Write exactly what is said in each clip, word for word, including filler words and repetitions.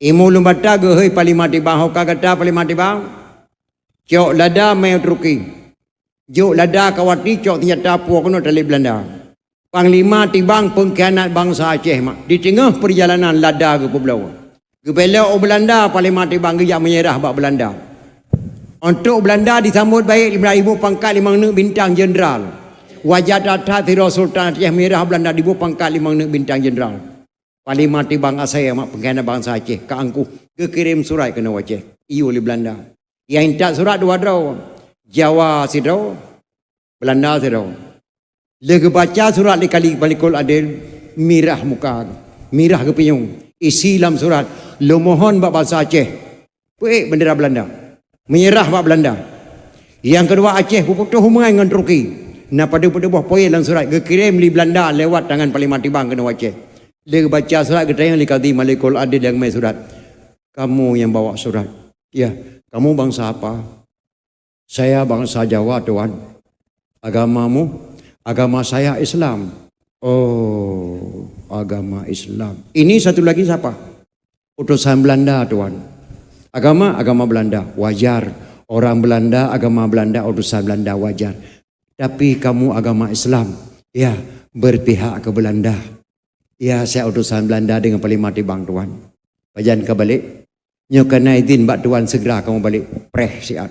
Imeum Ulumbata geuhôi Panglima Tibang, "Ho ka gata Panglima Tibang? Cok lada mé u Turki. Jok lada kawati, cok seunjata puwoe keunoe talét Beulanda." Panglima Tibang peungkhianat bansa Aceh mak. Di teungoh peurjalanan lada geupeubloe. Geubelok u Beulanda, Panglima Tibang geujak meunyeurah bak Beulanda. Untuk Beulanda disambot baik, Beulanda iboh pangkat limong neuk bintang jeuneural. Wajar that-that sidroe Sultan Aceh meunyeurah Beulanda diboh pangkat limong neuk bintang jeuneural. Panglima Tibang asai mak peungkhianat bansa Aceh ka angkuh, geukirém surat keunoe Aceh. Iyue lé Beulanda. Nyang intat surat dua droe. Jawa sidroe, Beulanda sidroe. Lheueh geubaca surat lé Kali Malikul Adil, mirah muka, mirah geupinyueng. Isi lam surat, "Lôn mohon bak bansa Aceh, peuék bendera Beulanda, meunyeurah bak Beulanda. Nyang keudua, Aceh beuputôh hubungan ngon Turki." Na padub-padub boh poin lam surat geukirém lé Beulanda lewat tangan Panglima Tibang keunoe Aceh. Lheueh geubaca surat, geutanyong lé Kadi Malikul Adil nyang mé surat, "Kamu yang bawa surat, ya, kamu bangsa apa?" "Saya bangsa Jawa, Tuan." "Agamamu?" "Agama saya Islam." "Oh, agama Islam. Ini satu lagi siapa?" "Utusan Belanda, Tuan." "Agama?" "Agama Belanda." "Wajar. Orang Belanda, agama Belanda, utusan Belanda, wajar. Tapi kamu agama Islam." "Ya, berpihak ke Belanda." "Ya, saya utusan Belanda dengan Panglima Tibang, Tuan." "Pajan ka balek?" "Nyoe ka na idin bak Tuan, segera kamu balek." Preh siat.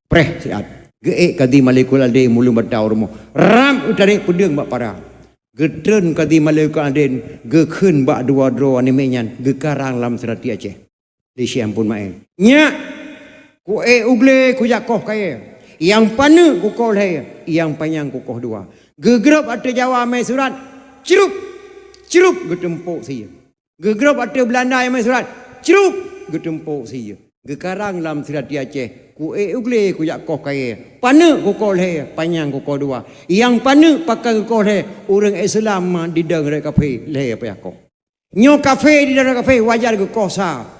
Preh siat. Geuék Kadi Malikul Adil Imeum Ulumbata u rumoh. Rab geutarek peudeueng bak para. Geutreun Kadi Malikul Adil, geukheun bak dua droe aneuk miet nyan, geukarang lam seurati Aceh. Di Syekh Ampon Maén. "Nyak, kuék u glé kujak koh kayée. Nyang paneuk kukoh lhée, nyang panyang kukoh dua." Geugrôb ateueh Jawa mé surat, crup, crup, geuteumpok sie. Geugrôb ateueh Beulanda nyang mé surat, crup, geuteumpok sie. Geukarang lam seurati Aceh, "Kuék u glé kujak koh kayée, paneuk kukoh lhée, panyang kukoh dua. Nyang paneuk pakon kukoh lhée, ureuëng Islam ma didong rot kafé lhée payah koh." Nyoe kafé didong rot kafé, wajar geukoh sa.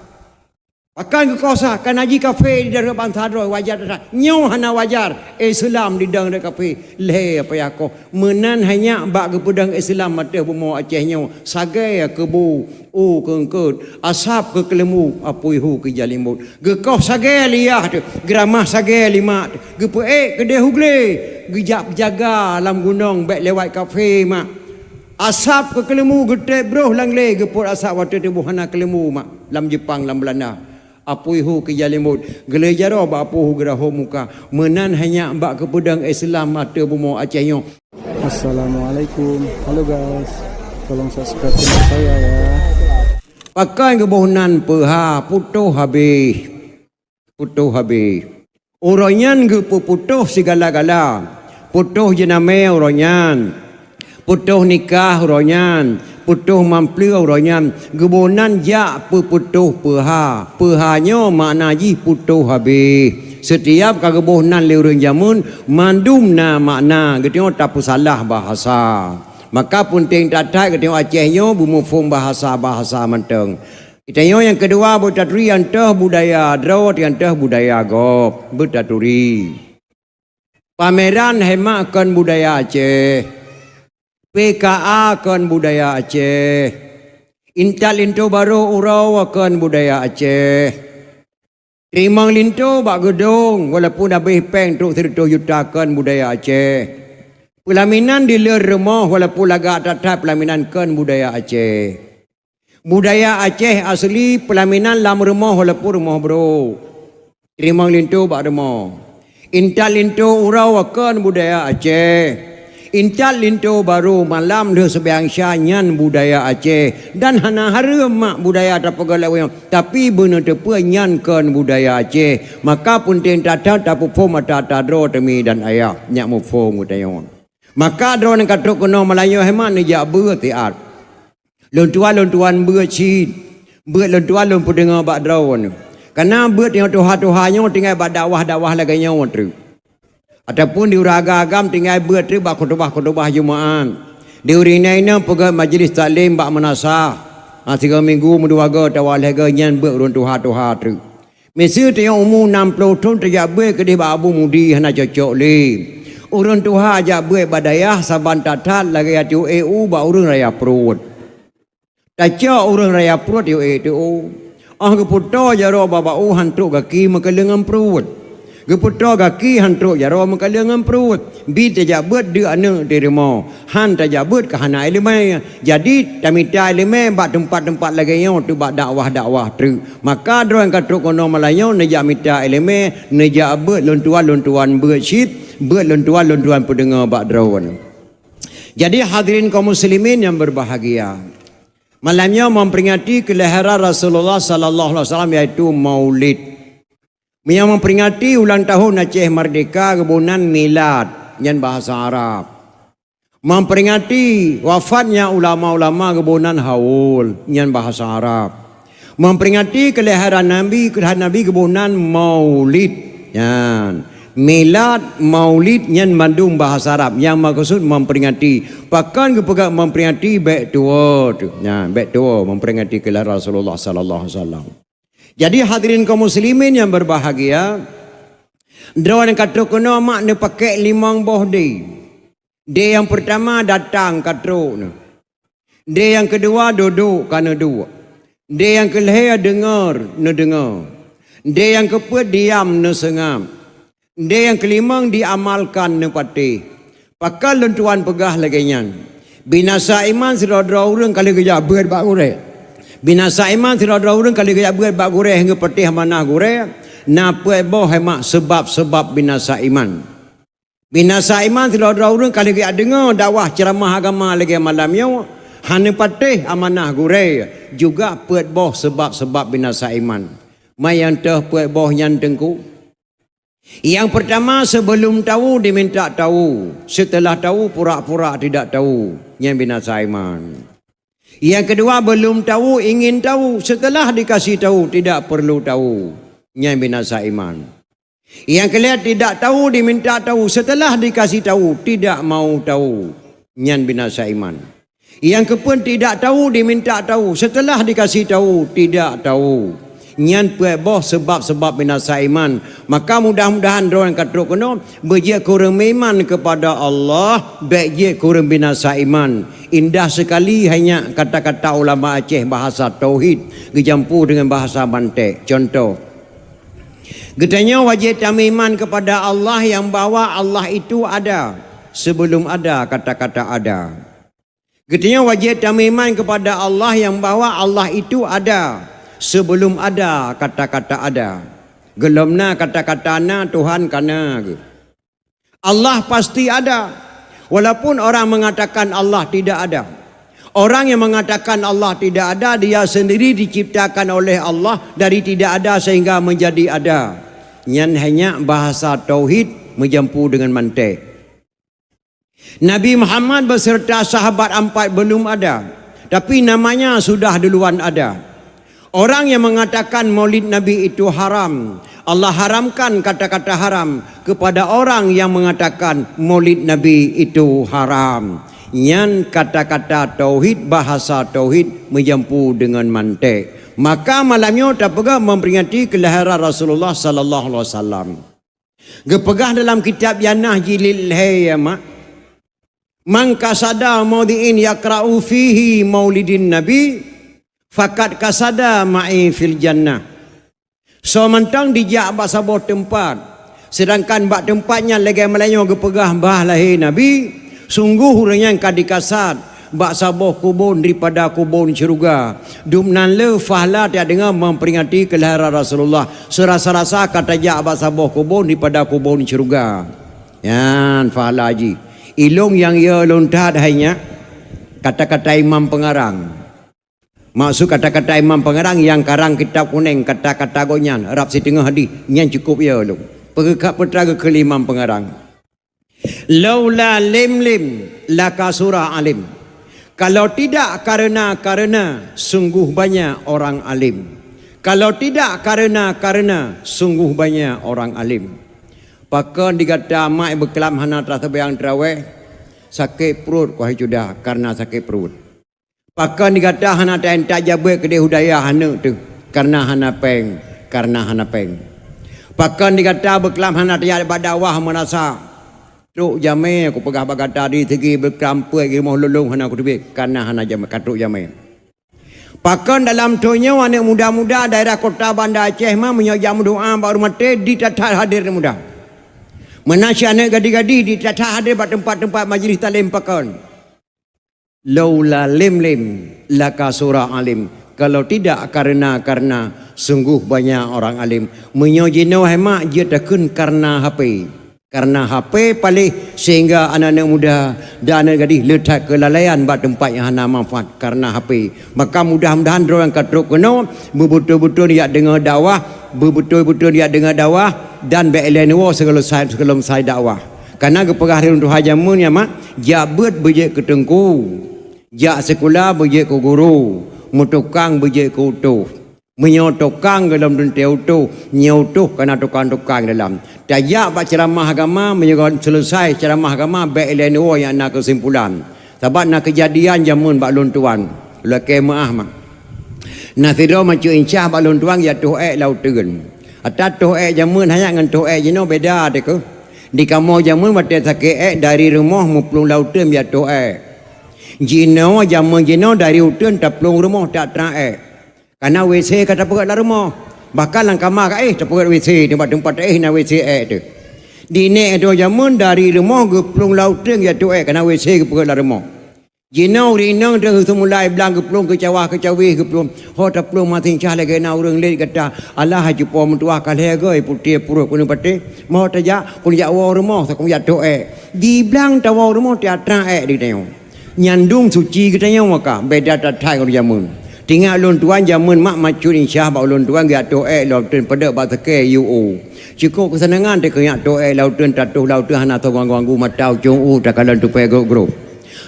Pakon geukoh sa, kana jih kafé didong rot bansa droe, wajar that-that. Nyoe hana wajar, Islam didong rot kafé lhée payah koh. Meunan hai nyak bak geupeudong Islam ateueh bumoe Aceh nyoe, sagai keu bu, u keu eungkôt, asab keu keuleumbu, apui hu keu jalimbot. Geukoh sagai lé yah teuh, geuramah sagai lé mak teuh, geupeuék keudeh u glé, geujak jaga lam gunong bék lewat kafé mak. Asab keu keuleumbu geutrép broh lam glé, geupot asab watée tuboh hana keuleumbu mak, lam Jeupang, lam Beulanda. Apui hu keu jalimbot, geulée jaroe bak apui hu geurahom muka. Meunan hai nyak bak geupeudong Islam ateueh bumoe Aceh nyoe. Assalamualaikum. Halo guys, tolong subscribe channel saya ya. Pakon geuboh nan peuha, putôh habéh. Putôh habéh. Uroe nyan geupeuputôh sigala-gala. Putôh jeunamé uroe nyan. Putôh nikah uroe nyan. Putôh mampleu uroe nyan. Geuboh nan jak peuputôh peuha. Peuha nyoe makna jih putôh habéh. Seutiab ka geuboh nan lé ureuëng jameun, mandum na makna, geutanyoe tapeusalah bahasa. Maka peunteng that-that geutanyoe Aceh nyoe beumuphom bahasa-bahasa mantong. Geutanyoe nyang keudua beutaturi, nyang toh budaya droe, nyang toh budaya gob, beutaturi. Pameran hemat kon budaya Aceh. P K A kon budaya Aceh. Intat linto barô uroe kon budaya Aceh. Teurimong linto bak geudong, walaupun habéh péng trok sireutôh juta, kon budaya Aceh. Peulaminan di leueh rumoh, walaupun lagak that-that, peulaminan kon budaya Aceh. Budaya Aceh asli, peulaminan lam rumoh, walaupun rumoh brôk. Teurimong linto bak rumoh. Intat linto uroe kon budaya Aceh. Intat linto barô malam lheueh seumayang Isya, nyan budaya Aceh. Dan hana hareuem mak budaya tapeugah lagée nyoe, tapi beuneuteupeu nyan kon budaya Aceh. Maka peunteng that-that tapuphom ata-ata droe teumi dan ayah nyak muphom geutanyoe. Maka droeneuh ka trok keunoe Meulayu hemat neujak beuet siat. Lôn tuan, lôn tuan beuet cit. Beuet lôn tuan lôn peudeungoe bak droeneuh. Kareuna beuet nyang tuha-tuha nyoe tinggai bak dakwah-dakwah lagée nyoe treuk. Ataupun di ureuëng agam-agam tinggai beuet treuk bak khutubah-khutubah Jumaat. Di ureuëng inong-inong peugét majlis taklim bak meunasah. Ha, sigoe minggu meudua goe atawa lhée goe, nyan beuet ureuëng tuha-tuha treuk. Miseue tanyoe umu nam ploh thon tajak beuet keudeh bak Abu Mudi hana cocok lé. Ureuëng tuha jak beuet bak dayah saban that-that lagée yue ék u bak ureuëng raya pruet. Tacok ureuëng raya pruet yue ék teu u. Óh geupeutoe jaroe bak baôh han trok gaki meukaleueng ngon pruet. Geupeutoe gaki han trok jaroe meukaleueng ngon pruet. Bi tajak beuet deuk aneuk teurimong, han tajak beuet ka hana iéleumé. Jadi, tamita iéleumé bak teumpat-teumpat lagée nyoe teuk bak dakwah-dakwah treuk. Maka droe nyang ka trok keunoe malam nyoe neujak mita iéleumé, neujak beuet lôn tuan, lôn tuan beuet cit, beuet lôn tuan, lôn tuan peudeungoe bak droe. Jadi, hadirin kaum muslimin yang berbahagia, malam nyoe memperingati kelahiran Rasulullah sallallahu alaihi wasallam, yaitu Maulid. Meunyoe memperingati ulang tahun Aceh Merdeka, geuboh nan milad, nyan bahasa Arab. Memperingati wafatnya ulama-ulama, geuboh nan haul, nyan bahasa Arab. Memperingati kelahiran Nabi, kelahiran Nabi, geuboh nan maulid, nyan. Milad, maulid, nyan mandum bahasa Arab. Nyang meukeusut memperingati. Pakon geupeugah memperingati? Bék tuwoe teuh. Nyan, bék tuwoe memperingati kelahiran Rasulullah sallallahu alaihi wasallam. Jadi, hadirin kaum muslimin yang berbahagia, droe nyang ka trok keunoe mak neupakék limong boh dé. Dé nyang peurtama datang ka trok nyoe. Dé nyang keudua dudoe ka neuduek. Dé nyang keulhée deungoe neudeungoe. Dé nyang keupeuet diam neuseungab. Dé nyang keulimong diamalkan neupatéh. Pakon lôn tuan peugah lagée nyan? Binasa iman sidroe-droe ureuëng ka lheueh geujak beuet bak gurée. Binasa iman sidroe-droe ureuëng ka lheueh geujak beuet bak gurée hingga patéh amanah gurée, na peuet boh hai mak seubab-seubab binasa iman. Binasa iman sidroe-droe ureuëng ka lheueh geujak deungoe dakwah ceuramah agama lagée malam nyoe, hana patéh amanah gurée, juga peuet boh seubab-seubab binasa iman. Ma nyang teuh peuet boh nyan teungku? Nyang peurtama, sebelum tahu diminta tahu, setelah tahu pura-pura tidak tahu, nyan binasa iman. Nyang keudua, belum tahu ingin tahu, setelah dikasih tahu tidak perlu tahu, nyan binasa iman. Nyang keulhée, tidak tahu diminta tahu, setelah dikasih tahu tidak mau tahu, nyan binasa iman. Nyang keupeuet, tidak tahu diminta tahu, setelah dikasih tahu tidak tahu, nyan peuet boh seubab-seubab binasa iman. Maka mudah-mudahan droe nyang ka trok keunoe beujeuet keu ureuëng meuiman keupada Allah, bék jeuet keu ureuëng binasa iman. Indah seukali hai nyak kata-kata ulama Aceh bahasa tauhid geujampu deungon bahasa mantek. Contoh, geutanyoe wajéb tameuiman keupada Allah nyang bahwa Allah itu ada sebelum ada kata-kata ada. Geutanyoe wajéb tameuiman keupada Allah nyang bahwa Allah itu ada sebelum ada kata-kata ada. Gohlom na kata-kata na, Tuhan ka na geuh. Allah pasti ada, walaupun orang mengatakan Allah tidak ada. Orang yang mengatakan Allah tidak ada, dia sendiri diciptakan oleh Allah dari tidak ada sehingga menjadi ada. Nyan hai nyak bahasa tauhid meujampu deungon mantek. Nabi Muhammad beserta sahabat empat belum ada, tapi namanya sudah duluan ada. Orang yang mengatakan maulid Nabi itu haram, Allah haramkan kata-kata haram kepada orang yang mengatakan maulid Nabi itu haram. Nyan kata-kata tauhid, bahasa tauhid meujampu deungon mantek. Maka malam nyoe tapeugah memperingati kelahiran Rasulullah sallallahu alaihi wasallam. Geupeugah dalam kitab Jannah jilid lhée, ya mak, "Man qasada maudhi'in yaqra'u fihi maulidin nabi, faqad qasada ma'i fil jannah." Soe mantong dijak bak saboh teumpat, seudangkan bak teumpat nyan lagée malam nyoe geupeugah bah lahé Nabi, sunggoh ureuëng nyan ka dikasad bak saboh kubon daripada kubon syeuruga. Dumnan le fahla tajak deungoe memperingati keulahiran Rasulullah. Seurasa-rasa ka tajak bak saboh kubon daripada kubon syeuruga. Nyan fahla jih. Ilong nyang yo lôn that hai nyak, kata-kata imam pengarang. Maksud kata-kata imam pengarang nyang karang kitab kuneng, kata-kata gobnyan rab siteungoh hadih, nyan cukup yo lôn. Peugeukat peutra geukheun lé imam pengarang. "Laula lim lim lakasura alim." Kalau tidak karena-karena, sungguh banyak orang alim. Kalau tidak karena-karena, sungguh banyak orang alim. Pakon di gata mak beuklam hana taseumbahyang tarawih, sakét pruet keuhai cudah karena sakét pruet. Pakon di gata hana taintat jabeuet keudeh u dayah aneuk teuh, kareuna hana péng, kareuna hana péng. Pakon di gata beuklam hana tajak bak dakwah meurasa trok jamé, kupeugah bak gata di sigi beuklam peuet rumoh lôn hana kuteubiet, kareuna hana jamé, ka trok jamé. Pakon dalam thôn nyoe aneuëk muda-muda daerah kota Banda Aceh ma meunyoe jak meudoá bak ureuëng maté, di that-that hadir aneuëk muda. Meunan cit aneuëk gadih-gadih di that-that hadir bak teumpat-teumpat majlis taklim pakon. Laula lim-lim laka sura alim. Kalau tidak karena-karena, sungguh banyak orang alim. Meunyoe jinoe hai mak jeuet takheun karena H P. Karena H P paléh sehingga aneuk-aneuk muda dan aneuk gadih le that keulalaian bak teumpat nyang hana manfaat karena H P. Maka mudah-mudahan droe nyang ka trok keunoe beubeutôi-beutôi jak deungoe dakwah, beubeutôi-beutôi jak deungoe dakwah dan bék ilée neuwoe sigohlom sai, sigohlom sai dakwah. Karena geupeugah lé ureuëng tuha jameun nyan mak, jak beuet beujeuet keu teungku, jak sikula beujeuet keu guru, meutukang beujeuet keu utôh. Meunyoe tukang gohlom teuntée utôh, nyoe utôh ka na tukang-tukang dalam. Tajak bak ceuramah agama, meunyoe seuleusoe ceuramah agama bék ilée neuwoe nyang na keusimpulan. Sabab na keujadian jameun bak lôn tuan. Lakée meuáh mak. Na sidroe macu incah bak lôn tuan jak toh ék lam uteuen. Ata toh ék jameun hana ngon toh ék jinoe beda teuh keuh. Di kamoe jameun watée sakét ék dari rumoh meuplueng lam uteuen jak toh ék. Jinoe jameun jinoe dari uteuen taplueng rumoh that trang ék. Kana WC ka tapeugét lam rumoh. Bahkan lam kama ka éh tapeugét WC, teumpat-teumpat éh na WC ék teuh. Di nék droe jameun dari rumoh geuplueng lam uteuen jak toh ék kana WC geupeugét lam rumoh. Jinoe ureuëng inong teuh seumulai blang geuplueng keu cawah keu cawéh geuplueng. Ho taplueng masincah lagée na ureuëng lét gata. Alah cupo meutuah ka lhée goe putéh pruet keuneuk patéh. Mo tajak keuneuk jak woe rumoh sakeuneuk jak toh ék. Di blang tawoe rumoh tiatra ék di tanyoe. Nyan dum suci geutanyoe maka beda that-that ngon jameun. Tingat lôn tuan jameun mak macut incah bak ulôn tuan geujak toh ék lom teun padub bak sakée yuo. Cukôp keusanangan teukeunyak toh ék lam uteuen tatoh lam uteuen hana teuh ganggu-ganggu mata ucong u takalon tupée grob-grob.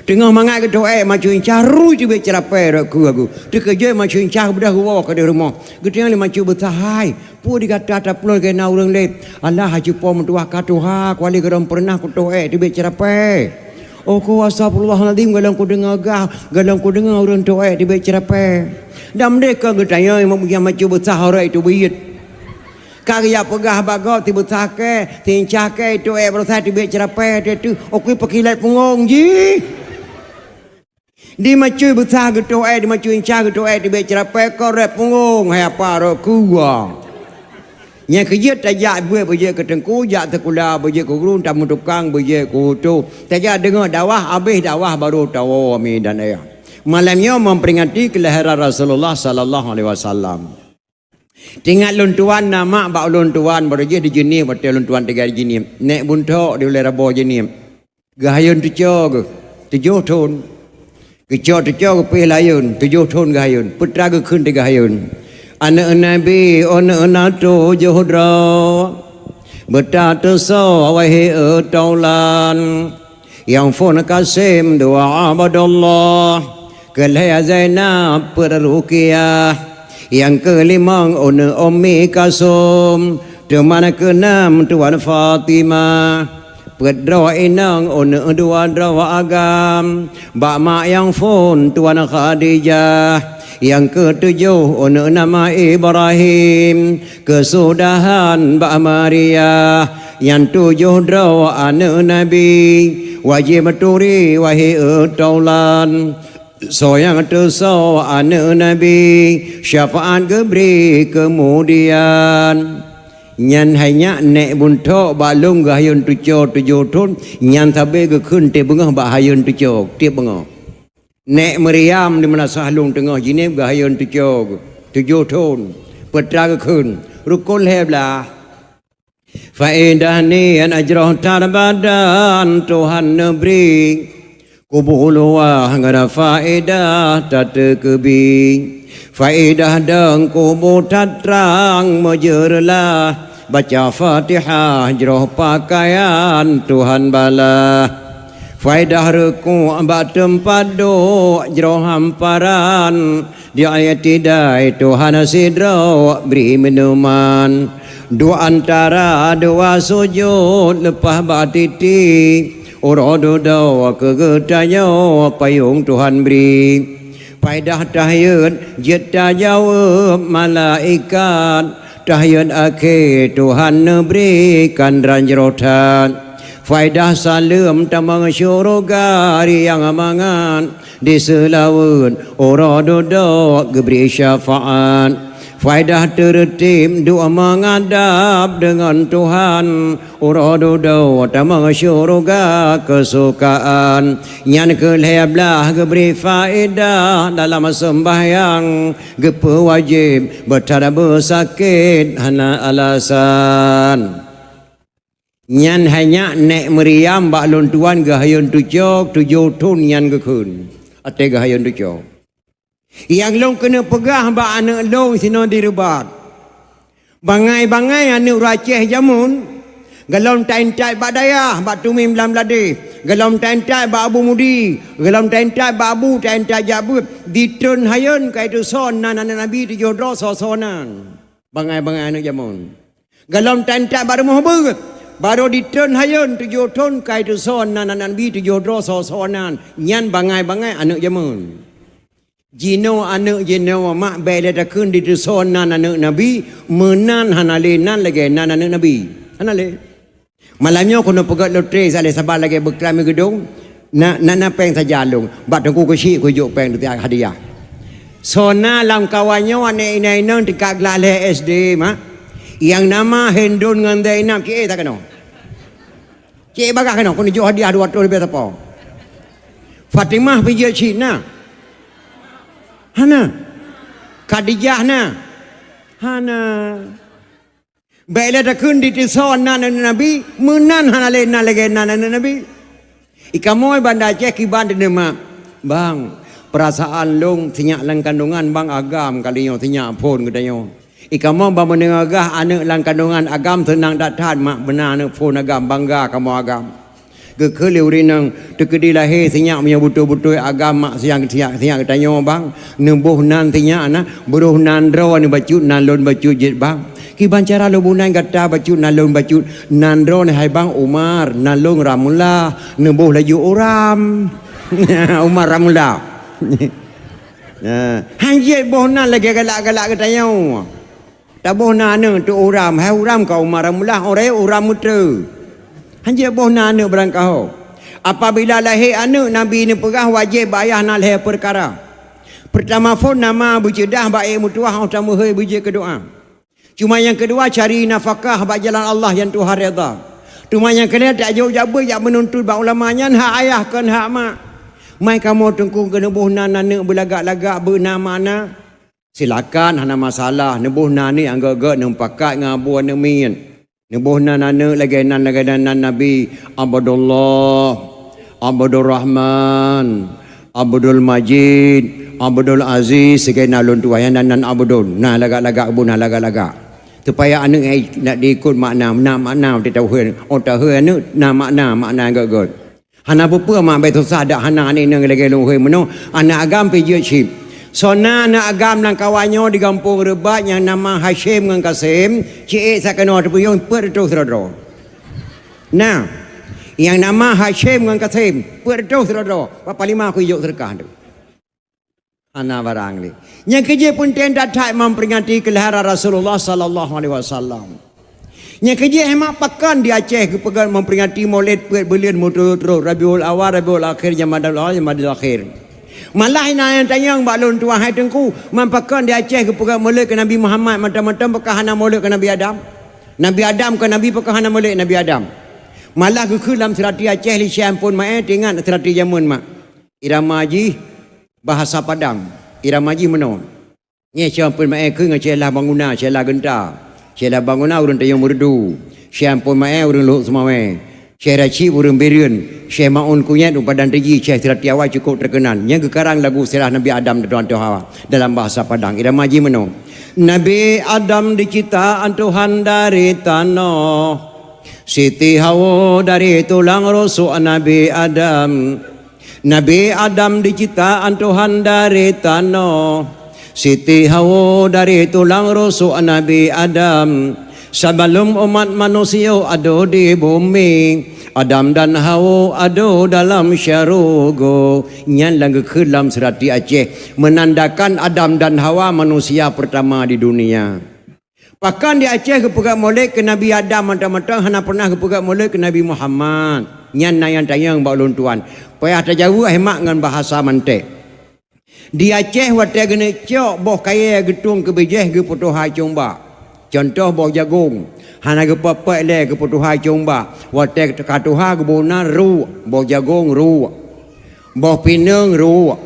Teungoh mangat geutoh ék macut incah rui teubiet ceurapée rot keu agu. Teukeujot macut incah beudôh geuwoe keudeh rumoh. Geutanyoe lé macut beusa hai. Peue di gata tapeunoh lagée na ureuëng lé? Alah, haju po meutuah ka tuha, kuali gohlom peureunah kutoh ék teubiet ceurapée. Oh ku astagfirullahalazim, gohlom kudeungoe gah, gohlom kudeungoe ureuëng toh ék teubiet ceurapée. Dan meudeh kon geutanyoe nyang macu beusa horeuek teubiet. Ka geujak peugah bak gob teubiet sakée, teuincah kée toh ék baroesa teubiet ceurapée teuh, oh kui peukilat punggong jih. Di macui beusa geutoh ék, di macui incah geutoh ék, teubiet ceurapée korek punggong, hai apa rot kuwa. Nyang keujeuet tajak buet beujeuet keu teungku, jak sikula beujeuet keu guru, tameutukang beujeuet keu utôh. Tajak deungoe dakwah, habéh dakwah baru tawoe mi dan ayah. Malam nyoe memperingati kelahiran Rasulullah sallallahu alaihi wasallam. Tingat lôn tuan na mak bak ulôn tuan baroe jih di Jeunieb watée lôn tuan tinggai di Jeunieb. Nék Buntok di Ulée Rabo Jeunieb. Geuhayôn teuco geuh, tujoh thon. Geucok teuco geupih layôn, tujoh thon geuhayôn. Peutra geukheun teuh geuhayôn. Aneuëk Nabi, aneuëk na tujoh droe. Beuta teusoe wahé taulan. Nyang phon Kasim dua Abdullah, keu lhée Zainab peuet Ruqyah, nyang keu limong uneuk Ummi Kalsum, teuma keu nam Tuan Fatimah, peuet droe inong uneuk dua droe agam, bak mak nyang phon Tuan Khadijah, nyang keu tujoh uneuk nama Ibrahim, keusudahan bak Maria, nyan tujoh droe aneuëk Nabi, wajéb turi wahé taulan. Soe nyang teusoe aneuëk Nabi, syafaat geubri keumudian. Nyan hai nyak Nék Buntok bak lôn geuhayôn teuco tujoh thon, nyan sabe geukheun tieb beungoh bak hayôn teuco tieb beungoh. Nék Maryam di Meunasah Lôn Teungoh Jeunieb geuhayôn teuco tujoh thon, peutra geukheun, rukon lhée blaih. Faedah niet jroh that badan Tuhan neubri, kubu luwah ngon faedah tateukeubi. Faedah deung kubu that trang meujeureulah, baca Fatihah jroh pakaian Tuhan balah. Faedah reukuk bak teumpat duek jroh hamparan, di iktidai Tuhan sidroe bri minuman. Duek antara dua sujut leupah bak titi, uroe dudoe keu geutanyoe payong Tuhan bri. Faedah tahiyat jeuet tajaweueb malaikat, tahiyat akhé Tuhan neubri kandran jroh that. Faedah saleuem tamong syeuruga riang mangat, Di seulaweuet uroe dudoe geubri syafaat. Faedah teureutib dua meungadab deungon Tuhan. Uroe dudoe tamong syeuruga keusukaan. Nyan keu lhée blaih geubri faedah dalam seumbahyang. Geupeuwajéb beutara beusakét hana alasan. Nyan hai nyak nèk Maryam bak lôn tuan geuhayôn tujoh, tujoh thon nyan geukheun. Até geuhayôn tujoh. Nyang lôn keuneuk peugah bak aneuëk lôn sinoe di Reubat. Bangai-bangai aneuëk ureuëng Aceh jameun, gohlom taintat bak dayah, bak Tumin Blang Bladeh, gohlom taintat bak Abu Mudi, gohlom taintat bak Abu, taintat jak beuet, di treun hayôn ka itu soe nan aneuëk Nabi tujoh droe soe-soe nan. Bangai-bangai aneuëk jameun. Gohlom taintat bak rumoh beuet, barô di treun hayôn tujoh thon ka itu soe nan aneuëk Nabi tujoh droe soe-soe nan. Nyan bangai-bangai aneuëk jameun. Jinoe aneuëk jinoe mak bèk lé takheun di teusoe nan aneuëk Nabi, meunan hana lé nan lagée nan aneuëk Nabi. Hana lé. Malam nyoe keuneuk peugét lotre saleh saban lagée beuklam geudong, na, na, na péng saja lôn. Bak teungku keuchik kujok péng hadiah. Soe na lam kawan nyoe aneuëk inong-inong tingkat glah lhée S D mak. Nyang nama Hindun ngon Zainab cit éh takeunoe. Cit bagah keunoe keuneuk jok hadiah dua ratus leubeh sapo. Fatimah pijeuet cit na. Hana. Khadijah na. Hana. Bèk lé takheun di teusoe nan aneuëk Nabi, meunan hana lé nan lagée nan aneuëk Nabi. Ikamoe Banda Aceh kiban teuneuma, bang, peurasaan lôn sinyak lam kandongan bang agam kali nyoe sinyak phon geutanyoe. Ikamoe bang meuneueh gah aneuëk lam kandongan agam seunang that-that mak beuna aneuëk phon agam bangga kamoe agam. Geukheun lé ureuëng inong teukeudi lahé sinyak meunyoe beutôi-beutôi agam mak sinyak, sinyak, sinyak geutanyoe bang, neuboh nan sinyak na, beurôh nan droe neubacut nan lôn bacut jeuet bang. Kiban cara lôn boh nan gata bacut nan lôn bacut nan droe neuh hai bang Umar nan lôn Ramullah neuboh laju Uram. Umar Ramullah. Nah, hanjeuet boh nan lagée galak-galak geutanyoe. Taboh na aneuëk tu Uram, hai Uram ka Umar Ramullah, orang Uram Mutre. Hanjeuet boh na aneuëk barangkaho. Apabila lahé aneuëk Nabi neupeugah wajéb bak ayah na lhée peukara. Peurtama phon nama beuceudah bak ék meutuwah óh tameuhôi beujeuet keu doá. Cuma nyang keudua cari nafakah bak jalan Allah nyang Tuhan redha. Cuma nyang keulhée tajok jak beuet jak meununtut bak ulama nyan hak ayah kon hak mak. Mai kamoe teungku keuneuk boh nan aneuëk beulagak-lagak beuna makna. Silakan hana masalah neuboh nan aneuëk nyang gét-gét neumupakat ngon abu aneuëk miet. Neuboh nan aneuëk lagée nan lagée nan nan Nabi Abdullah, Abdurrahman, Abdul Majid, Abdul Aziz, sigoe na lôn tuwah nyang nan nan Abdul. Na lagak-lagak bu na lagak-lagak. Supaya aneuëk nyan nak diikot makna, na makna teuh tauheuh. Oh tauheuh aneuëk na makna, makna gét-gét. Hana peue-peue mak bék susah dak hana aneuëk inong lagée lôn hôi meunoe aneuëk agam pih jeuet cit. Soe na aneuëk agam lam kawan nyoe di gampông Reubat nyang nama Hasyim ngon Kasim, ciék sakeunoe teupeuyong peuet reutôh sidroe-droe. Na, nyang nama Hasyim ngon Kasim, peuet reutôh sidroe-droe, bak panglima kujok seudeukah tu. Hana barang lé. Nyang keujeuet peunteng that-that memperingati keulahiran Rasulullah sallallahu alaihi wasallam. Nyang keujeuet hemat pakon di Aceh geupeugét memperingati Maulid peuet buleuen meuturot-turot, Rabiul Awal, Rabiul Akhir, Jamadal Awal, Jamadal Akhir. Malah na nyang tanyong bak lôn tuwah hai teungku, man pakon di Aceh geupeugét Maulid keu Nabi Muhammad mantong-mantong pakon hana Maulid keu Nabi Adam? Nabi Adam kon Nabi pakon hana Maulid Nabi Adam? Malah geukheun lam seurati Aceh lé Syekh Ampon Maé teuingat seurati jameun mak. Irama jih bahasa Padang. Irama jih meunoe. Nyan Syekh Ampon Maé keu ngon Syekh Lah Banguna, Syekh Lah Geunta. Syekh Lah Banguna ureuëng Tanjong Meureudu. Syekh Ampon Maé ureuëng Luhok Seumawé. Syekh Rashid ureuëng Bireuen. Syekh Maun Kunyét ureuëng Padang Teji, Syekh Seurati Awai cukup terkenal. Nyang geukarang lagu Sirah Nabi Adam dan Tuhan Hawa dalam bahasa Padang. Irama jih meunoe. Nabi Adam diciptaan Tuhan dari tanoh. Siti Hawa dari tulang rusuk Nabi Adam. Nabi Adam diciptaan Tuhan dari tanoh. Siti Hawa dari tulang rusuk Nabi Adam. Sebelum umat manusia ada di bumi, Adam dan Hawa ada dalam syurga. Nyan lam geukheun lam seurati Aceh, menandakan Adam dan Hawa manusia pertama di dunia. Pakon di Aceh geupeugét Maulid keu Nabi Adam mantong-mantong, hana pernah geupeugét Maulid keu Nabi Muhammad? Nyan na nyang tanyong bak ulôn tuan. Payah tajaweueb hemat ngon bahasa mantek. Di Aceh watée geuneuk cok boh kayée geutueng keu bijéh geupeutuha cong bak. Cuntoh boh jagong, hana geupeuet-peuet lé geupeutuha cong bak. Watée ka tuha geuboh nan ruek, boh jagong ruek, boh pineung ruek,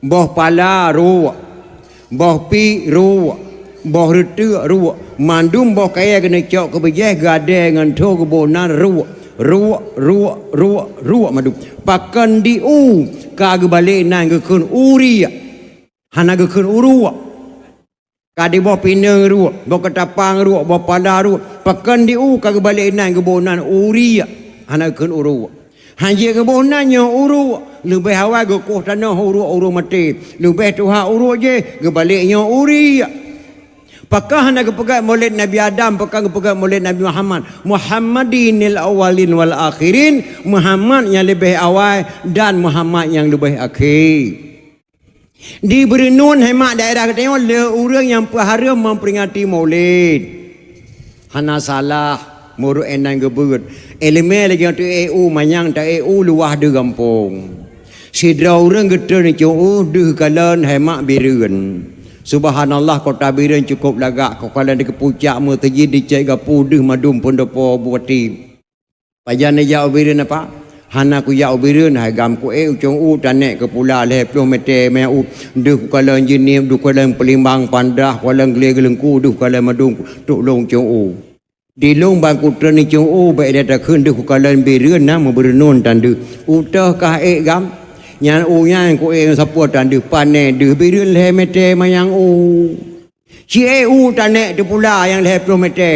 boh pala ruek, boh piek ruek, boh reuteuk ruek, mandum boh kayée geuneuk cok keu bijéh geuadée ngon tho geuboh nan ruek, ruek, ruek, ruek, ruek mandum. Pakon di u ka geubalek nan geukheun uriek, hana geukheun uruek. Ka di boh pineung ruek, boh keutapang ruek, boh pala ruek, pakon di u ka geubalek nan geuboh nan uriek, hana geukheun uruek. Han jeuet geuboh nan nyoe uruek, leubeh awai geukoh tanoh uruek ureuëng maté, leubeh tuha uruek jih geubalek nyoe uriek. Pakon hana geupeugét Maulid Nabi Adam, pakon geupeugét Maulid Nabi Muhammad? Muhammadinil awwalin wal akhirin, Muhammad nyang leubeh awai dan Muhammad nyang leubeh akhé. Di Beureunon hemat daerah geutanyoe le ureuëng nyang peuhareuem memperingati Maulid. Hana salah, meureuek inan geubeuet. Iéleumé lagée nyan teu-ék u manyang ta-ék u luwah deuh gampông. Sidroe ureuëng geutreun icong u deuh kalon hemat Bireuen. Subhanallah, kota Bireuen cukup lagak, kok kalon di keupucak meuseujid dicék gapu deuh mandum peundopo bupati. Pajan neujak u Bireuen apa? Hana kujak u Bireuen, hai gam ku-ék u cong u tanek keu pula lhée ploh mete manyang u, deuh kukalon jeunieb, deuh kukalon peulimbang pandrah, kukalon glé geuleungku, deuh kukalon madum trok lôn cong u. Di lôn ban kutreun icong u bék lé takheun deuh kukalon Bireuen na meubeureunon tan deuh. U toh kah ék gam? Nyan u nyan ku-ék sapeue tan deuh pané deuh Bireuen lhée mete manyang u. Ci-ék u tanek teupula nyang lhée ploh mete.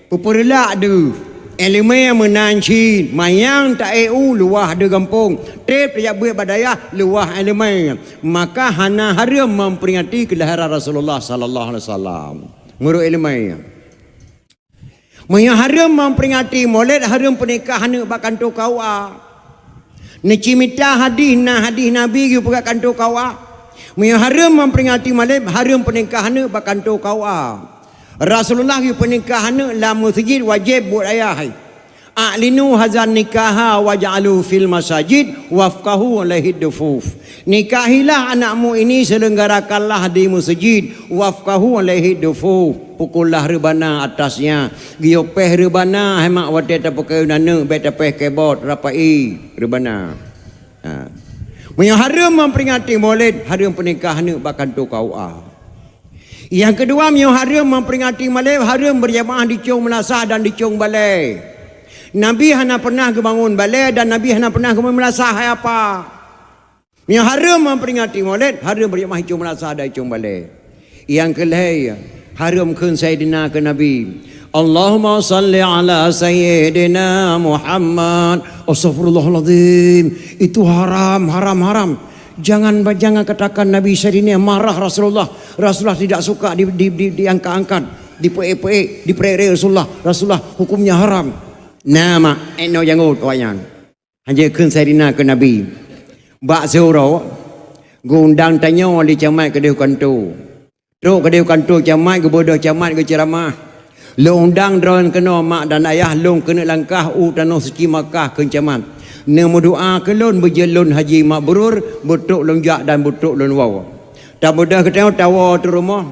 Peupeureulak deuh. Iéleumé meunan cit, manyang ta-ék u luwah deuh gampông. Treb tajak beuet bak dayah luwah iéleumé. Maka hana hareuem memperingati keulahiran Rasulullah sallallahu alaihi wasallam. Meureuek iéleumé. Meunyoe hareuem memperingati Maulid, hareuem peunikah aneuk bak kantô K U A. Neucimita hadih na hadih Nabi geupeugah kantô K U A. Meunyoe hareuem memperingati Maulid, hareuem peunikah aneuk bak kantô K U A. Rasulullah geupeunikah aneuk lam meuseujid wajéb buet ayah hai. A'linu hazan nikaha waj'alu fil masajid wafqahu alaihi dufuf. Nikahilah anakmu ini, selenggarakanlah di meuseujid, wafqahu alaihi dufuf, pukullah reubana atasnya. Geuyue péh reubana, hai mak watée tapeukeuh aneuk bék tapéh kebot, rapai reubana. Ha. Meunyoe hareuem memperingati Maulid, hareuem peunikah aneuk bak kantô K U A. Nyang keudua, meunyoe hareuem memperingati Maulid, hareuem beujamaah di cong meulasah dan di cong balée. Nabi hana pernah geubangon balée dan Nabi hana pernah geubangon meulasah hai apa. Meunyoe hareuem memperingati Maulid, hareuem beujamaah di cong meulasah dan di cong balée. Nyang keulhée, hareuem kheun Saidina keu Nabi. Allahumma salli ala Sayyidina Muhammad. Astagfirullahaladzim. Itu haram, haram, haram. Jangan, jangan katakan Nabi Saidina marah Rasulullah. Rasulullah tidak suka di, di, di, diangkat-angkat, dipeuék-peuék, diperek-rek Rasulullah. Rasulullah hukumnya haram. Nah, mak, eno janggut awaknyan. Hanjeuet kheun Saidina keu Nabi. Bak siuroe, geuundang tanyoe lé camat keudeh u kantô. Trok keudeh u kantô camat, geubeudôh camat geuceuramah. Lôn undang droeneuh keunoe mak dan ayah lôn keuneuk langkah u tanoh suci Makkah, kheun camat. Neumeudoá keu lôn beujeuet lôn haji mabrur, beutrok lôn jak dan beutrok lôn woe. Tabeudôh geutanyoe tawoe trok rumoh.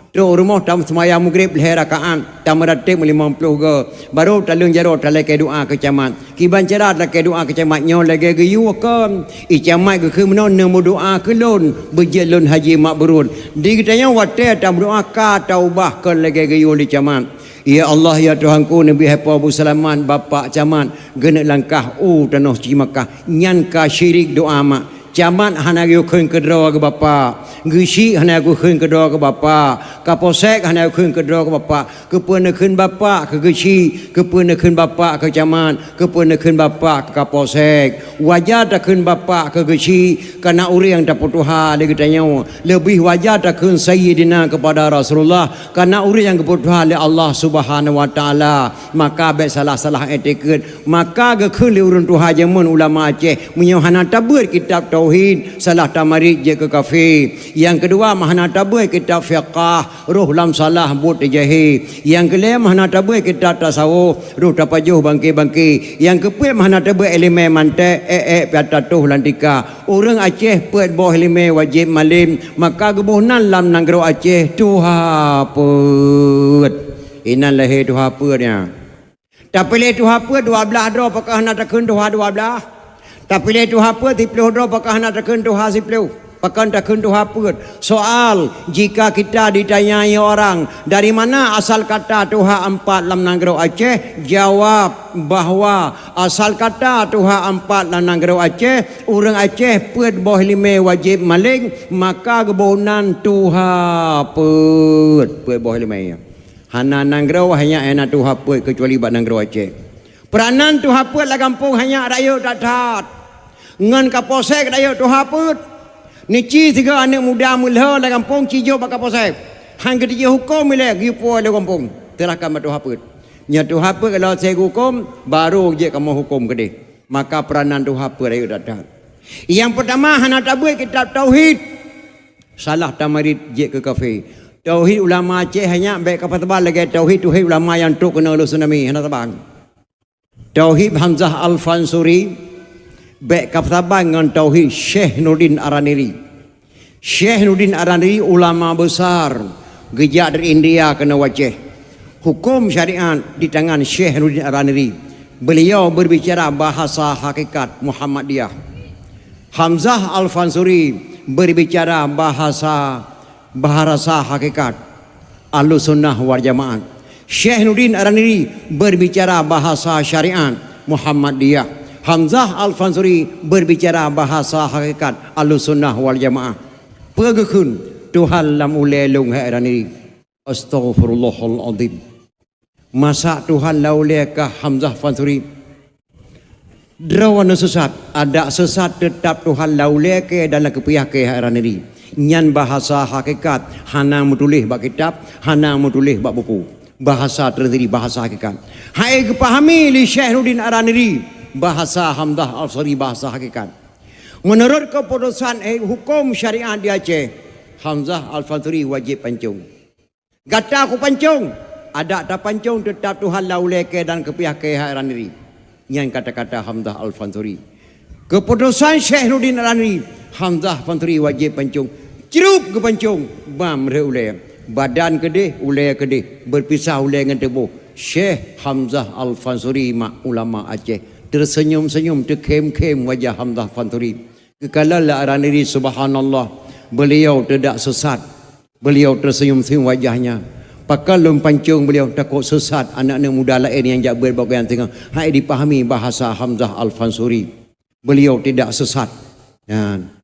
Trok rumoh, tameuseumayang Maghrib lhée rakaat, tameurateb limong ploh goe. Barô taleueng jaroe talakée doá keu camat. Kiban cara talakée doá keu camat nyoe lagée geuyue kon. I camat geukheun meunoe neumeudoá keu lôn, beujeuet lôn haji mabrur. Di geutanyoe watée tameudoá ka taubah kon lagée geuyue lé camat. Ya Allah, ya Tuhanku, neubi hai po beuseulamat bapak camat, geuneuk langkah u tanoh suci Makkah. Nyan ka syirik doá mak. Camat hana geukheun keudroe keu bapak, geuchik hana geukheun keudroe keu bapak, kapolsek hana geukheun keudroe keu bapak, keupeue neukheun bapak keu geuchik, keupeue neukheun bapak keu camat, keupeue neukheun bapak keu kapolsek. Wajar takheun bapak keu geuchik, kana ureuëng tapeutuha lé geutanyoe. Leubeh wajar takheun sayyidina keupada Rasulullah, kana ureuëng nyang geupeutuha lé Allah Subhanahu wa Taala. Maka bék salah-salah etikeuet. Maka geukheun lé ureuëng tuha jameun ulama Aceh, meunyoe hana tabeuet kitab tau tauhid, salah tamarit jeuet keu kafé. Nyang keudua, meuhana tabeuet kitab fiqah, roh lam salah buet teujahe. Nyang keulhèe, meuhana tabeuet kitab tasawuf, roh tapajoh bangke-bangke. Nyang keupeuet, meuhana tabeuet ileumèe mantek, ék-ék pih tatoh lam tika. Ureueng Aceh peuet boh ileumèe wajéb malém, maka geuboh nan lam nanggroe Aceh tuha peuet. Inan lahé tuha peuet nyan. Tapiléh tuha peuet dua blaih droe, pakon hana takheun tuha dua blaih? Tapiléh tuha peuet siplôh droe, pakon hana takheun tuha siplôh? Pakon takheun tuha peuet? Soal, jika kita ditanyai orang, "Dari mana asal kata tuha empat lam nanggroe Aceh?" Jawab bahwa asal kata tuha empat lam nanggroe Aceh, ureueng Aceh peuet boh ileumèe wajéb malém, maka geuboh nan tuha peuet. Peuet boh ileumèe. Hana nanggroe hana, hana tuha peuet keucuali bak nanggroe Aceh. Peuranan tuha peuet lam gampông hana rayeuk that-that. Ngon Kapolsek rayeuk tuha peuet. Neuci sigoe aneuk muda meulhô lam gampông ci jok bak Kapolsek. Han geutijok hukôm ilèe geuyue po lé gampông. Seurahkan bak tuha peuet. Nyoe tuha peuet kalau sép hukôm, baru jeuet kamoe hukôm keudeh. Maka peuranan tuha peuet rayeuk that-that. Nyang peurtama hana tabeuet kitab tauhid. Salah tamarit jeuet keu kafé. Tauhid ulama Aceh hana bèk kapeusaban lagèe tauhid-tauhid ulama nyang trok keunoe lheuh tsunami, hana saban. Tauhid Hamzah Al-Fansuri bèk kapeusaban ngon tauhid Syekh Nuruddin Araniri. Syekh Nuruddin Araniri ulama besar geujak dari India keunoe u Aceh. Hukum syariat di tangan Syekh Nuruddin Araniri. Beliau berbicara bahasa hakikat Muhammadiyah. Hamzah Al-Fansuri berbicara bahasa, bahasa hakikat Ahlussunnah wal Jamaah. Syekh Nuruddin Araniri berbicara bahasa syariat Muhammadiyah. Hamzah Al-Fansuri berbicara bahasa hakikat Ahlussunnah wal Jamaah. Peue geukheun, "Tuhan lam ulèe lôn hai Araniri." Astaghfirullahalazim. Masa Tuhan lam ulèe kah Hamzah Fansuri? Droeneuh sesat, adak sesat, teutap Tuhan lam ulèe kèe dan lam keupiah kèe hai Araniri. Nyan bahasa hakikat, hana meutuléh bak kitab, hana meutuléh bak buku. Bahasa tersendiri, bahasa hakikat. Hai geupahami lé Syekh Nuruddin Araniri, bahasa Hamzah Al-Fansuri, bahasa hakikat. Meunurot keuputusan, eh, hukum syariat di Aceh, Hamzah Al-Fansuri wajéb pancong. Gata kupancong, adak tapancong teutap Tuhan lam ulèe kèe dan keupiah kèe hai Araniri. Nyan kata-kata Hamzah Al-Fansuri. Keuputusan Syekh Nuruddin Araniri, Hamzah Fansuri wajéb pancong. Crup geupancong, bam rhët ulèe. Badan keudeh, ulèe keudeh, beupisah ulèe ngon tuboh. Syekh Hamzah Al-Fansuri mak ulama Aceh. Teuseunyum-seunyum, teukhém-khém wajah Hamzah Fansuri. Geukalon lé Araniri, subhanallah, beliau tidak sesat. Beliau tersenyum-senyum wajahnya. Pakon lôn pancong beliau, takot sesat aneuk-aneuk muda laén nyang jak beuet bak gobnyan teungoh. Hai dipahami bahasa Hamzah Al-Fansuri. Beliau tidak sesat. Nyan.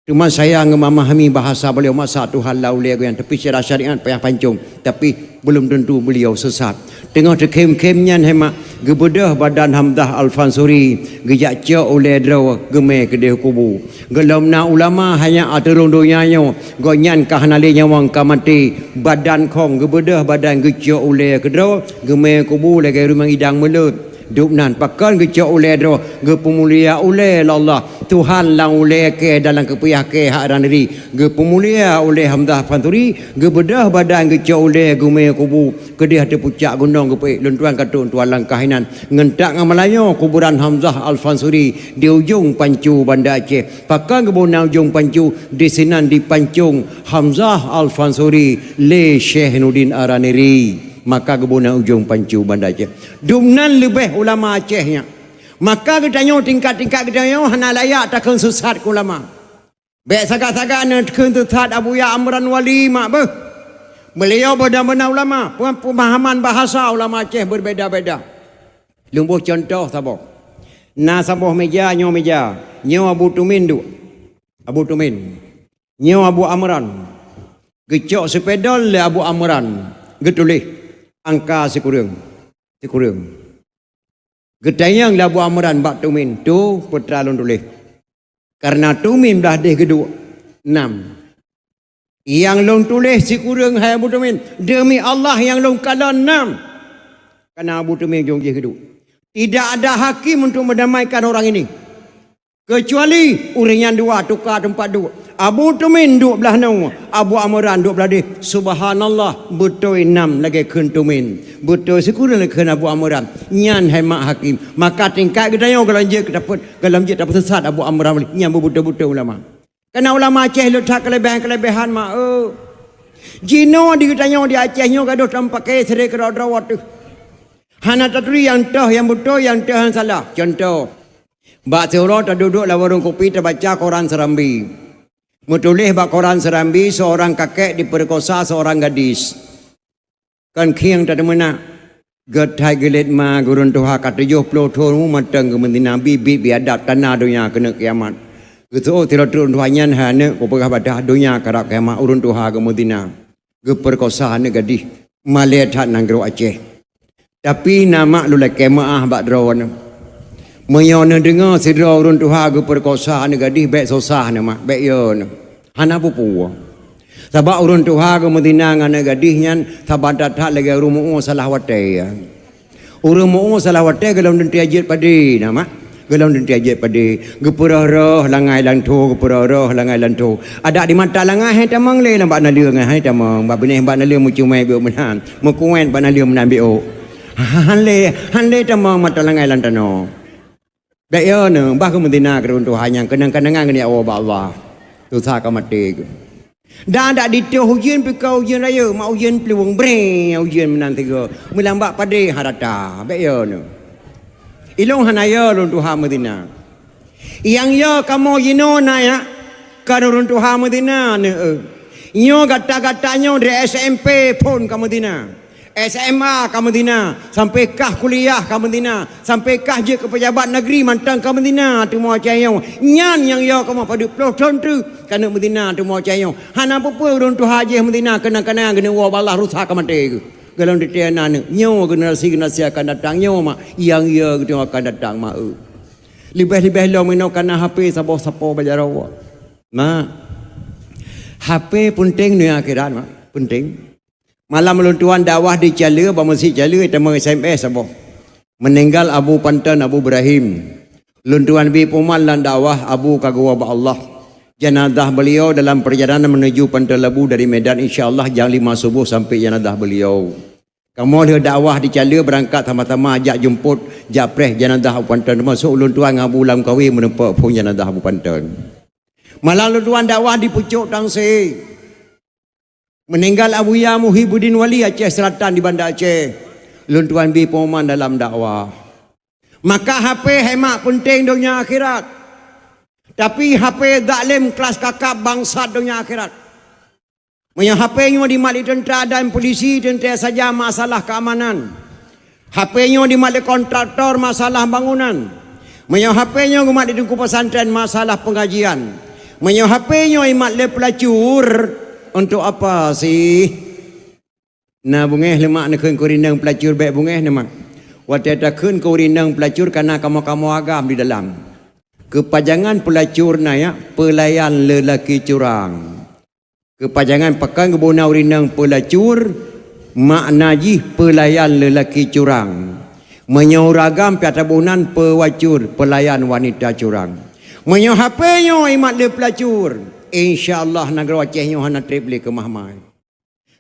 Cuma saya ngeumamahami bahasa beliau, masa Tuhan lam ulèe gobnyan, tapi secara syariat payah pancong. Tapi belum tentu beliau sesat. Teungoh teukhém-khém nyan hai mak, geubeudôh badan Hamzah Al-Fansuri, geujak cok ulèe droe geumè keudeh kubu. Gohlom na ulama hana ateueh rhueng donya nyoe, gobnyan ka hana lé nyawöng ka maté, badan khong geubeudôh badan geucok ulèe keudroe, geumè kubu lagèe rumoh idang meuleuet. Dubnan pakon geucok ulèe droe, geupeumulia ulèe lé Allah. Tuhan lam ulèe kèe dan lam keupiah kèe hai Araniri. Geupeumulia ulèe Hamzah Fansuri, geubeudôh badan geucok ulèe geumè kubu. Keudeh ateueh pucak gunong geupeuék, lôn tuan ka trok tuan langkah inan. Ngon that ngon meulanyoe kuburan Hamzah Al-Fansuri di ujong pancu Banda Aceh. Pakon geuboh na ujong pancu, disinan dipancong Hamzah Al-Fansuri lé Syekh Nuruddin Araniri. Maka geuboh na ujong pancu Banda Aceh. Dubnan leubeh ulama Aceh nyan. Maka geutanyoe tingkat-tingkat geutanyoe hana layak takheun sesat keu ulama. Bèk sagai-sagai neukheun sesat Abuya Amran Wali mak beuh. Beliau beuna-beuna ulama, pemahaman bahasa ulama Aceh berbeda-beda. Lôn boh contoh saboh. Na saboh meja, nyoe meja. Nyoe Abu Tumin duek. Abu Tumin. Nyoe Abu Amran. Geucok sipedol lé Abu Amran. Geutuléh angka sikureueng. Sikureueng. Geutanyong lé Abu Amran bak Tumin, "Tu, peue teuma lôn tuléh?" Kareuna Tumin blah deh geuduek, nam. "Nyang lôn tuléh sikureueng hai Abu Tumin, deumi Allah nyang lôn kalon nam." Kareuna Abu Tumin ujong jih geuduek. "Tidak ada hakim untuk mendamaikan orang ini." Keucuali ureuëng nyan dua tuka teumpat duek. Abu Tumin duek blaih nyoe, Abu Amran duek blaih deh. Subhanallah, beutôi nam lagée kheun Tumin. Beutôi sikureueng lagée kheun Abu Amran. Nyan hai mak hakém. Maka tingkat geutanyoe gohlom jeuet tapeuet, gohlom jeuet tapeusesat Abu Amran, nyan beubeutôi-beutôi ulama. Kana ulama Aceh le that keuleubaihan-keuleubaihan mak eu. Jinoe di geutanyoe di Aceh nyoe gadôh tameupakée siré keudroe-droe teuh. Hana taturi nyang toh nyang beutôi, nyang toh nyang salah. Cuntoh, bak siuroe taduek-duek lam warong kopi tabaca koran Serambi. Meutuléh bak koran Serambi, seorang kakek diperkosa seorang gadis. Kon khieng tateumeunak. Geuthai geulet ma gureueng tuha ka tujoh ploh thon mantong geumeuzina, biet-biet biadab tanda donya keuneuk kiamat. Geuseuôt sidroe ureuëng tuha nyan, "Hai aneuëk, kupeugah bak dah donya karab kiamat, ureuëng tuha geumeuzina, geupeurkosa aneuëk gadih." Malée that nanggroe Aceh. Tapi na mak lôn lakée meuáh bak droeneuh. Meunyoe neudeungoe sidroe ureuëng tuha geupeurkosa aneuëk gadih, bék susah neuh mak, bék yo neuh. Hana peue-peue. Sabab ureuëng tuha geumeuzina ngon aneuëk gadih nyan saban that-that lagée ureuëng meu-ueh salah watée. Ureuëng meu-ueh salah watée gohlom teuntée jeuet padé na mak. Gohlom teuntée jeuet padé. Geupeurôh-rôh langai lam thô, geupeurôh-rôh langai lam thô. Adak di mata langai hai tamong lé lam bak naleueng, hai tamong. Bak binéh bak naleueng meucumai biôk meunan. Meukuet bak naleueng meunan biôk. Han lé, han lé tamong mata langai lam tanoh. Bék yo neuh, bah geumeuzina keu ureuëng tuha nyang keunang-keunangan geuneuk woe bak Allah. Susah ka maté geuh. Dan dak ditoh ujeuen pih ka ujeuen rayeuk, mak ujeuen plueng breng, ujeuen meunan sigoe. Meulam bak padé harata, bék yo neuh. Ilôn hana yo lôn tuha meuzina. Nyang yo kamoe jinoe na ya, ka ureuëng tuha meuzina neuh. Nyoe gata-gata nyoe dari S M P phon ka meuzina. S M A ka meuzina, sampai kah kuliah ka meuzina, sampai kah jeuet keu pejabat negeri mantong ka meuzina teuma cayong. Nyan nyang yo kamoe padub ploh thon teuk ka neuk meuzina teuma cayong. Hana peue-peue ureuëng tuha jih meuzina keunang-keunangan geuneuk woe bak Allah, rusa ka maté geuh. Gohlom teuntée na neuh. Nyoe generasi-generasi akan datang nyoe mak, nyang yo geutanyoe akan datang mak eu. Leubeh-leubeh lom inoe kana H P saboh sapo bak jaroe. Mak, H P peunteng donya akhirat mak, peunteng. Malam lôn tuan dakwah di Caleue, bak meuseujid Caleue, teuma S M S saboh. Meuninggal Abu Panton Abu Ibrahim. Lôn tuan bi peuman lam dakwah Abu ka geuwoe bak Allah. Janazah beliau dalam perjalanan menuju Panton Labu dari Medan, insya Allah jam lima subuh sampai janazah beliau. Kamoe lheueh dakwah di Caleue beurangkat sama-sama jak jemput, jak preh janazah Abu Panton, teumasok ulôn tuan ngon Abu Lam Kawi meureumpok phon janazah Abu Panton. Malam lôn tuan dakwah di Pucok Tangse. Meuninggal Abuya Muhibuddin Wali Aceh Selatan di Banda Aceh, lôn tuan bi peuman dalam dakwah. Maka H P hai mak peunteng donya akhirat. Tapi H P zalim kelas kakap bangsat donya akhirat. Meunyoe H P nyoe dimat lé teuntra dan polisi teuntée saja masalah keamanan. H P nyoe dimat lé kontraktor masalah bangunan. Meunyoe H P nyoe geumat lé teungku pesantren masalah pengajian. Meunyoe H P nyoe imat lé pelacur, untuk apa sih? Na beungéh leumak neukheun keu ureuëng inong pelacur bék beungéh neuh mak. Watée takheun keu ureuëng inong pelacur kana kamoe-kamoe agam di dalam. Keupajangan pelacur na ya, pelayan lelaki curang. Keupajangan pakon geubuna ureuëng inong pelacur, makna jih pelayan lelaki curang. Meunyoe ureuëng agam piata bunan pewacur, pelayan wanita curang. Meunyoe H P nyoe imat lé pelacur, insya Allah nanggroe Aceh nyoe hana treb lé keumah mai.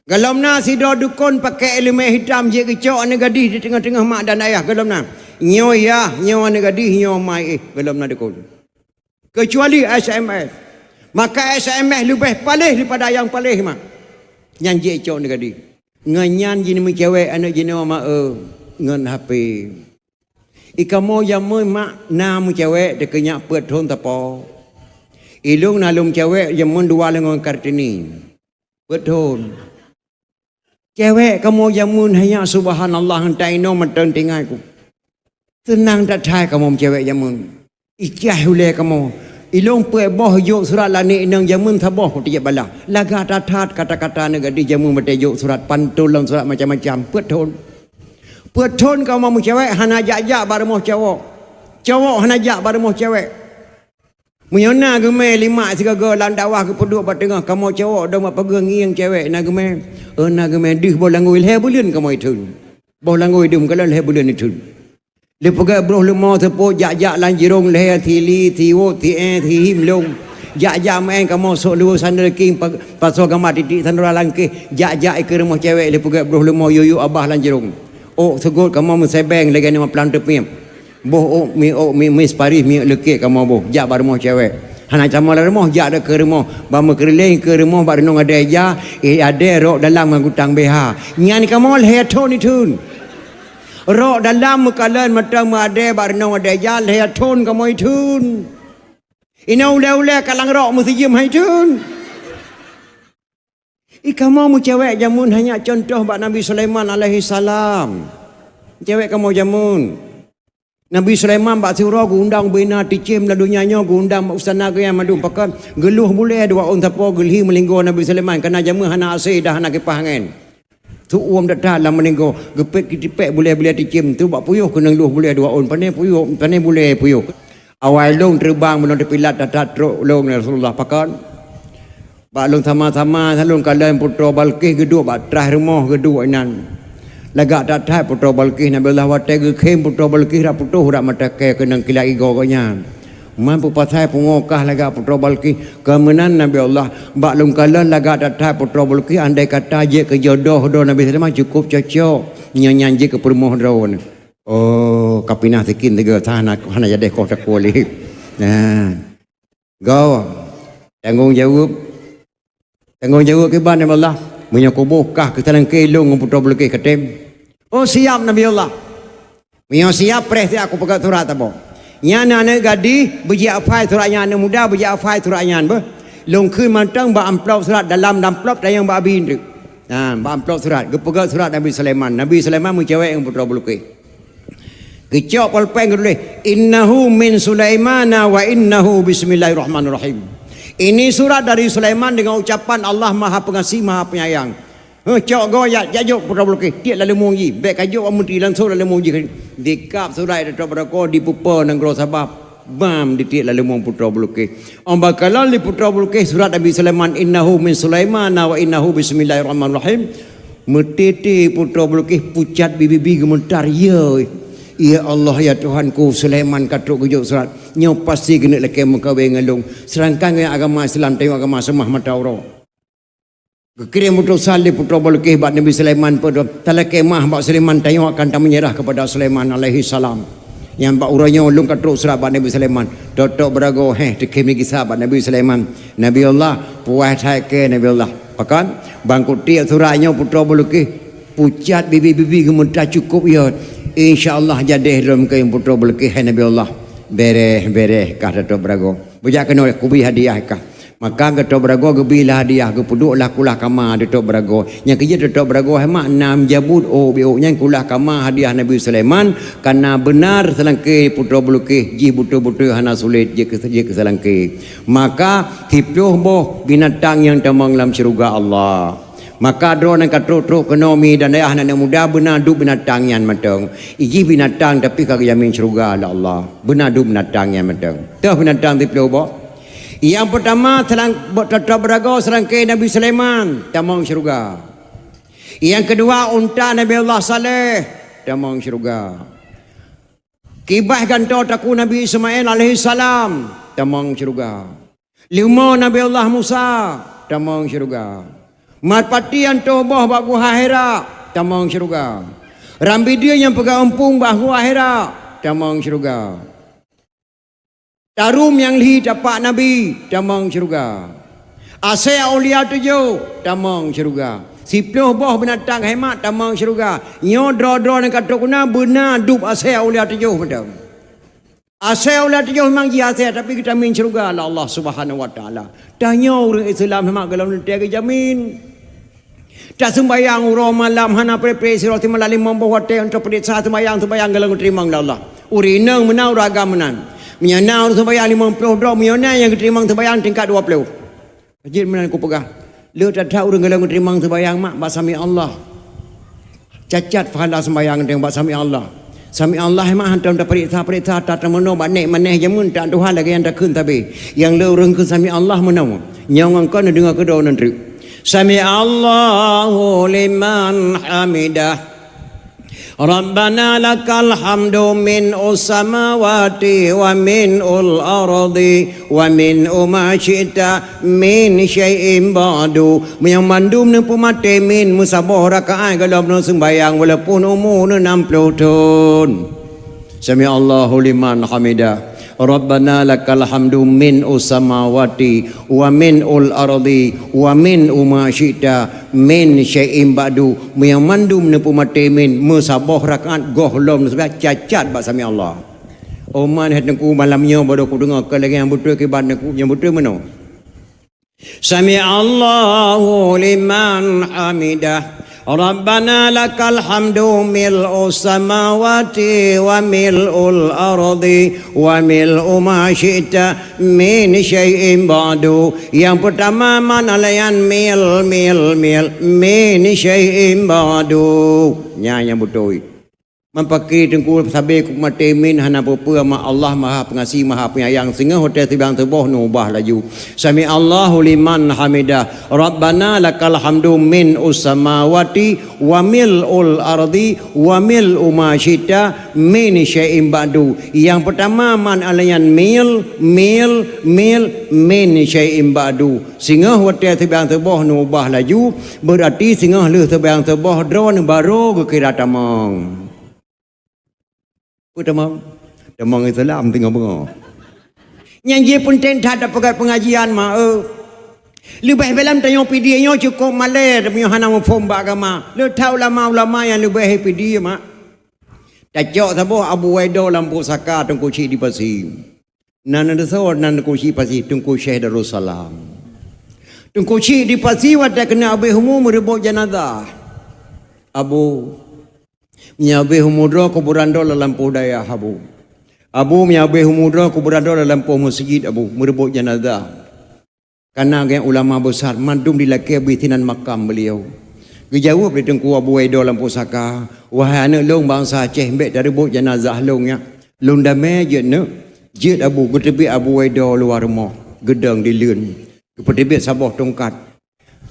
Gohlom na sidroe dukon pakai iéleumé hitam jeuet geucok aneuëk gadih di teungoh-teungoh mak dan ayah gohlom na. Nyoe yah, nyoe aneuëk gadih, nyoe mai éh, gohlom na dukon. Keucuali S M S. Maka S M S leubeh paléh daripada nyang paléh mak. Nyan jeuet cok aneuëk gadih. Ngon nyan jih neumeucewek aneuëk jinoe mak eu ngon H P. I kamoe jameun mak na meucewek teukeunyak peuet thon sapo. Ilôn na lôn cewek jameun dua lé ngon Kartini. Peuet thon. Cewek kamoe jameun hanya subhanallah, entah inoe mantong tinggai ku. Seunang that hai kamoe meucewek jameun. Icah ulée kamoe. Ilôn peuet boh jok surat lagée inong jameun saboh ku tijak balah. Lagak that-that kata-kata aneuëk gadih jameun batée jok surat, pantôn lam surat macam-macam. Peuet thon. Peuet thon kamoe meucewek hana jak-jak bak rumoh cowok. Cowok hana jak bak rumoh cewek. Meunyoe na geumé limak sigoe-goe lam dakwah geupeuduek bak teungoh kamoe cowok dong bak pageue ngieng cewek na geumé. Oh na geumé deuh boh langgui lhée buleuen kamoe itheun. Boh langgui deuh meukalon lhée buleuen itheun. Lheuh peugét broh leumo seupôt, jak-jak lam jirông lhèe, sili, siwôt, siéh, sihim lông. Jak-jak meu'én kamoe sôk luweue sandal king, pa-, pasoe gamba titik sandal langkéh, jak-jak ikeue rumoh cewek lheuh peugét broh leumo yue-yue abah lam jirông. Ôk seugôt kamoe meusebeng lagèe nyoe maplang teupiep. Boh ôk mi, ôk mi, mi seuparih mi leukét kamoe boh, jak bak rumoh cewek. Hana tamong lam rumoh, jak deuh keu rumoh. Ban meukeureuléng keu rumoh bak reunong adèe ja, eh, adèe rok dalam ngon gutang B H. Nyan kamoe lhèe thôn itheun. Rok dalam meukalon mantong meuadèe bak reunong adèe ja lhèe thôn kamoe itheun. Inoe ulèe-ulèe ka lam rok meusijeuem hai theun. I kamoe meucewek jameun hana contoh bak Nabi Sulaiman alaihissalam. Cewek kamoe jameun. Nabi Sulaiman bak siuroe geuundang bubena teucém lam donya nyoe, geuundang bak istana geuh nyan mandum pakon, geulôh bulèe dua ôn sapo geulhi meulinggoe Nabi Sulaiman, kareuna jameun hana AC dan hana kipah angén. Teuuem that-that lam meulinggoe, geupék kitipék bulèe-bulèe teucém, trôk bak puyoh keunong lôh bulèe dua ôn, pané puyoh, pané bulèe puyoh. Awai lôn teureubang meunong teupilat that-that trôk lôn, ya Rasulullah, pakon? Bak lôn sama-sama, lôn kalon Putroe Balqis geuduek bak traih rumoh geuduek inan. Lagak that-that Putroe Balqis, Nabi Allah watèe geukhém Putroe Balqis rap putôh rap mata kèe keunong kilat igoe gobnyan. Man peupasai pungo kah lagak Putroe Balqis. Keu meunan Nabi Allah, bak lôn kalon lagak that-that Putroe Balqis, andai kata jeuet keu jodoh droe Nabi Sulaiman cukôp cocok. Nyan, nyan jeuet keu peurumoh droe. Oh, ka pinah sikin teuga, hana, hana jadeh koh takue lé. Nah. Go. Tanggong jaweueb. Tanggong jaweueb kiban, ya Allah. Meunyoe kuboh kah keu salangké lôn ngon Putroe Balqis, katem. Oh, siap, Nabi Allah. Meunyoe siap, preh siap, kupeugah surat saboh. Nyan aneuk gadih, beujihafai surat nyan, aneuk muda, beujihafai surat nyan, beuh. Lôn kheun mantong bak amplop surat, dalam amplop tanyong bak abi nteuk. Nah, bak amplop surat, geupeugah surat Nabi Sulaiman. Nabi Sulaiman meucewek ngon Putroe Balqis. Geucok polpeng geutuléh, "Innahu min Sulaimana wa innahu bismillahirrahmanirrahim." Ini surat dari Sulaiman dengan ucapan Allah Maha Pengasih, Maha Penyayang. Heh, cok goe jak, jak jok Putroe Balqis, tiek lam leumong jih, bèk ka jok bak menteri, langsong lam leumong jih. Dikab surat Datuk Beurako, dipeupo nanggroe Sabah, bam ditiek lam leumong Putroe Balqis. Óh bak kalon lé Putroe Balqis surat Nabi Sulaiman, "Innahu min Sulaimana wa innahu bismillahirrahmanirrahim." Meuteuntèe Putroe Balqis pucat bibi-bibi geumeuntar, "Ya, ya Allah, ya Tuhanku, Sulaiman ka trok geujok surat. Nyoe pasti keuneuk lakèe meukawen ngon lôn. Seudangkan ngon agama Islam, tanyoe agama seumah mata uroe." Geukirém utosan lé Putroe Balqis bak Nabi Sulaiman, peudong, "Talakèe mah bak Sulaiman, tanyoe akan tameunyeurah keupada Sulaiman alaihissalam." Nyang bak uroe nyoe lôn ka trok surat bak Nabi Sulaiman. Datuk Beurako, heh, teukhém lé gisa bak Nabi Sulaiman. "Nabi Allah, puas that kèe, Nabi Allah. Pakon? Ban kutiek surat nyoe Putroe Balqis pucat bibi-bibi geumeuntar cukôp yot. Insya Allah jadeh lom keu Putroe Balqis, hai Nabi Allah." "Bèrèh, bèrèh," kah Datuk Beurako. "Beujak keunoe, kubri hadiah kah." Maka Datuk Beurako geubri lah hadiah, geupeuduek lah kulah kama Datuk Beurako. Nyang keujeuet Datuk Beurako hai mak na meujabut ôk biôk nyan kulah kama hadiah Nabi Sulaiman, kareuna beunar seulangké Putroe Balqis jih beutôi-beutôi hana sulet jeuet keu, jeuet keu seulangké. Maka siplôh boh binatang nyang tamong lam syeuruga Allah. Maka droeneuh ka trok-trok keunoe mi dan ayah aneuk muda beuna duek binatang nyan mantong. Ijih binatang tapi ka geujamin syeuruga lé Allah. Beuna duek binatang nyan mantong. Toh binatang siplôh boh. Nyang peutama selang-, bo-, Datuk Beurako seulangké Nabi Sulaiman tamong syeuruga. Nyang keudua unta Nabi Allah Saleh tamong syeuruga. Kiban gantoe takue Nabi Ismail alaihissalam tamong syeuruga. Leumo Nabi Allah Musa tamong syeuruga. Marpati nyang tuboh bak Guha Hira tamong syeuruga. Rambideu nyang peugah eumpung bak Guha Hira tamong syeuruga. Tarum nyang lhi tapak Nabi tamong syeuruga. Asèe aulia tujoh tamong syeuruga. Siplôh boh binatang hai mak tamong syeuruga. Nyoe droe-droe nyang ka trok keunoe beuna duek asèe aulia tujoh mantong. Asèe aulia tujoh memang jih asèe, tapi geujamin syeuruga lé Allah Subhanahu wa Taala. Tanyoe ureueng Islam hai mak golom teuntèe geujamin. Taseumbayang uroe malam hana preh-preh, sidroe simalam limong boh watèe, untuk peuriksa seumbayang, seumbayang golom geuteurimong lé Allah. Ureueng inong meunan, ureueng agam meunan. Meunyoe na ureueng seumbayang limong ploh droe, meunyoe na nyang geuteurimong seumbayang tingkat dua ploh. Jeuet meunan kupeugah, le that-that ureueng golom geuteurimong seumbayang mak bak Sami Allah. Cacat pahala seumbayang teuh bak Sami Allah. Sami Allah mak hantom tapeuriksa-peuriksa, tateumeunoe bak nèk manèh jameun, tak tuha lagèe nyang takheun sabe. Nyang le ureueng kheun Sami Allah meunoe. Nyoe ngon kon neudeungoe keudroe nyan treuk. Sami Allahu liman hamidah. Rabbana lakal hamdu min ussamawati wa min ul ardi wa min uma syi'ta min syai'in ba'du. Meunyoe mandum neupeumaté min meusaboh rakaat golom neuseumbahyang walaupun umu neuh nam ploh thon. Sami Allahu liman hamidah. Rabbana lakal hamdu min ussamawati wa min ul ardi wa min uma syi'ta min syai'in ba'du. Meunyoe mandum neupeumaté min meusaboh rakaat gohlom neuseumbahyang cacat bak sami Allah. Oman hai teungku malam nyoe baru kudeungoe keu lagée nyang beutôi kiban teungku nyang beutôi meunoe. Sami Allahu liman hamidah. Rabbana lakal hamdu mil'us samawati wa mil'ul ardi wa mil'u ma syi'ta min syai'in ba'du. Nyang peutama man alayan mil, mil, mil min syai'in ba'du. Nyan nyang beutôi. Meupaké teungku sabe kumaté min hana peue-peue ma Allah Maha Pengasih Maha Penyayang singoh watée teubiang teuboh neuubah laju. Sami Allahu liman hamidah. Rabbana lakal hamdu min ussamawati wa mil'ul ardi wa mil'u ma syi'ta min syai'in ba'du. Nyang peutama man alayan mil, mil, mil min syai'in ba'du. Singoh watée teubiang teuboh neuubah laju, beurati singoh lheueh teubiang teuboh droe barô geukira tamong. Peue tamong? Tamong Islam teungoh beungoh. Nyang jih peunteng that tapeugét peungajian ma eu. Leubeh balam tanyoe pidie nyoe cukop malée meunyoe hana muphom bak agama. Le that ulama-ulama nyang leubeh pidie ma. Tacok saboh Abu Waido lam pusaka Teungku Chik di Pasi. Nan na deusoe nan Teungku Chik Pasi Teungku Syekh Darussalam. Teungku Chik di Pasi watée keuneuk abéh umu meureubot janazah. Abu Meunyoe abéh umu droe kuburan droe lam lampôh dayah Abu. Abu meunyoe abéh umu droe kuburan droe lam lampôh meuseujid Abu, meureubot janazah. Kana gét ulama beusar mandum dilakée beusinan makam beuliau. Geujaweueb lé Teungku Abu Waido lam pusaka, "Wahai aneuëk lôn bansa Aceh, bék tareubot janazah lôn nyak. Lôn damé jeuet neuk." Jeuet Abu geuteubiet Abu Waido luwa rumoh, geudong dileuen. Geupeuteubiet saboh tungkat.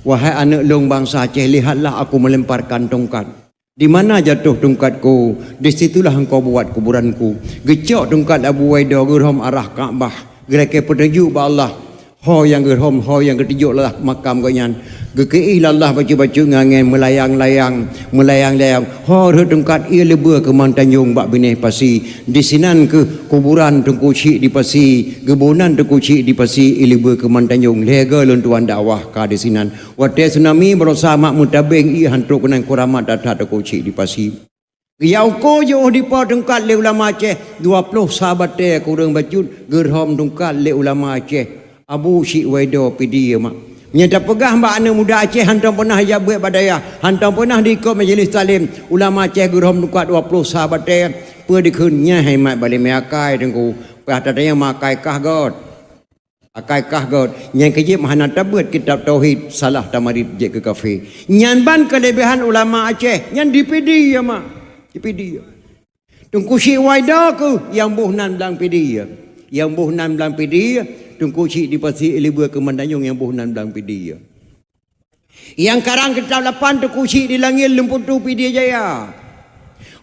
"Wahai aneuëk lôn bansa Aceh, lihatlah aku melemparkan tungkat. Di mana jatuh tungkatku, di situlah engkau buat kuburanku." Geucok tungkat Abu Waido geurhom arah Ka'bah, geulakée peutunjuk bak Allah. Ho nyang geurhom, ho nyang geutunjuk Allah makam gobnyan. Geukeuih lé Allah bacut-bacut ngon angén meulayang-layang, meulayang-layang. Ho rhot tungkat ie leubeh keu mantanyong bak binéh pasi. Disinan kheueh kuburan Teungku Chik di Pasi, geuboh nan Teungku Chik di Pasi ie leubeh keu mantanyong. Lhée goe lôn tuan dakwah ka disinan. Watée tsunami barosa mak meutabeng ie hantrok keunan kuramat that-that Teungku Chik di Pasi. Geuyue uko jiôh dipo tungkat lé ulama Aceh, dua ploh sa batée kureueng bacut geurhom tungkat lé ulama Aceh. Abu Chik Waido pidie mak. Nyan tapeugah bak aneuëk muda Aceh hantom peunah jak beuet bak dayah, hantom peunah diikot majelis taklim. Ulama Aceh geurhom tungkat dua ploh sa batée, peue dikheun nyan hai mat balée meuakai teungku. Pah tatanyong meuakai kah göt. Akai kah göt, nyang keujeuet hana tabeuet kitab tauhid, salah tamarit jeuet keu kafé. Nyan ban keulebihan ulama Aceh, nyan dipidie mak. Dipidie. Teungku Chik Waido kheueh nyang boh nan blang pidie. Nyang boh nan blang pidie, Teungku Chik di Pasi ie leubeh keu mantanyong nyang boh nan blang pidie. Nyang karang kitab lapan Teungku Chik di Langét Leumputue Pidie Jaya.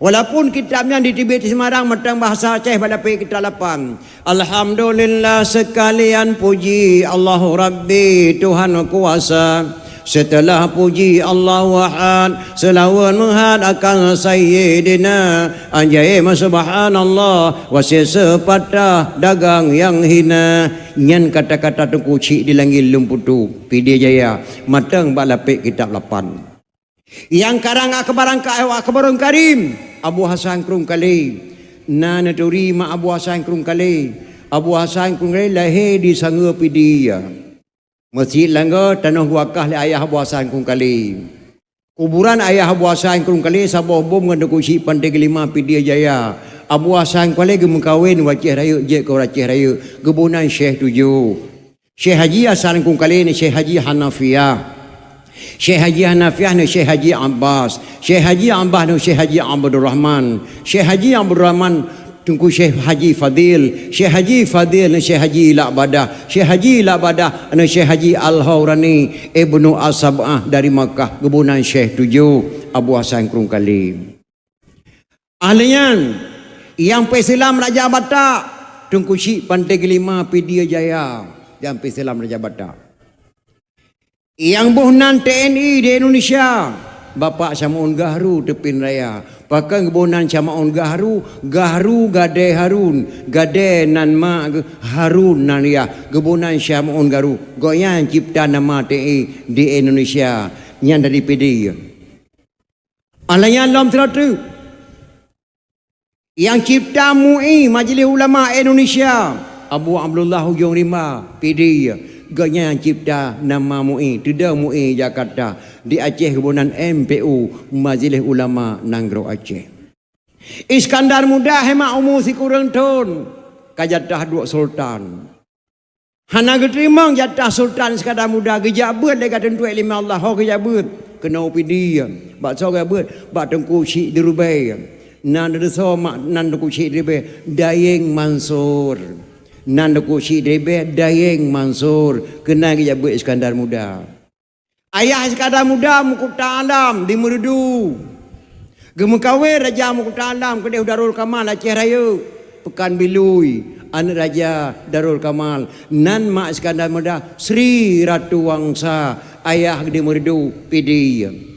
Walaupun kitab nyan diteubiet di Semarang mantong bahasa Aceh bak lapék kitab lapan. Alhamdulillah seukalian puji Allahu Rabbi Tuhan kuasa. Seuteulah puji Allahu Ahad, seulaweuet meuhat akan Sayyidina. Ajaéb subhanallah, wasit seupatah dagang nyang hina. Nyan kata-kata Teungku Chik di Langét Leumputue Pidie Jaya, mantong bak lapék kitab lapan. Nyang karang Akbarang Ka-, Akbarul Karim, Abu Hasan Krueng Kalé. Na neuturi mak Abu Hasan Krueng Kalé. Abu Hasan Krueng Kalé lahé di Sangeue Pidie. Meuseujid Langgo tanoh geuwakah lé ayah Abu Hasan Krueng Kalé. Kuburan ayah Abu Hasan Krueng Kalé saboh bom ngon Teungku Chik Panté Geulima Pidie Jaya. Abu Hasan Krueng Kalé geumeukawen u Aceh Rayeuk jeuet keu ureuëng Aceh Rayeuk, geuboh nan Syekh Tujoh. Syekh Haji Hasan Krueng Kalé ngon Syekh Haji Hanafiah. Syekh Haji Hanafiah ngon Syekh Haji Abbas. Syekh Haji Abbas ngon Syekh Haji Abdul Rahman. Syekh Haji Abdul Rahman Teungku Syekh Haji Fadil. Syekh Haji Fadil ngon Syekh Haji Lak Badah. Syekh Haji Lak Badah ngon Syekh Haji Al-Haurani Ibnu As-Sab'ah dari Makkah geuboh nan Syekh Tujoh Abu Hasan Krueng Kalé. Ahli nyan, nyang peuseulamat Raja Batak, Teungku Chik Pantai Geulima Pidie Jaya, nyang peuseulamat Raja Batak. Nyang boh nan T N I di Indonesia, Bapak Syamaun Gahru Teupin Raya. Pakon geuboh nan Syamaun Gahru, Gahru Gadée Harun, Gadée nan mak geuh, Harun nan yah, geuboh nan Syamaun Gahru. Gobnyan cipta nama T N I di Indonesia, nyan dari Pidie. Alah nyan lom sidroe teuk. Nyang cipta MUI, Majelis Ulama Indonesia, Abu Abdullah Ujong Rimba, Pidie. Gobnyan nyang cipta nama MUI, teudong MUI Jakarta. Di Aceh geuboh nan M P U, Majelis Ulama Nanggroe Aceh. Iskandar Muda hemat umu sikureueng thon, ka jatah duek sultan. Hana geuteurimong jatah Sultan Iskandar Muda, geujak beuet lé ka teuntuek lé Allah, ho geujak beuet keunoe Pidie. Bak soe geujak beuet? Bak Teungku Chik di Rubée. Nan di soe mak nan Teungku Chik di Rubée? Dayeng Mansur. Nan Teungku Chik di Rubée Dayeng Mansur, keunan geujak beuet Iskandar Muda. Ayah Iskandar Muda Meukuta Alam di Meureudu. Geumeukawen Raja Meukuta Alam keudeh Darul Kamal Aceh Rayeuk, Peukan Bilui, aneuk Raja Darul Kamal. Nan mak Iskandar Muda Sri Ratu Wangsa, ayah di Meureudu Pidie.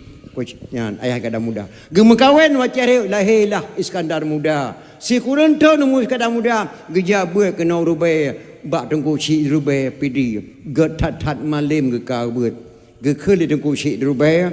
Nyan ayah Iskandar Muda. Geumeukawen u Aceh Rayeuk, lahé lah Iskandar Muda. Sikureueng thon umu Iskandar Muda, geujak beuet keunoe Rubée, bak Teungku Chik Rubée Pidie. Gét that-that malem geuka beuet. Geukheun lé Teungku Chik di Rubée,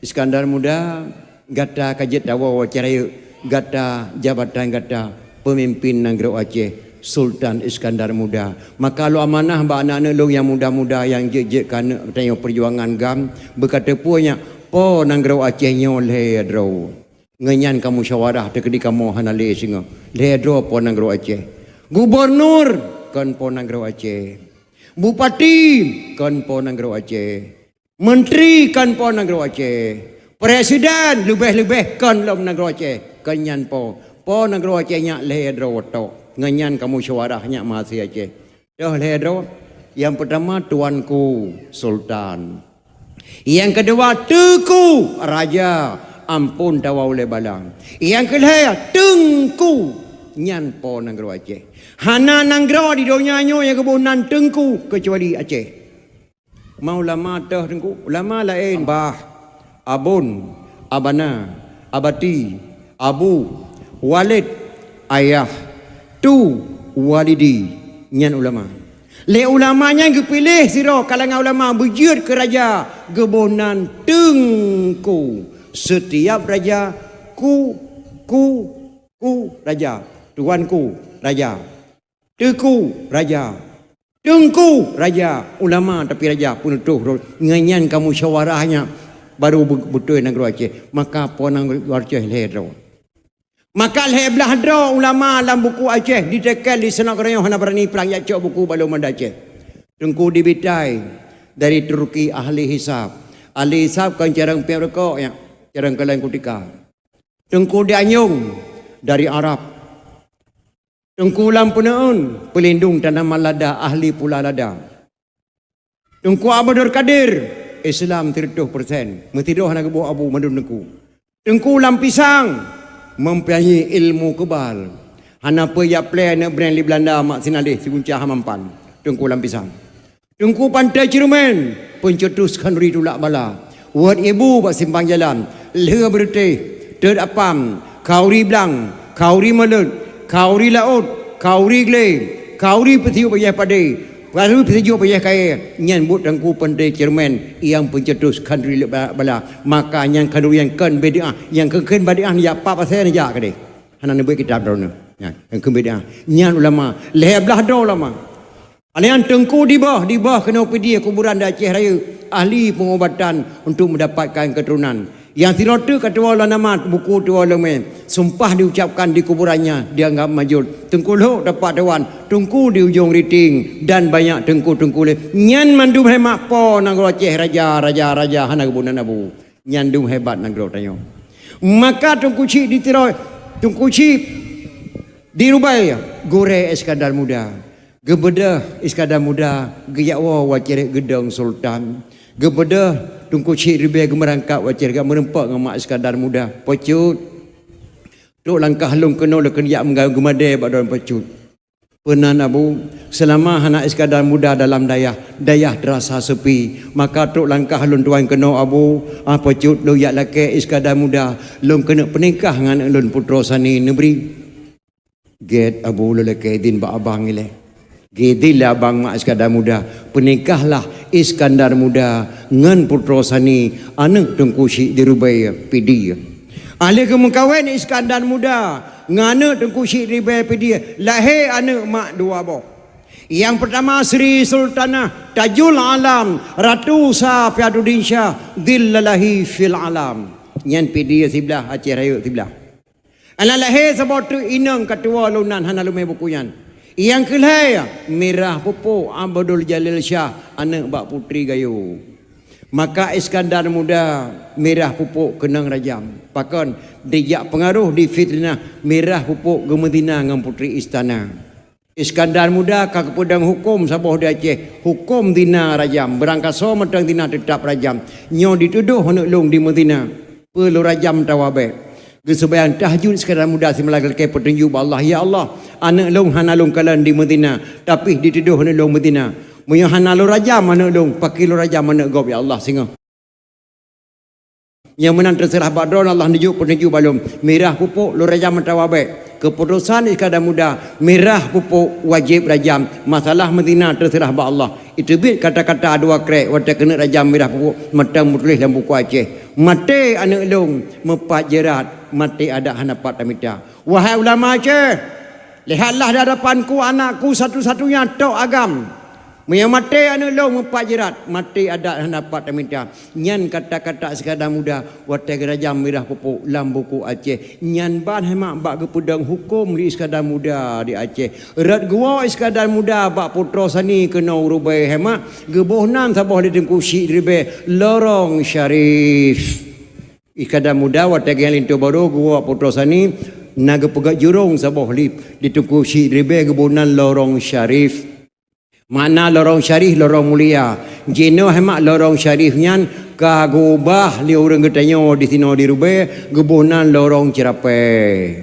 Iskandar Muda, gata ka jeuet tawoe u Aceh Rayeuk, gata jabatan gata peumimpin nanggroe Aceh, Sultan Iskandar Muda. Maka lôn amanah bak aneuk-aneuk lôn nyang muda-muda nyang jeuet-jeuet keu aneuk tanyoe peujuangan GAM, beukateupeue nyak, po nanggroe Aceh nyoe lhée droe. Ngon nyan ka musyawarah teukeudi kamoe hana lé singoh. Lhée droe po nanggroe Aceh. Gubunur kon po nanggroe Aceh. Bupati kon po nanggroe Aceh. Menteri kon po nanggroe Aceh. Presiden leubeh-leubeh kon lom nanggroe Aceh. Kon nyan po. Po nanggroe Aceh nyak lhée droe tok. Ngon nyan ka musyawarah nyak mahasiswa Aceh. Toh lhée droe. Nyang peutama Tuanku Sultan. Nyang keudua Teuku Raja, amphon tawoe ulée bala. Nyang keulhée Teungku, nyan po nanggroe Aceh. Hana nanggroe di donya nyoe nyang geuboh nan Teungku keucuali Aceh. Ma ulama toh Teungku, ulama laén bah. Abon, Abana, Abati, Abu, Walid, Ayah, Tu, Walidi, nyan ulama. Lé ulama nyan geupiléh sidroe kalangan ulama beujeuet keu raja, geuboh nan Teungku. Setiap raja, ku, ku, ku, raja. Tuanku, raja. Teuku, raja. Teungku, raja. Ulama, tapi raja, peunutôh droe. Ngon nyan ka musyawarah nyan, baru be-, beutôi nanggroe Aceh. Maka po nanggroe Aceh lhée droe. Maka lhée blaih droe ulama lam buku Aceh diteken di Seunok Keureunyueng hana beurani prang jak cok buku bak lôn Banda Aceh. Teungku di Bitai dari Turki ahli hisab. Ahli hisab kon carông piep rukok nyan, carông keulen kutika. Teungku di Anyong dari Arab. Teungku lam Peuneuen, peulindong tanaman lada, ahli pula lada. Teungku Abdul Kadir, Islam sireutoh persen, meusidroe hana geuboh abu mandum teungku. Teungku lam Pisang, mempunyai ilmu kebal. Hana peue jak plè aneuk brand di Belanda mak sinaléh siguncah mampan. Teungku lam Pisang. Teungku Panté Ceureumèn, peuncetus khanduri tulak bala. Wot ibu bak simpang jalan, lheueh beureuteh, teut apam, khanduri blang, khanduri meuleut, khanduri laôt, khanduri glé, khanduri peusijuek bajèe padé, khanduri peusijuek bajèe kayèe, nyan buet Teungku Panté Ceureumèn nyang peuncetus khanduri tulak bala. Maka nyan khanduri nyang kheun bid'ah, nyang kheun bid'ah neujak pat asèe neujak keudéh. Hana neubeuet kitab droeneuh. Nyan, nyang kheun bid'ah. Nyan ulama, lhèe blaih droe ulama. Alian Teungku Dibôh, Dibôh keunoe Pidie kuburan di Aceh Rayeuk, ahli pengobatan untuk mendapatkan keturunan. Nyang sidroe teuk ka tuwoe lôn nama buku tuwoe lôn mè, sumpah diucapkan di kuburannya dianggap manjôt. Teungku Lhok teumpat tuwan, Teungku di Ujong Riting dan banyak teungku-teungku lé. Nyan mandum hai mak po nanggroe Aceh raja, raja, raja hana geuboh nan abu. Nyan dum hebat nanggroe tanyoe. Maka Teungku Chik di Tiro, Teungku Chik di Rubai, gurèe Iskandar Muda. Geubeudôh Iskandar Muda geujak woe u Aceh Rayeuk geudong sultan. Geubeudôh Teungku Chik Rubai geumeurangkap u Aceh Rayeuk meureumpok ngon mak Iskandar Muda. Pocut. Trok langkah lôn keunoe lôn keuneuk jak meuga-, geumadée bak droeneuh bacut. Peunan Abu, seulama hana Iskandar Muda dalam dayah, dayah teurasa seupi. Maka trok langkah lôn tuan keunoe Abu, ah, bacut lôn jak lakée Iskandar Muda, lôn keuneuk peunikah ngon aneuk lôn Putroe Sani Neubri. Gét Abu, lôn lakée idhin bak abang ilée. Geuidhin lé abang mak Iskandar Muda, peunikahlah Iskandar Muda ngon Putroe Sani, aneuk Teungku Syik di Rubée Pidie. Ah lheueh geumeukawen Iskandar Muda ngon aneuk Teungku Syik di Rubée Pidie, lahé aneuk mak dua boh. Nyang peurtama Sri Sultanah Tajul Alam Ratu Safiaduddin Syah Dzillalahi fil Alam. Nyan Pidie siblah, Aceh Rayeuk siblah. Aneuk lahé saboh teuk inong ka tuwoe lom nan hana leumé buku nyan. Nyang keu lhée Mirah Pupuk Abdul Jalil Syah aneuk bak Putri Gayo. Maka Iskandar Muda Mirah Pupuk keunong rajam. Pakon? Dijak peungaroh difiteunah Mirah Pupuk geumeuzina ngon putri istana. Iskandar Muda ka geupeudong huköm saboh di Aceh, huköm zina rajam, beurangkasoe mantong zina teutab rajam. Nyoe ditudoh aneuk lôn dimeuzina, peue lôn rajam atawa bék. Geuseumayang tahajud Iskandar Muda simalam lakée peutunjuk bak Allah, "Ya Allah, aneuk lôn hana lôn kalon dimeuzina, tapi ditudoh aneuk lôn meuzina. Meunyoe hana lôn rajam aneuk lôn, pakri lôn rajam aneuk gob, ya Allah, singoh." Nyang meunan teuseurah bak Droeneuh, Allah neujok peutunjuk bak lôn. Mirah Pupuk lôn rajam atawa bék. Keuputosan Iskandar Muda, Mirah Pupuk wajéb rajam. Masalah meuzina teuseurah bak Allah. Iteubiet kata-kata dua krék watée keuneuk rajam Mirah Pupuk, mantong meutuléh lam buku Aceh. Maté aneuk lôn meupat jeurat, maté adat hana pat tamita. Wahai ulama Aceh, lihatlah di hadapanku anakku satu-satunya tok agam. Meunyoe maté aneuk lôn meupat jeurat, maté adat hana pat tamita. Nyan kata-kata Iskandar Muda watée geurajam Mirah Pupuk lam buku Aceh. Nyan ban hai mak bak geupeudong huköm lé Iskandar Muda di Aceh. Rot geuwoe Iskandar Muda bak Putroe Sani keunoe u Rubée hai mak, geuboh nan saboh lé Teungku Syik di Rubée, Lorong Syarif. Iskandar Muda watée geuh linto barô geuwoe Putroe Sani, na geupeugét jurông saboh lé, di Teungku Syik di Rubée geuboh nan Lorong Syarif. Makna Lorong Syarif, lorong mulia. Jinoe hai mak Lorong Syarif nyan ka geuubah lé ureuëng geutanyoe disinoe di Rubée, geuboh nan Lorong Ceurapée.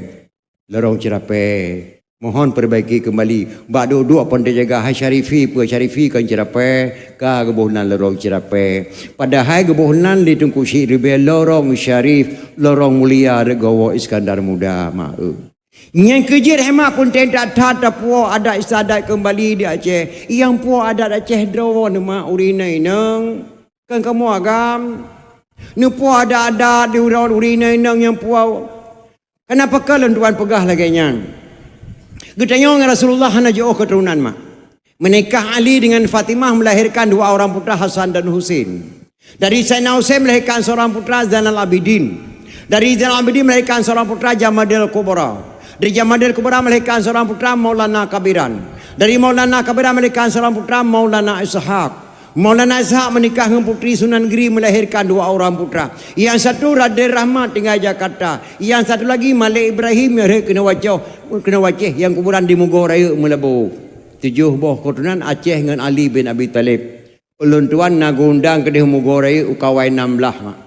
Lorong Ceurapée. Mohon perbaiki keumbali. Bak duek-duek pon teujaga hai Syarifi, peue Syarifi kon Ceurapée, ka geuboh nan Lorong Ceurapée. Padahai geuboh nan lé Teungku Syik di Rubée Lorong Syarif, lorong mulia rot geuwoe Iskandar Muda, mak eu. Nyang keujeuet hai mak peunteng that-that tapuwoe adat istiadat keumbali di Aceh. Nyang puwoe adat Aceh droeneuh mak ureuëng inong-inong. Kon kamoe agam. Neupuwoe adat-adat di uroe ureuëng inong-inong nyang puwoe. Kenapa keu lôn tuan peugah lagée nyan? Geutanyoe ngon Rasulullah hana jiôh keuturonan mak. Menikah Ali dengan Fatimah melahirkan dua orang putra Hasan dan Husin. Dari Sayyidina Husain melahirkan seorang putra Zainal Abidin. Dari Zainal Abidin melahirkan seorang putra Jamadil Kubra. Dari Jamadil Kubra melahirkan seorang putra Maulana Kabiran. Dari Maulana Kabiran melahirkan seorang putra Maulana Ishak. Maulana Ishak menikah dengan Putri Sunan Giri melahirkan dua orang putra. Yang satu Raden Rahmat tinggal Jakarta. Yang satu lagi Malik Ibrahim yang rhot keunoe Aceh, keunoe Aceh yang kuburan di Mugo Rayeuk Meulaboh. Tujoh boh keuturonan Aceh ngon Ali bin Abi Thalib. Ulôn tuan na geuundang keudeh Mugo Rayeuk u Kawai Nam Blah, mak.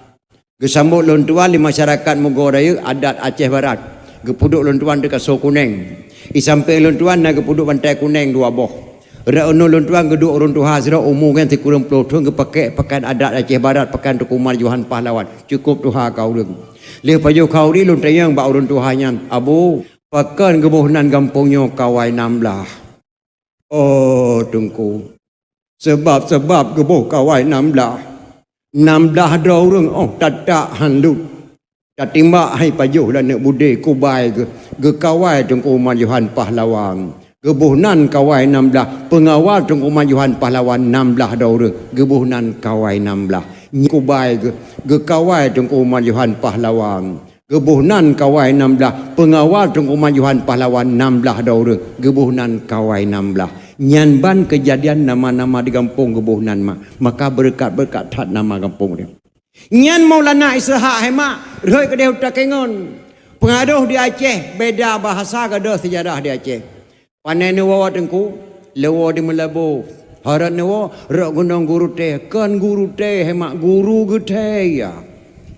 Geusambot lôn tuan lé masyarakat Mugo Rayeuk adat Aceh Barat. Geupeuduek lôn tuan di kaso kuneng. Di sampéng lôn tuan na geupeuduek bantai kuneng dua boh. Rot uneuen lôn tuan geuduek ureuëng tuha sidroe umu nyan sikureueng ploh thon geupakée pakaian adat Aceh Barat, pakaian Teungku Umar Johan Pahlawan. Cukôp tuha ka ureuëng. Lheueh pajoh khauri lôn tanyong bak ureuëng tuha nyan, "Abu, pakon geuboh nan gampông nyoe Kawai Nam Blah?" "Oh, Teungku, sabab-sabab geuboh Kawai Nam Blah. Nam blah droe ureuëng 'oh tatak han lut. Tatimbak hai pajoh lé aneuk budé kubai geu-, geukawai Teungku Umar Johan Pahlawan. Geuboh nan Kawai Nam Blah, peungawal Teungku Umar Johan Pahlawan nam blah droe ureuëng. Geuboh nan Kawai Nam Blah. Nyan kubai geu-, geukawai Teungku Umar Johan Pahlawan. Geuboh nan Kawai Nam Blah, peungawal Teungku Umar Johan Pahlawan nam blah droe ureuëng. Geuboh nan Kawai Nam Blah." Nyan ban keujadian nama-nama di gampông geuboh nan mak. Maka beureukat-beureukat that nama gampông nyan. Nyan Maulana Ishak hai mak rhot keudeh u Takengon. Peungaroh di Aceh, beda bahasa, gadôh seujarah di Aceh. Pane neuwoe Teungku, leuwoe di Meulaboh. Harot neuwoe, rot gunong Guru Tée, kon Guru Tée hai mak, guru geuthée ya.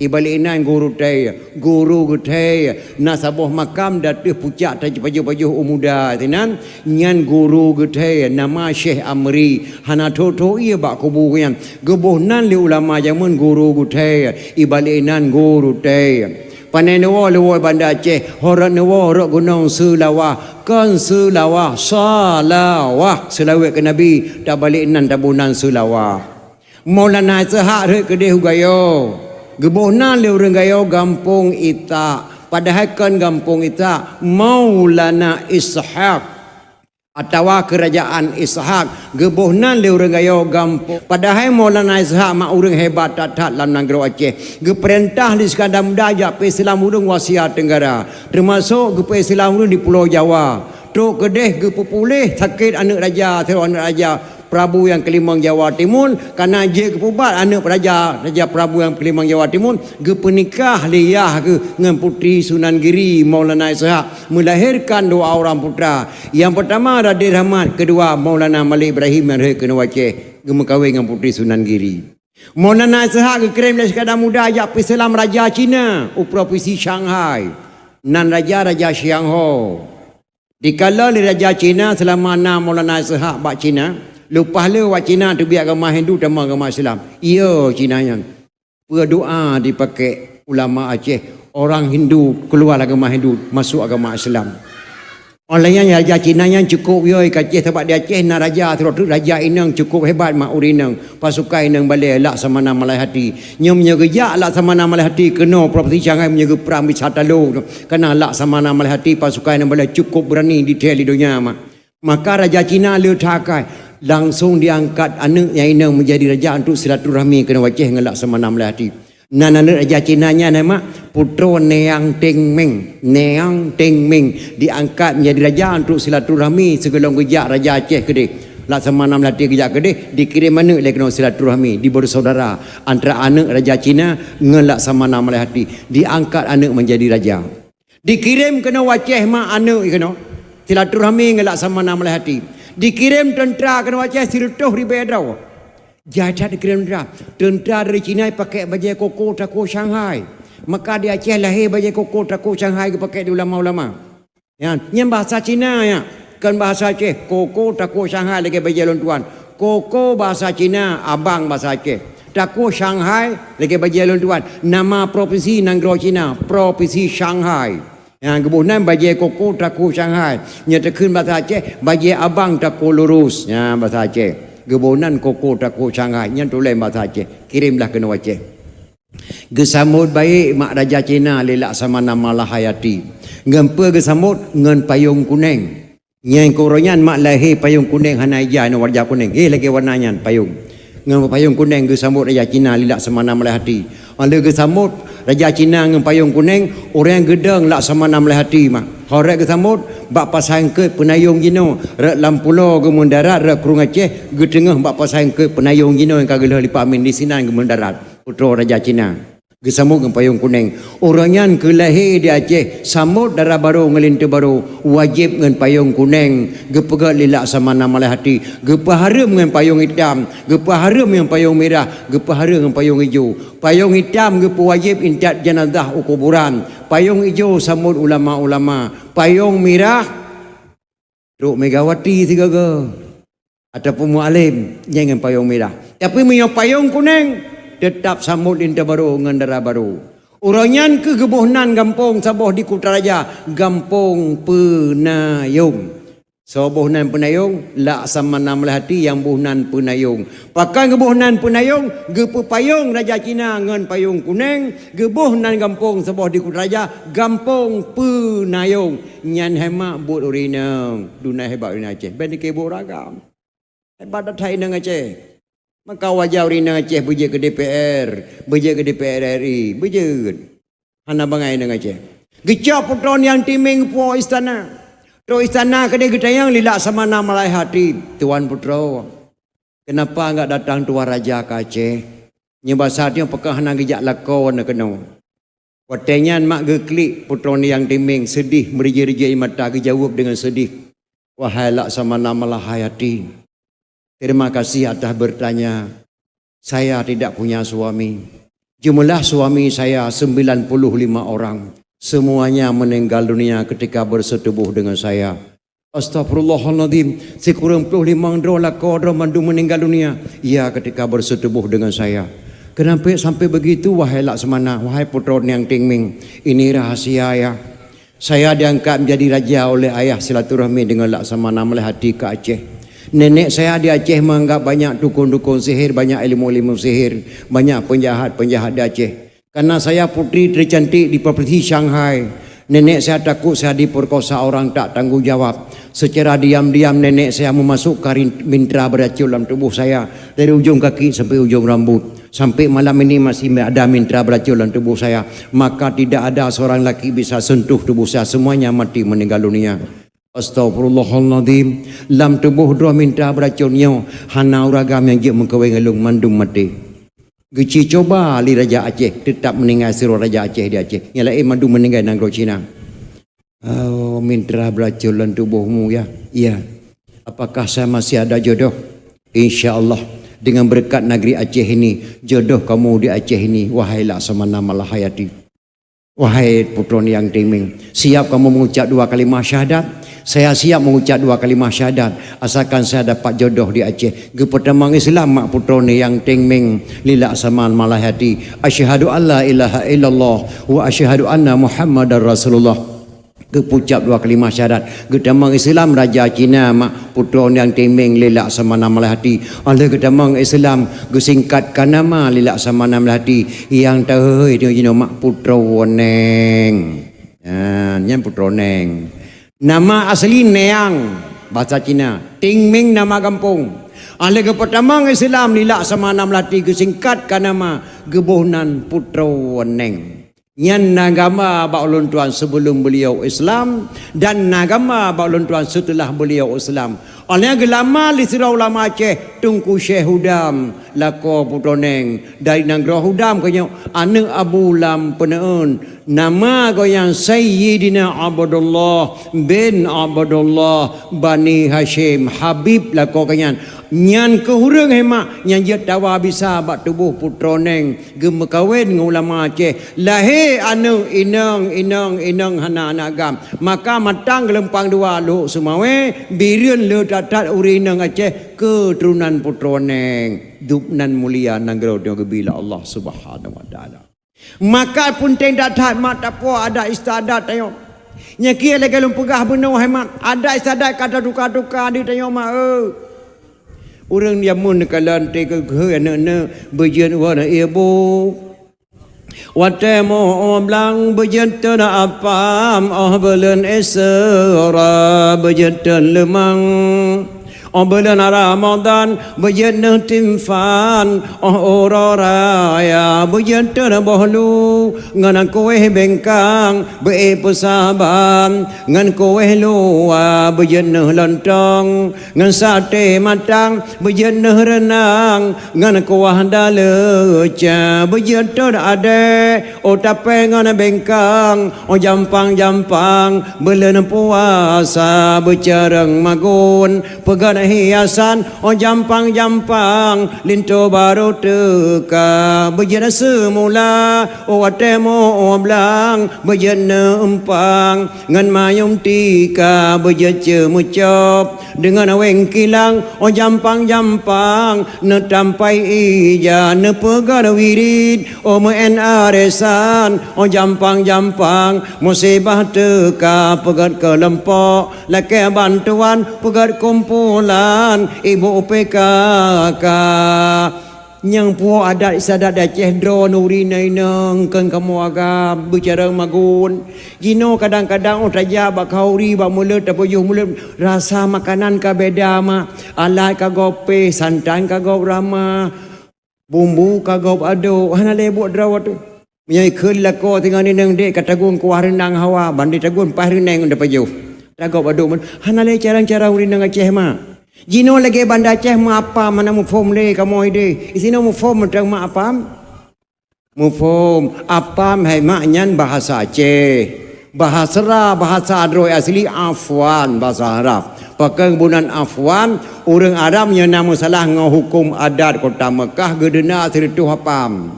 Ibalék inan guru tée, guru geuthée, na saboh makam di ateueh pucak taji pajoh-pajoh u muda sinan, nyan guru geuthée, nama Syekh Amri, hana thok-thok ié bak kubu nyan. Geuboh nan lé ulama jameun guru geuthée, ibalék inan guru tée. Pane neuwoe lé woe Banda Aceh, horot neuwoe rot gunong Seulawah, kon Seulawah, Salawah, seulaweuet keu Nabi, tabalék nan taboh nan Seulawah. Maulana Ishak rhot keudeh u Gayo. Geuboh nan lé ureuëng Gayo gampông Ishak. Padahai kon gampông Ishak, Maulana Ishak. Atawa Keurajaan Ishak. Geuboh nan lé ureuëng Gayo gampông. Padahai Maulana Ishak mak ureuëng hebat that-that lam nanggroe Aceh. Geupeurintah lé Iskandar Muda jak peuislam ureuëng u Asia Tenggara. Teumasok geupeuislam ureuëng di Pulo Jawa. Trok keudeh geupeupuléh sakét aneuëk raja, sidroe aneuëk raja Prabu nyang keulimong Jawa Timun, kana jeuet geupeubat aneuëk raja, Raja Prabu nyang keulimong Jawa Timun, geupeunikah lé yah geuh ngon Putri Sunan Giri, Maulana Ishak, melahirkan dua orang putra. Yang pertama Raden Rahmat, kedua Maulana Malik Ibrahim nyang rhot keunoe u Aceh, geumeukawen ngon Putri Sunan Giri. Maulana Ishak geukirém lé Iskandar Muda jak peuislam raja Cina u provinsi Shanghai. Nan raja, Raja Xiang Ho. Dikala lé raja Cina seulama na Maulana Ishak bak Cina, leupah lé bak Cina teubiet agama Hindu tamong agama Islam. Iya Cina nyan. Peue doa dipakék ulama Aceh, orang Hindu keuluar agama Hindu, masuk agama Islam. Óh lheueh nyan raja Cina nyan cukôp yôi ka Aceh, sabab di Aceh na raja sidroe teuk, raja inong cukôp hebat mak ureuëng inong. Pasukan inong balée Laksamana Malayhati. Nyoe meunyoe geujak Laksamana Malayhati keunoe provinsi Shanghai meunyoe geuprang bisa talo. Kana Laksamana Malayhati pasukan inong balée cukôp beurani di thée lé donya mak. Maka raja Cina le that akai langsung diangkat aneuëk nyang inong menjadi raja untuk silaturahmi keunoe u Aceh ngon Laksamana Malayhati. Nan aneuëk raja Cina nyan nama putroe Neang Teng Meng. Neang Teng Meng diangkat menjadi raja untuk silaturahmi sigohlom geujak raja Aceh keudeh. Laksamana Malayhati geujak keudeh, dikirém aneuëk lé keunoe silaturahmi, di bersaudara antara aneuëk raja Cina ngon Laksamana Malayhati. Diangkat aneuëk menjadi raja. Dikirém keunoe u Aceh mak aneuëk keunoe silaturahmi ngon Laksamana Malayhati. Dikirém teuntra keunoe u Aceh sireutôh ribée droe. Jai that dikirém teuntra. Teuntra dari Cina pakék bajée koko tako Shanghai. Maka di Aceh lahé bajée koko tako Shanghai geupakék di ulama-ulama. Nyan, nyan bahasa Cina nyan. Kon bahasa Aceh. Koko tako Shanghai lagée bajée lôn tuan. Koko bahasa Cina, abang bahasa Aceh. Tako Shanghai lagée bajée lôn tuan. Nama provinsi nanggroe Cina, provinsi Shanghai. Nyang geuboh nan bajée koko tako Shanghai. Nyan takheun bahasa Aceh, bajée abang tako lurus. Nyan bahasa Aceh. Geuboh nan koko tako Shanghai. Nyan tuléh bahasa Aceh. Kirémlah keunoe Aceh. Geusambot baék mak raja Cina lé Laksamana Malahayati. Ngon peue geusambot? Ngon payong kuneng. Nyang keu uroe nyan mak lahé payong kuneng hana ija ngon warna kuneng. Eh, lagée warna nyan payong. Ngon payong kuneng geusambot raja Cina lé Laksamana Malahati. Óh lheueh geusambot raja Cina ngon payong kuneng, ureuëng geudong Laksamana Malahati mak. Horek geusambot bak pasai eungkôt Peunayong jinoe, rot lam pulo geumeudarat, rot Krueng Aceh geuteungoh bak pasai eungkôt Peunayong jinoe nyang ka geulheueh lé Pak Amin, di sinan geumeudarat putroe raja Cina. Geusambot ngon payong kuneng. Uroe nyan keu lahé di Aceh, sambot dara barô ngon linto barô, wajéb ngon payong kuneng, geupeugét lé Laksamana Malahati, geupeuhareuem ngon payong itam, geupeuhareuem ngon payong mirah, geupeuhareuem ngon payong ijo. Payong itam geupeuwajéb intat janazah u kuburan, payong ijo sambot ulama-ulama, payong mirah trok Megawati sigoe-goe. Ataupun Mualem, nyang ngon payong mirah. Tapi meunyoe payong kuneng, teutap sambot linto barô ngon dara barô. Uroe nyan keuh geuboh nan gampông saboh di Kutaraja, Gampông Peunayong. Soe boh nan Peunayong? Laksamana Malahati nyang boh nan Peunayong. Pakon geuboh nan Peunayong? Geupeupayong raja Cina ngon payong kuneng, geuboh nan gampông saboh di Kutaraja, Gampông Peunayong. Nyan hai mak buet ureuëng inong, duna hebat ureuëng Aceh. Ben dikebok ragam. Hebat that inong Aceh. Maka wajar ureuëng inong Aceh beujeuet keu D P R, beujeuet keu D P R R I, beujeuet. Hana bangai inong Aceh. Geucok putroe Niang Timeng puwoe istana. Trok istana keudeh geutanyong lé Laksamana Malahati, "Tuan putroe, kenapa enggak datang tuan raja ke Aceh? Nyoe basa teuh pakon hana geujak lakoe keunoe?" Watée nyan mak geuklik putroe Niang Timeng seudeh meurijée-rijée mata geujaweueb deungon seudeh, "Wahai Laksamana Malahayati, terima kasih atas bertanya. Saya tidak punya suami. Jumlah suami saya sembilan puluh lima orang. Semuanya meninggal dunia ketika bersetubuh dengan saya. Astagfirullahaladzim, sikureueng ploh limong droe lakoe droe mandum meninggal dunia. Iya, ketika bersetubuh dengan saya. Kenapa sampai begitu, wahai Laksamana, wahai putroe Niang Ting Ming? Ini rahasia, ya. Saya diangkat menjadi raja oleh ayah silaturahmi dengan Laksamana Malai Hati ke Aceh. Nenek saya di Aceh menganggap banyak dukun-dukun sihir, banyak ilmu-ilmu sihir, banyak penjahat-penjahat di Aceh. Karena saya putri tercantik di provinsi Shanghai, nenek saya takut saya diperkosa orang tak tanggung jawab. Secara diam-diam nenek saya memasukkan rin- mintra beracun dalam tubuh saya dari ujung kaki sampai ujung rambut. Sampai malam ini masih ada mintra beracun dalam tubuh saya. Maka tidak ada seorang laki bisa sentuh tubuh saya, semuanya mati meninggal dunia. Astagfirullahaladzim. Lam tuboh droe mintra beuracon nyoe hana ureueng agam nyang jeuet meukawen ngon lôn, mandum maté. Geucuba lé Raja Aceh, teutap meuninggai sidroe Raja Aceh di Aceh. Nyang laén mandum meuninggai nanggroe Cina. Oh, mintra beuracon lam tubohmu, ya? Iya. Apakah saya masih ada jodoh? Insya Allah, dengan berkat negeri Aceh ini, jodoh kamu di Aceh ini, wahai Laksamana Malahayati. Wahai putroe Niang Ting Ming, siap kamu mengucap dua kalimah syahadat? Saya siap mengucap dua kalimah syahadat, asalkan saya dapat jodoh di Aceh. Geupeutamong Islam mak putroe Niang Ting Ming, lé Laksamana Malahayati. Asyhadu an la ilaha illallah wa asyhadu anna Muhammadar Rasulullah. Geupeucap dua kalimah syahadat. Geutamong Islam Raja Cina mak putroe Niang Ting Ming, lé Laksamana Malahayati. Óh lheueh geutamong Islam, geusingkat ka nama lé Laksamana Malahayati. Nyang teuheuh jinoe mak putroe Neng. Nah, nyan putroe Neng. Nama asli Neang, bahasa Cina. Ting Ming nama gampông. Óh lheueh geupeutamong Islam lé Laksamana Malahayati, geusingkat ka nama, geuboh nan putroe Neng. Nyan na gamba bak ulôn tuan sebelum beliau Islam, dan na gamba bak ulôn tuan setelah beliau Islam. Óh lheueh geulama lé sidroe ulama Aceh, Teungku Syekh Hudam, lakoe putroe Neng, dari nanggroe Hudam keunyoe, aneuk Abu Lam Peuneuen. Nama gobnyan Sayyidina Abdullah bin Abdullah Bani Hasyim, Habib lakoe gobnyan. Nyan keuh ureueng hemak nyang jeuet tawa bisa bak tuboh putroe Neng. Geumeukawen ngon ulama Aceh, lahé aneuk inong, inong, inong hana aneuk agam. Maka matang geulumpang dua Luhok Seumawé, Bireuen le that-that ureueng inong Aceh keuturonan putroe Neng. Dub nan mulia nanggroe nyoe geubri lé Allah Subhanahu wa Taala. Maka peunteng that-that mak tapuwoe adat istiadat tanyoe. Nyan keuh lagée lôn peugah bunoe hai mak, adat istiadat ka tatuka-tuka di tanyoe mak eu. Ureueng jameun neukalon teuka keuhai aneuk-aneuk beujeuet woe na ié bu. Watée mo blang beujeuet teun apam, óh buleuen Isra beujeuet teun leumang. Óh buleuen Ramadhan beujeuet neuh timphan, óh uroe raya beujeuet teun boh lu, ngon kueh bengkang beu-ék peusaban, ngon kueh luwa beujeuet neuh lontong. Ngon saté matang beujeuet neuh reunang, ngon kuah daleuca beujeuet teun adée, óh tapée ngon bengkang, óh jampang-jampang buleuen puasa beucareueng magun, peugét hiasan, óh jampang-jampang linto barô teuka beujeuet seumula, óh watée mo blang beujeuet neuh eumpang. Ngon mayum tika beujeuet ceumeucop, deungon wéng kilang óh jampang-jampang, neutampai ija neupeugét wirid, óh meu'én aresan óh jampang-jampang, musibah teuka peugét keulompok, lakée bantuan peugét kumpulan, ibu P K K. Nyang puwoe adat istiadat di Aceh droe nuri na inong keu kamoe agam beucareueng magun. Jinoe kadang-kadang óh tajak bak khauri, bak mulod, tapajoh mulod, rasa makanan ka beda mak. Alat ka gob péh, santan ka gob ramah, bumbu ka gob aduk, hana lé buet droe teuh. Meunyoe ikheun lakoe singoh inong dek ka tagun kuah reunang hawa, ban ditagun paih reuneng tapajoh. Tagob aduk mun hana lé carang-carang ureueng inong Aceh mak. Jinoe lagée Banda Aceh meuapam hana muphom lé kamoe ideh. Isinoe muphom mantong meuapam. Muphom, apam hai mak nyan bahasa Aceh. Bahasa, bahasa droe asli afwan, bahasa Arab. Pakon bunan afwan, ureueng Arab nyang na meusalah ngon huköm adat kota Meukah geudeuna sireutôh apam.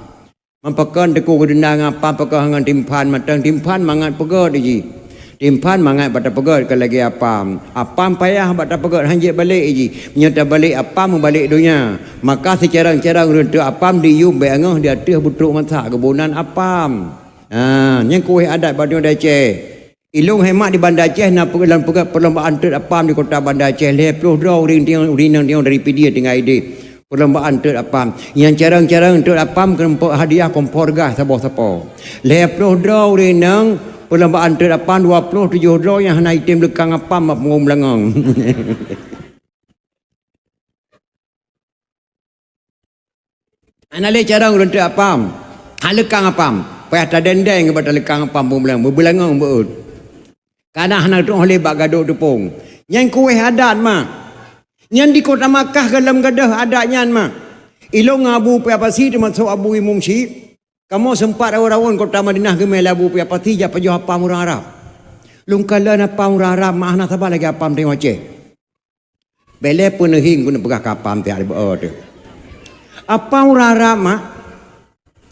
Pakon Teungku geudeunang apam pakon ngon timphan mantong, timphan mangat peugét jih. Timphan mangat bak tapeugét keu lagée apam. Apam payah bak tapeugét, han jeuet balek jih. Meunyoe tabalek apam, meubalek donya. Maka sicarông-carông ureuëng teuk apam diyum bék angoh di ateueh beutrok masak geubonan apam. Ha, nyang kueh adat bak donya Aceh. Ilong hemat di Banda Aceh na peugelan peugah perlombaan teut apam di kota Banda Aceh. Lhée ploh droe ureuëng tinong, ureuëng inong tinong dari Pidie tinggai ideh. Perlombaan teut apam. Nyang carông-carông teut apam keuneupok hadiah kompor gas saboh sapo. Lhée ploh droe ureuëng inong perlombaan teut apam, dua ploh tujoh droe nyang hana item leukang apam bak punggong beulangong. Hana lé carông ureuëng teuk apam. Hana leukang apam. Payah tadendeng bak leukang apam beubeulangong, beubeulangong beuet. Kana hana troh lé bak gadôk teupông. Nyan kueh adat mah. Nyan di kota Makkah gohlom gadôh adat nyan mah. Ilong ngon Abu Pia Pasi teumasok Abu Imum Syik. Kamoe seumpat rawon-rawon kota Madinah geumé lé Abu Pia Pasi jak pajoh apam ureuëng Arab. Lôn kalon apam ureuëng Arab mah hana saban lagée apam tanyoe Aceh. Bèk lé peuneuhieng keuneuk peugah keu apam tiak dibeuet teuh. Apam ureuëng Arab mah,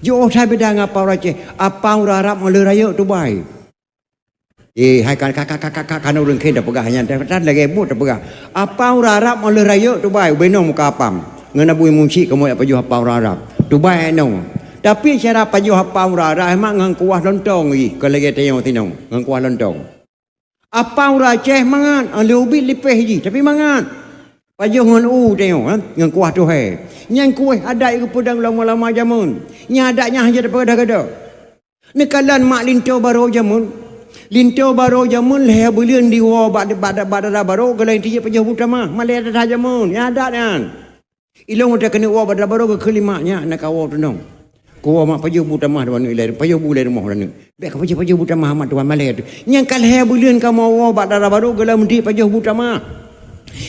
jiôh that beda ngon apam ureuëng Aceh. Apam ureuëng Arab mah lheueh rayeuk tubai. Eh, hai ka, ka, ka ureuëng kheun tapeugah nyan, tan lagée buet tapeugah. Apam ureuëng Arab mah lheueh rayeuk tubai, ubé nong muka apam. Ngon Abu Imum Syik kamoe jak pajoh apam ureuëng Arab. Tubai nong. Tapi cara pajoh apam ureuëng Arab mak ngon kuah lontong jih, kon lagée tanyoe sinong, ngon kuah lontong. Apam ureuëng Aceh mangat, ah, lé ubit lipéh jih, tapi mangat. Pajoh ngon u tanyoe, ha, ngon kuah tuhé. Nyan kueh adat geupeudong lom ulama jameun. Nyan adat nyan hana tapeugah gata. Neukalon mak linto barô jameun. Linto barô jameun lhée buleuen diwoe bak, bak, bak dara barô, geuh lheueh tijép pajoh bu tamah. Malée that jameun, nyan adat nyan. Ilong watée keuneuk woe bak dara barô geukheun lé mak nyak na kawoe teunong. Kuwoe mak pajoh bu tamah dua neuk ilée, pajoh bu ilée rumoh dua neuk. Bék ka pajoh-pajoh bu tamah mak tuan malée teuh. Nyang ka lhée buleuen kamoe woe bak dara barô geuh lheueh meuti pajoh bu tamah.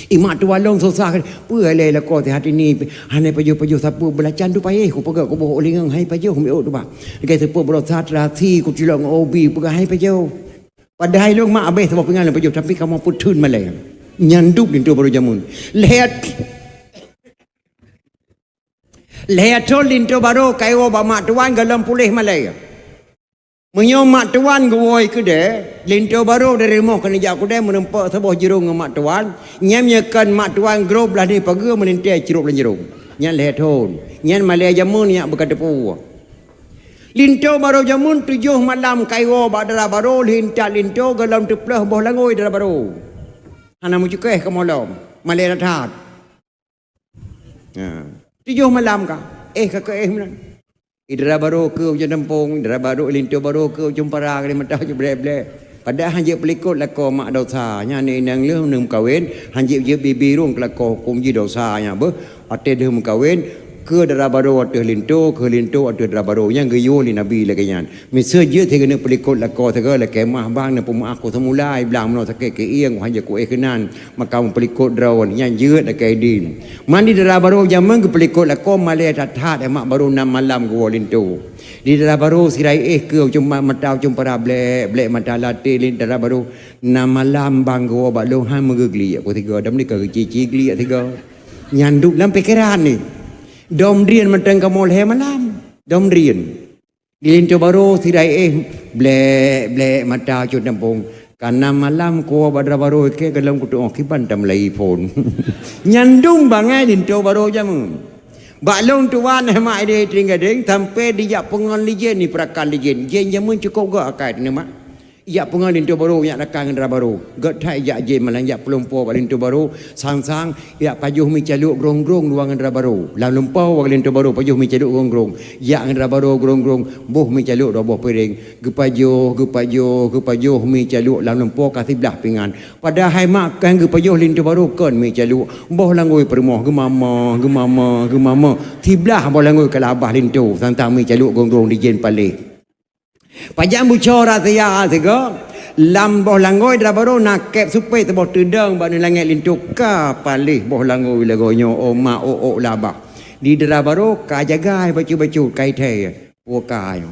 I mak tuan lôn susah, peue lé lakoe teuh hati ni, hana pajoh-pajoh sapeue beulacan tu payéh kupeugah kuboh u lingeung hai pajoh miôk tu bah. Lagée seupôt beurasa teurasi kucilok ngon obi peugah hai pajoh. Padahai lôn mak abéh saboh pingan lôn pajoh, tapi kamoe peutheun malée. Nyan dub linto barô jameun. Lhée, lhée thon linto barô ka iwoe bak mak tuan gohlom puléh malée. Meunyoe mak tuan geuwoe keudée, linto barô dari rumoh keuneuk jak keudée meurumpok saboh jurông ngon mak tuan, nyan meunyoe kon mak tuan grob blaih di pageue meulintée crôb lam jurông. Nyan lhée thon. Nyan malée jameun nyak beuka teupeu. Linto barô jameun tujoh malam ka iwoe bak dara barô lheueh intat linto gohlom teuplôh boh langôi dara barô. Hana meucukéh kamoe lom, malée that-that. Ha. Tujoh malam ka, éh ka keu éh meunan. I dara barô keu ujeuen teumpông, i dara barô linto barô keu ujeuen para keu mata ujeuen blek-blek. Padahai han jeuet peulikot lakoe mak dosa, nyan inong lheueh neumeukawen, han jeuet jeuet bibi rhung keu lakoe huköm jih dosa nyan beuh. Watée lheueh meukawen, keu dara barô ateueh linto, keu linto ateueh dara barô, nyang geuyue lé Nabi lagée nyan. Miseue jeuet si keuneuk peulikot lakoe sigoe lakée mah bang neupeumaáh ku seumula, i blang meunoe sakét keu ieng, han jeuet kuéh keunan, maka meupeulikot droe nyan jeuet lakée idin. Man di dara barô jameun geupeulikot lakoe malée that-that, mak barô nam malam geuwoe linto. Di dara barô sirai éh keu ujeuen ma-, mata ujeuen para blek, blek mata laté lé dara barô. Nam malam bang geuwoe bak lôn han meugeugliek ku sigoe, dam ni ka geuci-ci gliek sigoe. Nyan dub lam pikeran ni. Dom drien mantong kamoe lhée malam. Dom drien. Di linto barô sirai éh blek, blek mata cut tampông. Ka nam malam kuwoe bak dara barô ikée gohlom kutuoh kiban tameulai phon. Nyan dum bangai linto barô jameun. Bak lôn tuan eh mak ideh tring gadeng sampai dijak peungon lé jén, di peurakan lé jén. Jén jameun cukôp gét akai teuneuk mak. Ijak peungon linto barô, ijak rakan ngon dara barô. Gét that ijak jén malam ijak peulumpo bak linto barô, sang-sang ijak pajoh mi calok grong-grong dua ngon dara barô. Lam lumpo bak linto barô pajoh mi calok grong-grong. Ijak ngon dara barô grong-grong, boh mi calok dua boh piréng. Geupajoh, geupajoh, geupajoh mi calok lam lumpo ka siblah pingan. Padahai mak kan geupajoh linto barô kon mi calok. Boh langôi peurumoh geumama, geumama, geumama. Siblah boh langôi ka labah linto, sang-sang mi calok grong-grong di jén paléh. Pajan buco rahsia sigoe, lam boh langôi dara barô na kép supé saboh teudong bak nangèe linto ka paléh boh langôi lagoe nyoe, oh mak, oh, oh, labah. Di dara barô ka jagai bacut-bacut, ka ithèe, woe ka nyoe.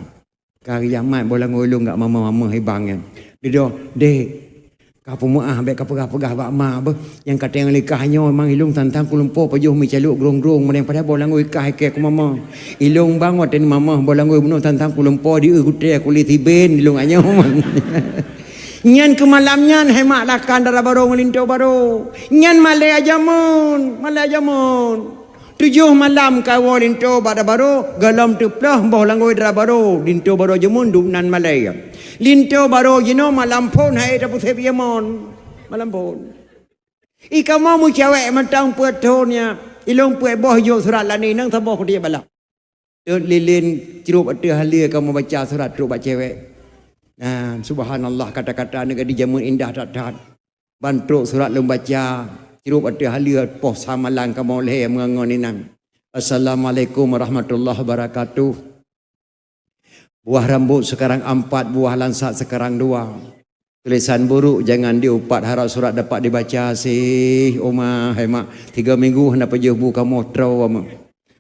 Ka riamat boh langôi lôn gak mama-mama hibang nyan. Didoh, dek, Ka peumeu'ah, bèk ka peugah-peugah bak mak beuh. Nyang ka teuh likah nyoe, memang ilông tantang kulumpo pajoh meucalok grong-grong, meunang padahai boh langgôi kah ikèe keu mama. Ilông bang watèe mama boh langgôi bunoe tantang kulumpo di eu gutèe kulit iben ilông anyoe. Nyan keu malam nyan hai mak lakan dara baro ngon linto baro. Nyan malèe jameun, malèe jameun. Tujoh malam ka woe linto bak dara baro, gohlom teuploh boh langgôi dara baro, linto baro jameun dum nan malèe. Linto baro jinoe malam phôn hai tapeuséb ié mon. Malam phôn. I kamoe meucewek mantong peuet thon nyan, ilông peuet boh jok surat lani nang saboh kudiek bala. Teut lilin crôb ateueh haleue kamoe baca surat trôk bak cewek. Nah, subhanallah, kata-kata neugadi jameun indah that-that. Ban trôk surat lôn baca, crôb ateueh haleue poh sa malam kamoe lhèe meungon inan. Assalamualaikum warahmatullahi wabarakatuh. Buah rambut sekarang empat, buah langsat sekarang dua. Tulisan buruk jangan diupat, harap surat dapat dibaca sih. Oma, hai mak, tiga minggu hana pajoh bu kamoe troe, Mak.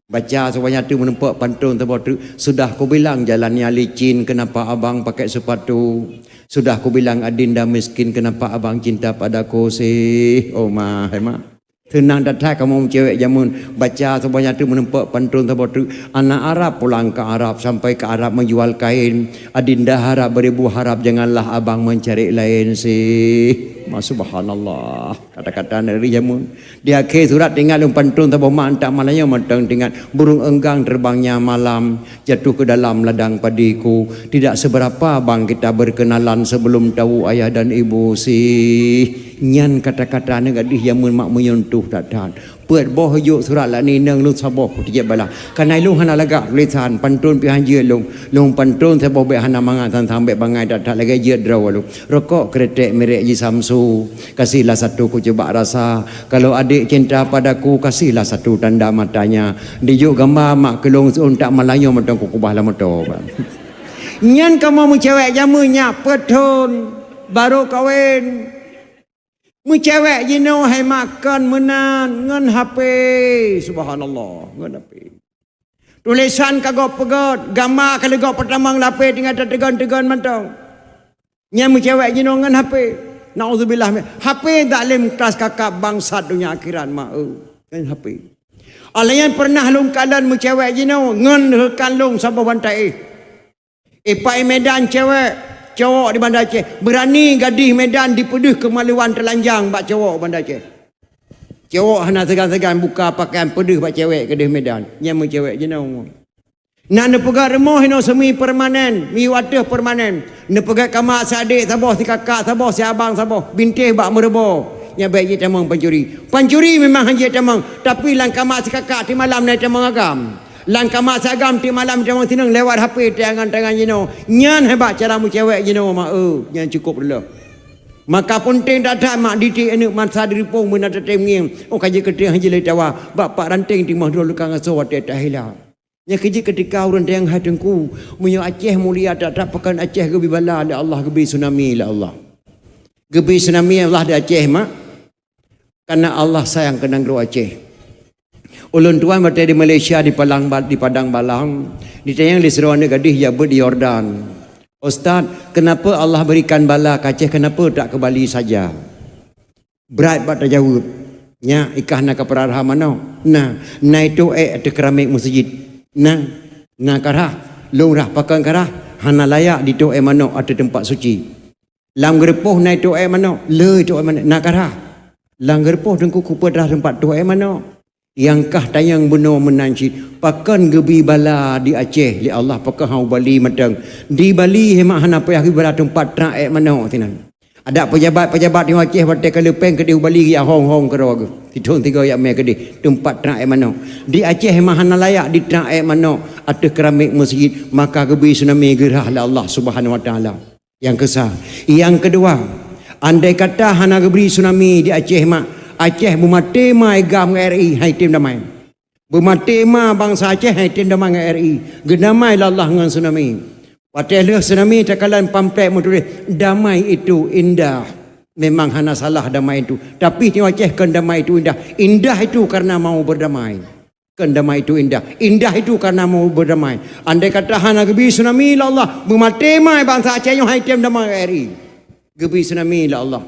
Baca sebanyak tu menumpuk pantun saboh treuk. Sudah kubilang jalannya licin, kenapa abang pakai sepatu? Sudah kubilang adinda miskin, kenapa abang cinta padaku sih? Oma, hai mak. Seunang that-that kamoe meucewek jameun, baca sebanyak tu menumpuk pantun saboh treuk. Anak Arab pulang ke Arab, sampai ke Arab menjual kain. Adinda harap beribu harap, janganlah abang mencari lain sih. Ma, subhanallah. Kata-kata dari jameun. Di akhé surat teuingat lôn pantun saboh mak, tak malam nyoe mantong teuingat. Burung enggang terbangnya malam, jatuh ke dalam ladang padiku. Tidak seberapa bang kita berkenalan sebelum tahu ayah dan ibu sih. Nyan kata-kata aneuk gadih jameun mak meunyentuh that-that. Peuet boh jok surat lak nineng lôn saboh kutijak balah. Kana ilôn hana lagak tulisan, pantun pih han jeuet lôn. Lôn pantun saboh bèk hana mangat, sang-sang bèk bangai that-that lagèe jeuet droe lôn. Rokok kretek merek ji Samsu. Kasihlah satu ku coba rasa. Kalau adik cinta padaku, kasihlah satu tanda matanya. Dijok gamba mak keu lôn seuôn tak malam nyoe mantong kukubah lam moto, bang. Nyan kamoe meucewek jameun nyak peuet thon, barô kawen. Meucewek jinoe hai mak kon meunan ngon H P. Subhanallah, ngon H P. Tulisan ka gob peugöt, gamba ka leugob peutamong lapéh tinggai tateugon-teugon mantong. Nyan meucewek jinoe ngon H P. Nauzubillah min. H P zalim kelas kakap bangsat donya akhirat mak, eu. Ngon H P. Alah nyan pernah lôn kalon meucewek jinoe ngon heukan lôn saboh bantaéh. Ipai Medan cewek, cowok di Banda Aceh. Berani gadih Medan dipeudeuh keumaluan teulanjang bak cowok Banda Aceh. Cowok hana seugan-seugan buka pakaian peudeuh bak cewek keudeh Medan. Nyan meucewek jinoe. Na neupeugöt rumoh inoe semi permanen, miyueb ateueh permanen. Neupeugöt kama si adék saboh, si kakak saboh, si abang saboh, bintéh bak meureubo. Nyan bèk jitamong pancuri. Pancuri memang han jitamong, tapi lam kama si kakak tiep malam na jitamong agam. Lam kama si agam tiep malam jitamong sinong lewat H P tangan-tangan jinoe. Nyan hebat cara meucewek jinoe mak, eu, nyan cukup reuloh. Maka peunteng that-that mak didik aneuk masa di ripong meunan tatem ngieng. Oh ka jikeuteung han jilai tawa, bak pat ranteng timoh droe leuka ngasoe watèe tahila. Nyan keuh jeuet keutika ureueng teuh hai Teungku, meunyoe Aceh mulia that-that, pakon Aceh geubri bala lé Allah, geubri tsunami lé Allah. Geubri tsunami Allah di Aceh mak. Karena Allah sayang keu nanggroe Aceh. Ulôn tuan watèe di Malaysia di Palang Ba-, di Padang Balang, ditanyong lé sidroe aneuk gadih jak beuet di Yordan. Ustaz, kenapa Allah berikan bala keu Aceh, kenapa tak ke Bali saja? Brat bak tajaweueb. Nyak, i kah na kapeurara manok? Na, na itôh èk ateueh keramik meuseujid. Na, na karhah. Lôn rhah pakon karhah, hana layak ditôh èk manok ateueh teumpat suci. Lam geureupoh na itôh èk manok, le itôh èk manok, na karhah. Lam geureupoh Teungku kupeutrah teumpat tôh èk manok. Nyang kah tanyong bunoe meunan cit, pakon geubri bala di Aceh lé Allah, pakon hana u Bali mantong. Di Bali hemat hana payah geubri bala teumpat trah èk manok sinan. Adak pejabat-pejabat di Aceh watèe ka leupeng keudeh u Bali geujak hong-hong keudroe geuh. Sithôn tiga jak mè keudeh teumpat trah èk manok. Di Aceh hemat hana layak ditrah èk manok ateueh keramik meuseujid, maka geubri tsunami geurhah lé Allah Subhanahu Wa Taala. Nyang keusa. Nyang keudua, andai kata hana geubri tsunami di Aceh mak, Aceh beumaté ma i GAM ngon R I, han jitem damai. Beumaté ma bansa Aceh han jitem damai ngon R I. Geudamai lé Allah ngon tsunami. Watèe lheueh tsunami takalon pamflet meutuléh, "Damai itu indah." Memang hana salah damai itu. Tapi di Aceh kon damai itu indah. Indah itu karena mau berdamai. Kon damai itu indah. Indah itu karena mau berdamai. Andai kata hana geubri tsunami lé Allah, beumaté ma bansa Aceh nyoe han jitem damai ngon R I. Geubri tsunami lé Allah.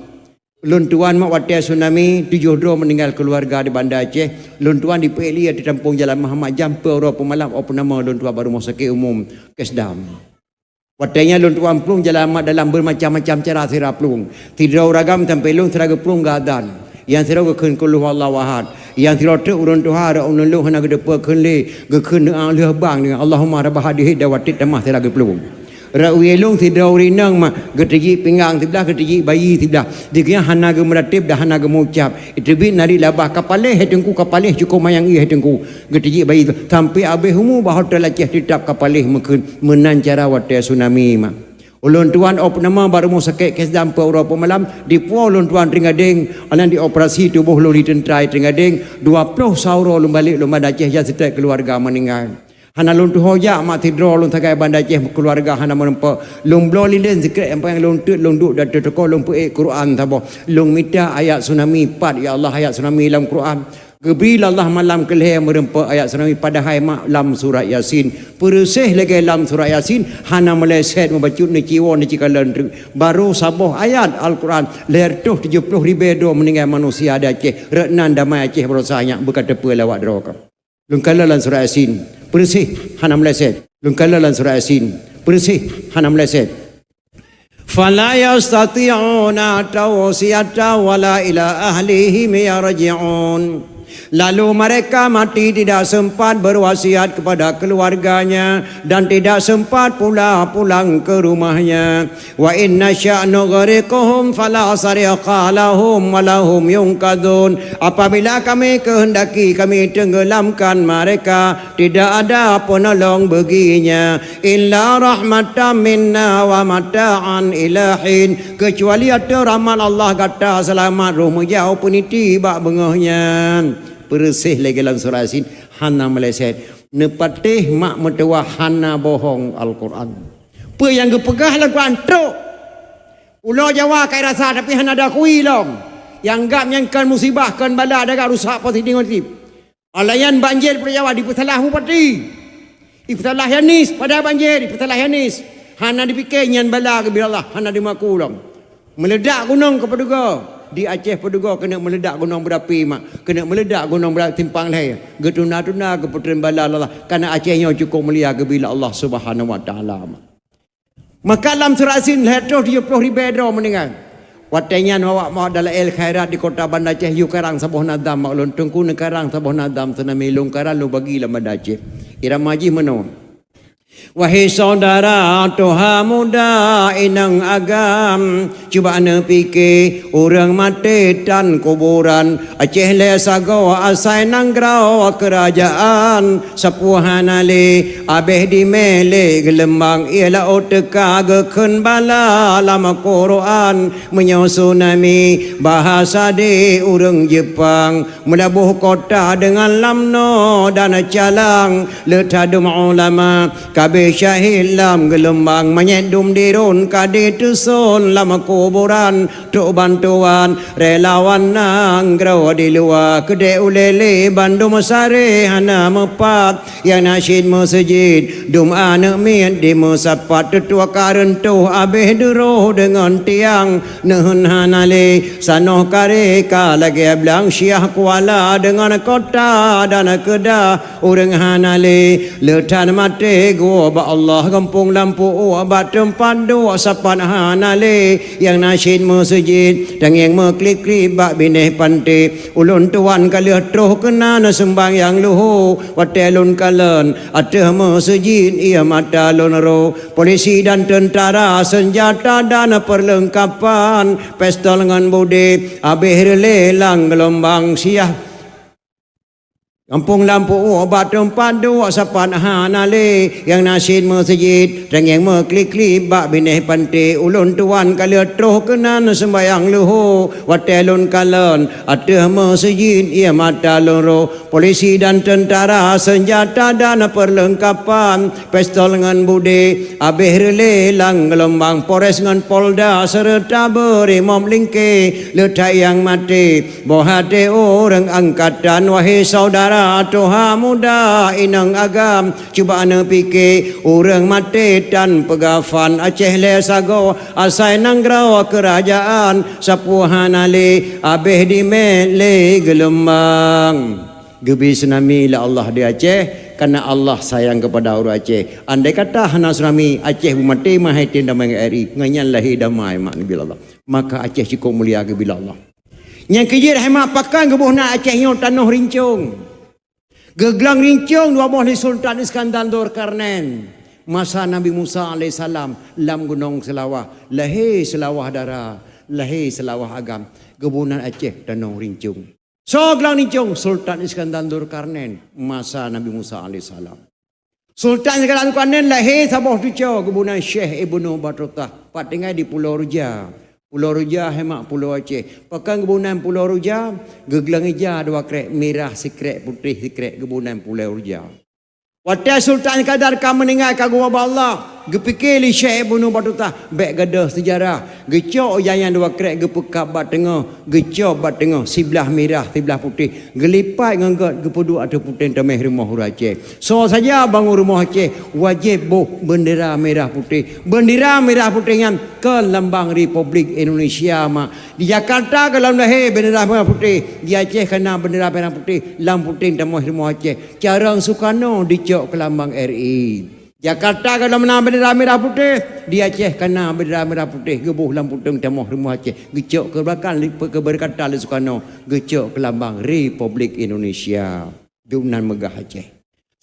Lôn tuan mak watèe tsunami, tujoh droe meuninggai keuluwarga di Banda Aceh. Lôn tuan dipeuék lé ateueh tampông jalan Muhammad Jam, peuet uroe peumalam, 'oh peunamoe lôn tuan bak rumoh sakét umum Kesdam. Watèe nyan lôn tuan plueng jalan mak dalam beumacam-macam cara sira plueng. Sidroe ureueng agam sampoe lôn sira geuplueng geuadan. Nyang sidroe geukheun qul huwallahu ahad. Nyang sidroe treuk ureueng tuha rot ulôn lôn hana geuteupeue kheun lé, geukheun doa lheueh bang deungon Allahumma rabba hadhihi da'wati tammah sira geuplueng. Rot wie lôn sidroe ureueng inong mak, geuteujiek pinggang siblah, geuteujiek bayi siblah. Di geuh nyan hana geumeurateb dan hana geumeuucab. Iteubiet nari labah, "Ka paléh hai Teungku, ka paléh, cukôp manyang ie hai Teungku." Geuteujiek bayi tu sampoe abéh umu bak hotel Aceh, teutap ka paléh meukheun. Meunan cara watèe tsunami mak. Ulôn tuan 'oh peunamoe bak rumoh sakét Kesdam peuet uroe peumalam, dipuwoe ulôn tuan Trienggadeng, aneuk dioperasi tuboh lôn di teuntra Trienggadeng, dua ploh sa uroe lôn balek lôn Banda Aceh, nyang sitrek keuluwarga meuninggai. Hana lôn tuho jak mak sidroe lôn sagai Banda Aceh keuluwarga hana meureumpok. Lôn bloe lilén sikrek nyang paléng lôn teuet lôn duek di ateueh toko lôn peuék Quran saboh. Lôn mita ayat tsunami pat, "Ya Allah, ayat tsunami lam Quran." Geubri lé Allah malam keu lhèe meureumpok ayat tsunami padahai mak lam surat Yasin. Peureuséh lagèe lam surat Yasin, hana meulèsèt meubacut neuciwoe neucikalon treuk. Barô saboh ayat Al-Quran, lhèe reutôh tujoh ploh ribèe droe meuninggai manusia di Aceh. Rot nan damai Aceh barosa nyak beuka teupeue lé awak droe ka. Lôn kalon lam surat Yasin, peureuséh hana meulèsèt. Lôn kalon lam surat Yasin, peureuséh hana meulèsèt. Fala yastati'una tawsiyata wala ila ahlihim yarji'un. Lalu mereka mati tidak sempat berwasiat kepada keluarganya dan tidak sempat pula pulang ke rumahnya. Wa in nasya' nughriqhum fala sarikha lahum wa lahum yunqadzun. Apabila Kami kehendaki, Kami tenggelamkan mereka, tidak ada penolong baginya, illa rahmatan minna wa mata'an ila hin, kecuali ateueh rahmat Allah gata seulamat roh meujak u peuniti bak beungoh nyan. Peureuséh lagèe lam surat Yasin, hana meulèsèt. Neupatéh mak meutuwah hana bohong Al-Quran. Peue nyang geupeugah lam Quran trok. Ulo Jawa ka irasa tapi hana dakui lom. Nyang gab nyan kon musibah, kon bala, dagak rusak positif ngon sip. Alayan banjir Pulo Jawa dipeusalah bupati. Dipeusalah Yanis pada banjir, dipeusalah Yanis. Hana dipike nyan bala geubri Allah, hana dimaku lom. Meuledak gunong keupeudugo, di Aceh peudugo keuneuk meuledak gunong beurapi mak, keuneuk meuledak gunong beura simpang lhèe. Geutunda-tunda geupeutreun bala Allah, karena Aceh nyoe cukup mulia geubri lé Allah Subhanahu wa Taala mak. Maka lam surat Yasin lhèe reutôh tujoh ploh ribèe droe meuninggai. Watèe nyan awak mawat Dalail Khairat di Kota Banda Aceh yue karang saboh nadam mak ulôn teungku neukarang saboh nadam tsunami lôn karang lôn bagi lam Banda Aceh. Irama jih meunoe. Wahai syedara tuha muda inong agam, cuba neupike ureueng maté tan kuburan. Aceh lé sagoe asai nanggroe keurajeuen, sapeue hana lé abéh dimé lé geulumbang, ie laôt teuka geukheun bala lam Quran. Meunyoe tsunami bahasa di ureueng Jepang, meulaboh kota deungon lamno dan calang, le that dum ulama ka abéh syahid lam geulumbang, manyét dum diron ka diteuson lam kuburan. Trok bantuan relawan nanggroe di luwa, keudéh ulèe lé bandum saré hana meupat. Nyang na cit meuseujid dum aneuk miet dimeusapat, teutuak ka reuntoh abéh duroh deungon tiang. Neuheun hana lé sanoh karé ka lagèe blang, Syiah Kuala deungon Kota dan Kedah. Ureueng hana lé le that maté geuwoe bak Allah, gampông lam pu'uek bak teumpat duek sapat hana lé. Nyang na cit meuseujid tangieng meuklik-klik bak binéh panté. Ulôn tuan ka lheueh troh keunan seumbahyang luho, watèe lôn kalon ateueh meuseujid ie mata lôn ro. Polisi dan teuntara, seunjata dan peurleungkapan, pistol ngon budé abéh reulé lam geulombang. Syiah gampông lam pu'uek bak teumpat duek sapat hana lé. Nyang na cit meuseujid tangieng meuklik-klik bak binéh panté. Ulôn tuan ka lheueh troh keunan seumbahyang luho, watèe lôn kalon ateueh meuseujid ie mata lôn ro. Polisi dan teuntara, seunjata dan peurleungkapan, pistol ngon budé abéh reulé lam geulombang. Polres ngon Polda seureuta Brimob lingké le that nyang maté. Boh até ureueng angkatan, wahai syedara Tuha muda inong agam, cuba neupike ureuëng maté tan peugafan. Aceh lé sagoe asai nanggroe keurajeuen, sapeue hana lé abéh dimé lé geulumbang. Geubri tsunami lé Allah di Aceh, karena Allah sayang kepada ureuëng Aceh. Andai kata hana tsunami, Aceh beumaté meuhai tem damai ngon R I, ngon nyan lahé damai mak neubi Allah. Maka Aceh cukup mulia geubri Allah. Nyang keujeuet hai mak, pakon geuboh nan Aceh nyoe tanoh rincong. Geuglong rincong dua boh lé Sultan Iskandar Dzulkarnain masa Nabi Musa alaihissalam lam Gunong Seulawah, lahé Seulawah Dara, lahé Seulawah Agam. Geuboh nan Aceh tanoh rincong. Soe glong rincong? Sultan Iskandar Dzulkarnain masa Nabi Musa alaihissalam. Sultan Iskandar Dzulkarnain lahé saboh cucoe geuboh nan Syekh Ibnu Batutah, pat tinggai di Pulo Ruja. Pulo Ruja hai mak, Pulo Aceh. Pakon geuboh nan Pulo Ruja? Geuglong ija dua krek, mirah sikrek, putéh sikrek, geuboh nan Pulo Ruja. Watée Sultan Iskandar ka meuninggai, ka geuwoe bak Allah, geupike lé Syekh Ibnu Batutah, bék gadôh seujarah. Geucok ija nyan dua krek, geupeukab bak teungoh, geucok bak teungoh, siblah mirah, siblah putéh, geulipat ngon gét, geupeuduek ateueh puténg tameh rumoh ureuëng Aceh. Soe saja bangon rumoh Aceh, wajéb boh beundera mirah putéh. Beundera mirah putéh nyan kon lambang Republik Indonesia mak. Di Jakarta gohlom lahé beundera mirah putéh, di Aceh ka na beundera mirah putéh, lam puténg tameh rumoh Aceh. Carông Sukarno dicok keu lambang R I. Jakarta gohlom na beundera mirah putéh, di Aceh ka na beundera mirah putéh, geuboh lam puténg tameh rumoh Aceh, geucok keu beureukatan lé Sukarno, geucok keu lambang Republik Indonesia. Dum nan meugah Aceh.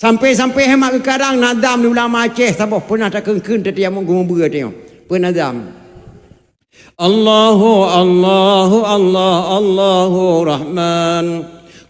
Sampai-sampai hai mak geukarang nazam lé ulama Aceh saboh peunah takheun-kheun teuh nyang geumeubeuet nyoe. Peue nazam? Allahu, Allahu, Allah, Allahu Rahman.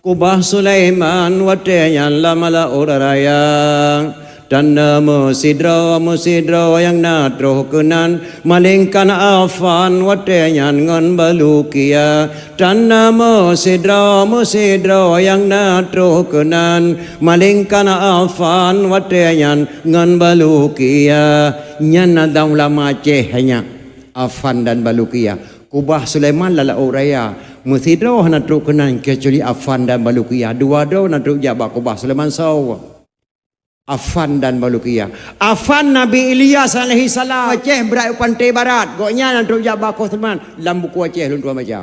Kubah Sulaiman watée nyan lam laôt raya. Tanda meusidroe, meusidroe nyang na troh keunan, malingkan Afan watée nyan ngon Balukia. Tanda meusidroe, meusidroe nyang na troh keunan, malingkan Afan watée nyan ngon Balukia. Nyan na dang ulama Aceh nyan. Afan dan Balukia. Kubah Sulaiman lam laôt raya. Meusidroe hana trok keunan keucuali Afan dan Balukia. Dua droe na trok jak bak kubah Sulaiman soe? Afan dan Balukia. Afan Nabi Ilyas alaihissalam. Aceh brat u pantai barat. Gobnyan na trok jak bak kubah Sulaiman. Lam buku Aceh lôn tuan baca.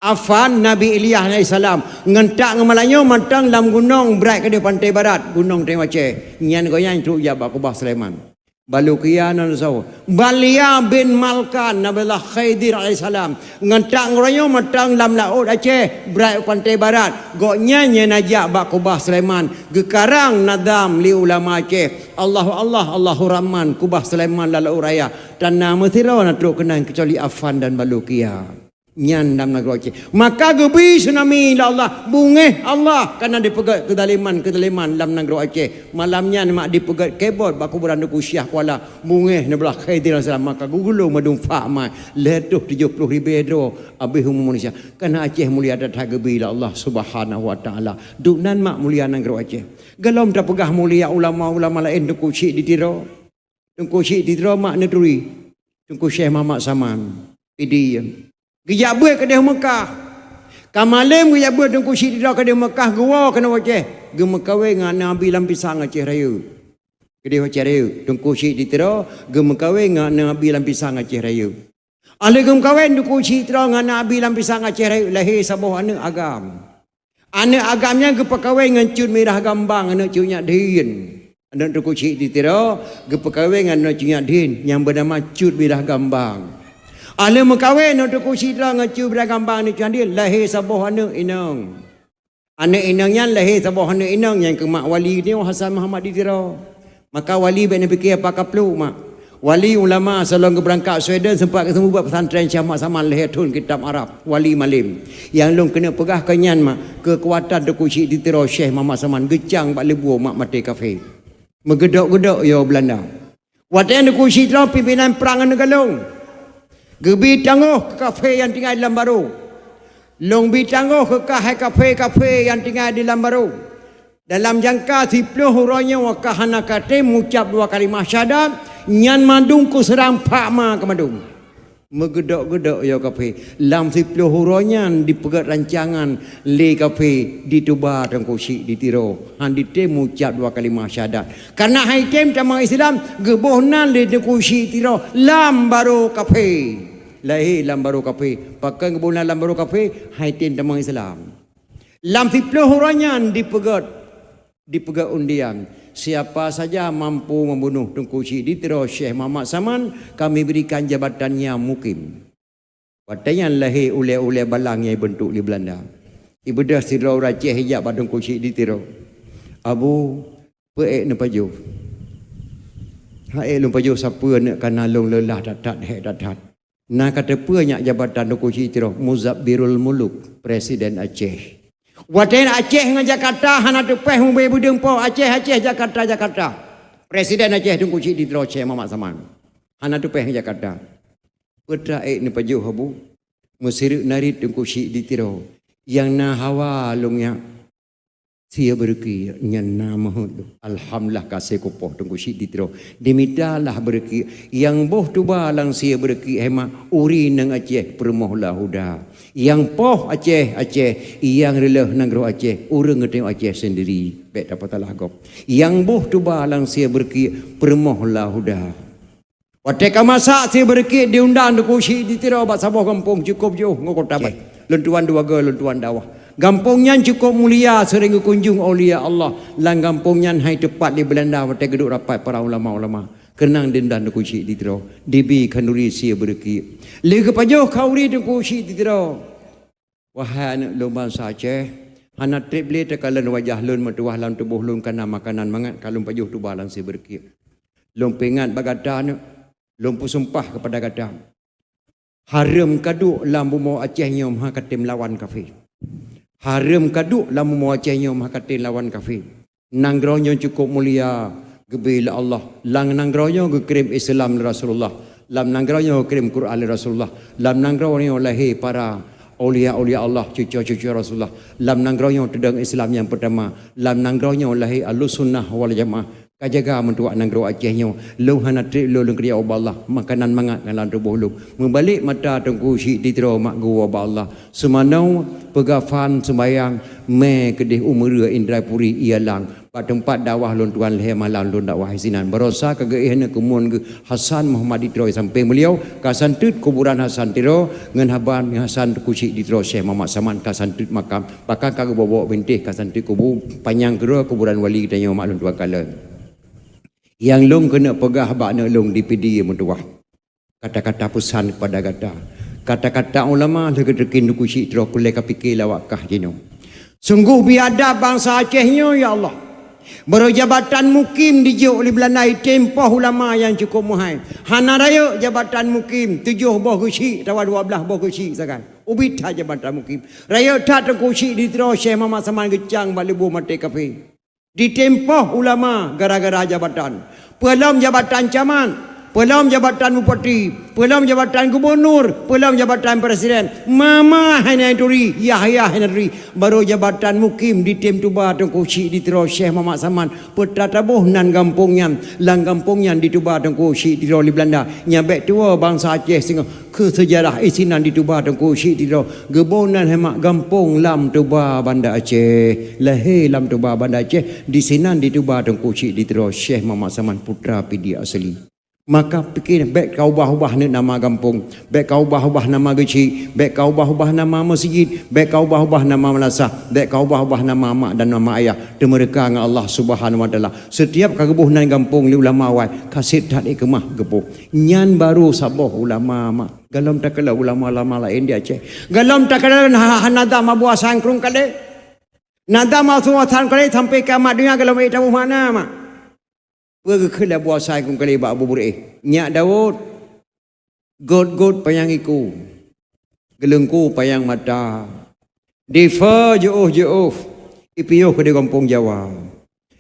Afan Nabi Ilyas alaihissalam. Ngon tak ngon malam nyoe mantong lam gunong brat keudeh pantai barat. Gunong Tengah Aceh. Nyan gobnyan trok jak bak kubah Sulaiman. Balukia nan soe? Balia bin Malkan, Nabiullah Khidir alaihissalam. Ngon tak ngon uroe nyoe mantong lam laôt Aceh, brat u pantai barat. Gobnyan nyang na jak bak kubah Sulaiman. Geukarang nazam lé ulama Aceh. Allahu Allah, Allahu Rahman, kubah Sulaiman lam laôt raya. Tanda meusidroe na trok keunan keucuali Afan dan Balukia. Nyan lam nanggroe Aceh. Maka geubri tsunami lé Allah, beungéh Allah, kareuna dipeugét keuzaliman-keuzaliman lam nanggroe Aceh. Malam nyan mak dipeugét kebot bak kuburan Teungku Syiah Kuala, beungéh Nabiullah Khidir alaihissalam, maka geugulong mandum fak mak, lhèe reutôh tujoh ploh ribèe droe abéh umu manusia. Kareuna Aceh mulia that-that geubri lé Allah Subhanahu wa Taala. Dum nan mak mulia nanggroe Aceh. Gohlom tapeugah mulia ulama-ulama laén, Teungku Chik di Tiro. Teungku Chik di Tiro mak neuturi. Teungku Syekh Muhammad Saman. Pidie. Geujak beuet keudeh Meukah. Ka malem geujak beuet Teungku Chik di Tiro keudeh Meukah, geuwoe keunoe u Aceh. Geumeukawen ngon aneuk Abi Lam Pisang Aceh Rayeuk. Keudeh Aceh Rayeuk. Teungku Chik di Tiro geumeukawen ngon aneuk Abi Lam Pisang Aceh Rayeuk. Óh lheueh geumeukawen Teungku Chik di Tiro ngon aneuk Abi Lam Pisang Aceh Rayeuk, lahé saboh aneuk agam. Aneuk agam nyan geupeukawen ngon Cut Mirah Gambang, aneuk Cut Nyak Dhin. Aneuk Teungku Chik di Tiro geupeukawen ngon aneuk Cut Nyak Dhin nyang beunama Cut Mirah Gambang. Óh lheueh meukawen aneuk Teungku Chik di Tiro ngon Cut Mirah Gambang, aneuk Cut Nyak Dhin, lahé saboh aneuk inong. Aneuk inong nyan lahé saboh aneuk inong nyang keu mak wali nyoe Hasan Muhammad di Tiro. Maka wali bèk neupike apa ka pluek mak. Wali ulama, sigohlom geubeurangkat Sweden, seumpat geuseumeubeuet pesantren Syekh Muhammad Saman lhèe thon kitab Arab, wali malem. Nyang lôn keuneuk peugah keu nyan mak, keukuatan Teungku Chik di Tiro Syekh Muhammad Saman geucang bak leubue mak maté kafé. Meugeudok-geudok yo Beulanda. Watèe Teungku Chik di Tiro pimpinan prang aneuk galong, geubri tanggôh keu kafé nyang tinggai di Lambaro. Lôn bri tanggôh keu kah hai kafé-kafé nyang tinggai di Lambaro. Dalam jangka siploh uroe nyoe ka hana katem meucab dua kalimah syahadat, nyan mandum kuseurang phak ma keu mandum. Meugeudok-geudok yo kafé. Lam siploh uroe nyan dipeugét rancangan lé kafé dituba Teungku Chik di Tiro. Han ditém ucab dua kalimah syahadat. Kareuna han itém tamong Islam, geuboh nan lé Teungku Chik Tiro lam barô kafé. Lahé lam barô kafé. Pakon geuboh nan lam barô kafé, han itém tamong Islam. Lam siploh uroe nyan dipeugét, dipeugét undian. Siapa saja mampu membunuh Teungku Chik di Tiro Syekh Muhammad Saman, kami berikan jabatannya mukim. Watée nyan lahé ulée-ulée balang nyang ibeuntuk lé Beulanda. Ibeudôh sidroe ureuëng Aceh ijak bak Teungku Chik di Tiro. Abu, peu ék neupajoh? Han ék lôn pajoh sapeue, aneuk kana lôn leulah that-that, hék that-that. Na ka teupeue nyak jabatan Teungku Chik di Tiro, Muzabbirul Muluk, Presiden Aceh. Watée Aceh ngon Jakarta hana teupéh mubée beudeueng po, Aceh, Aceh, Jakarta, Jakarta. Presiden Aceh Teungku Chik di Tiro Syekh Muhammad Saman. Hana teupéh ngon Jakarta. Peu teuma ék neupajoh, Abu? Meusireuk narit Teungku Chik di Tiro. Nyang na hawa lôn nyak. Sie beureuki nyan na meuheuet lôn. Alhamdulillah, ka sie kupoh Teungku Chik di Tiro. Dimita lah beureuki. Nyang boh tuba lam sie beureuki, héma uri nang Aceh peurumoh lahuda. Nyang poh Aceh, Aceh, nyang reuloh nanggroe Aceh, ureuëng geutanyoe Aceh sendiri. Bék tapeusalah gob. Nyang boh tuba lam sie beureuki peurumoh lahuda. Watée ka masak sie beureuki diundang Teungku Chik di Tiro bak saboh gampông cukôp jiôh ngon kota Aceh. Lôn tuan dua goe, lôn tuan dakwah. Gampông nyan cukôp mulia, seuring geukunjong aulia Allah. Lam gampông nyan han iteupat lé Beulanda watée geuduek rapat para ulama-ulama. Keunong diundang Teungku Chik di Tiro, dibi khanuri sie beureuki. Lé geupajoh khanuri Teungku Chik di Tiro. Wahai aneuk lôn bansa Aceh, hana treb lé takalon wajah lôn meutuwah lam tuboh lôn kana makanan mangat ka lôn pajoh tuba lam sie beureuki. Lôn peuingat bak gata aneuk, lôn peusumpah keupada gata. Hareuem ka duek lam bumoe Aceh nyoe meuhakatém lawan kafé. Hareuem ka duek lam bumoe Aceh nyoe meuhakatém lawan kafé. Nanggroe nyoe cukôp mulia geubri lé Allah. Lam nanggroe nyoe geukirém Islam lé Rasulullah. Lam nanggroe nyoe geukirém Quran lé Rasulullah. Lam nanggroe nyoe lahé para aulia-aulia Allah, cucu-cucu Rasulullah. Lam nanggroe nyoe teudong Islam nyang peutama. Lam nanggroe nyoe lahé Ahlussunnah wal Jamaah. Ka jaga meutuwah nanggroe Aceh nyoe. Lôn hana treb lôn keureuja ubak Allah. Makanan mangat ngon lam tuboh lôn. Meubalek mata Teungku Chik di Tiro mak geuwoe bak Allah. Seumanoe peugafan seumbayang mé keudeh u Meureu Indrapuri ialang. Bak teumpat dakwah lôn tuan lhée malam lôn dakwah sinan. Barosa ka geuéh aneuk keumuen geuh Hasan Muhammad di Tiro sampéng beuliau ka santeut kuburan Hasan Tiro ngon haban Hasan Teungku Chik di Tiro Syekh Muhammad Saman ka santeut makam. Bahkan ka geuboh-boh bintéh ka santeut kubu panyang keudroe kuburan wali geutanyoe mak lôn tuan kalon. Nyang lôn keuneuk peugah bak aneuk lôn di Pidie meutuwah. Kata-kata peusan keupada gata. Kata-kata ulama lheueh geuteukin Teungku Chik Tiro kulée ka pike lawak kah jinoe. Sunggoh biadab bansa Aceh nyoe, ya Allah. Barô jabatan mukim dijok lé Beulanda, itém poh ulama nyang cukôp meuhai. Hana rayeuk jabatan mukim, tujoh boh geuchik atawa dua blaih boh geuchik sagai. Ubit that jabatan mukim. Rayeuk that Teungku Chik di Tiro Syekh Muhammad Saman geucang bak leubeh maté kafé. Ditém poh ulama gara-gara jabatan. Peulom jabatan camat, peulom jabatan bupati, peulom jabatan gubunur, peulom jabatan presiden. Mama hana turi, yah-yah hana turi. Barô jabatan mukim ditém tuba Teungku Chik di Tiro Syekh Muhammad Saman. Peue tataboh nan gampông nyan, lam gampông nyan dituba Teungku Chik di Tiro lé Beulanda. Nyan bék tuwoe bansa Aceh singoh. Keu seujarah isinan dituba Teungku Chik di Tiro, geuboh nan lhée mak gampông Lam Tuba Banda Aceh. Lahé Lam Tuba Banda Aceh, disinan dituba Teungku Chik di Tiro Syekh Muhammad Saman Putra Pidie Asli. Maka pike bék ka ubah-ubah neuk nama gampông, bék ka ubah-ubah nama geuchik, bék ka ubah-ubah nama meuseujid, bék ka ubah-ubah nama meulasah, bék ka ubah-ubah nama mak dan nama ayah. Teumeureuka ngon Allah Subhanahu Wa Taala. Setiap ka geuboh nan gampông lé ulama awai, ka sép that ék keumah geuboh. Nyan barô saboh ulama mak. Golom takalon ulama-ulama laén di Aceh. Golom takalon ha-, ha-, nazam Abu Hasan Krueng Kalé. Nazam Abu Hasan Krueng Kalé sampai kiamat donya golom ék taboh makna mak. Peue geukheun lé Abu Hasan Krueng Kalé bak Abu Beureueh? Nyak Daud, gôt-gôt panyang iku, geuleungku panyang mata. Difa jiôh-jiôh, ipiôh keudeh gampông Jawa.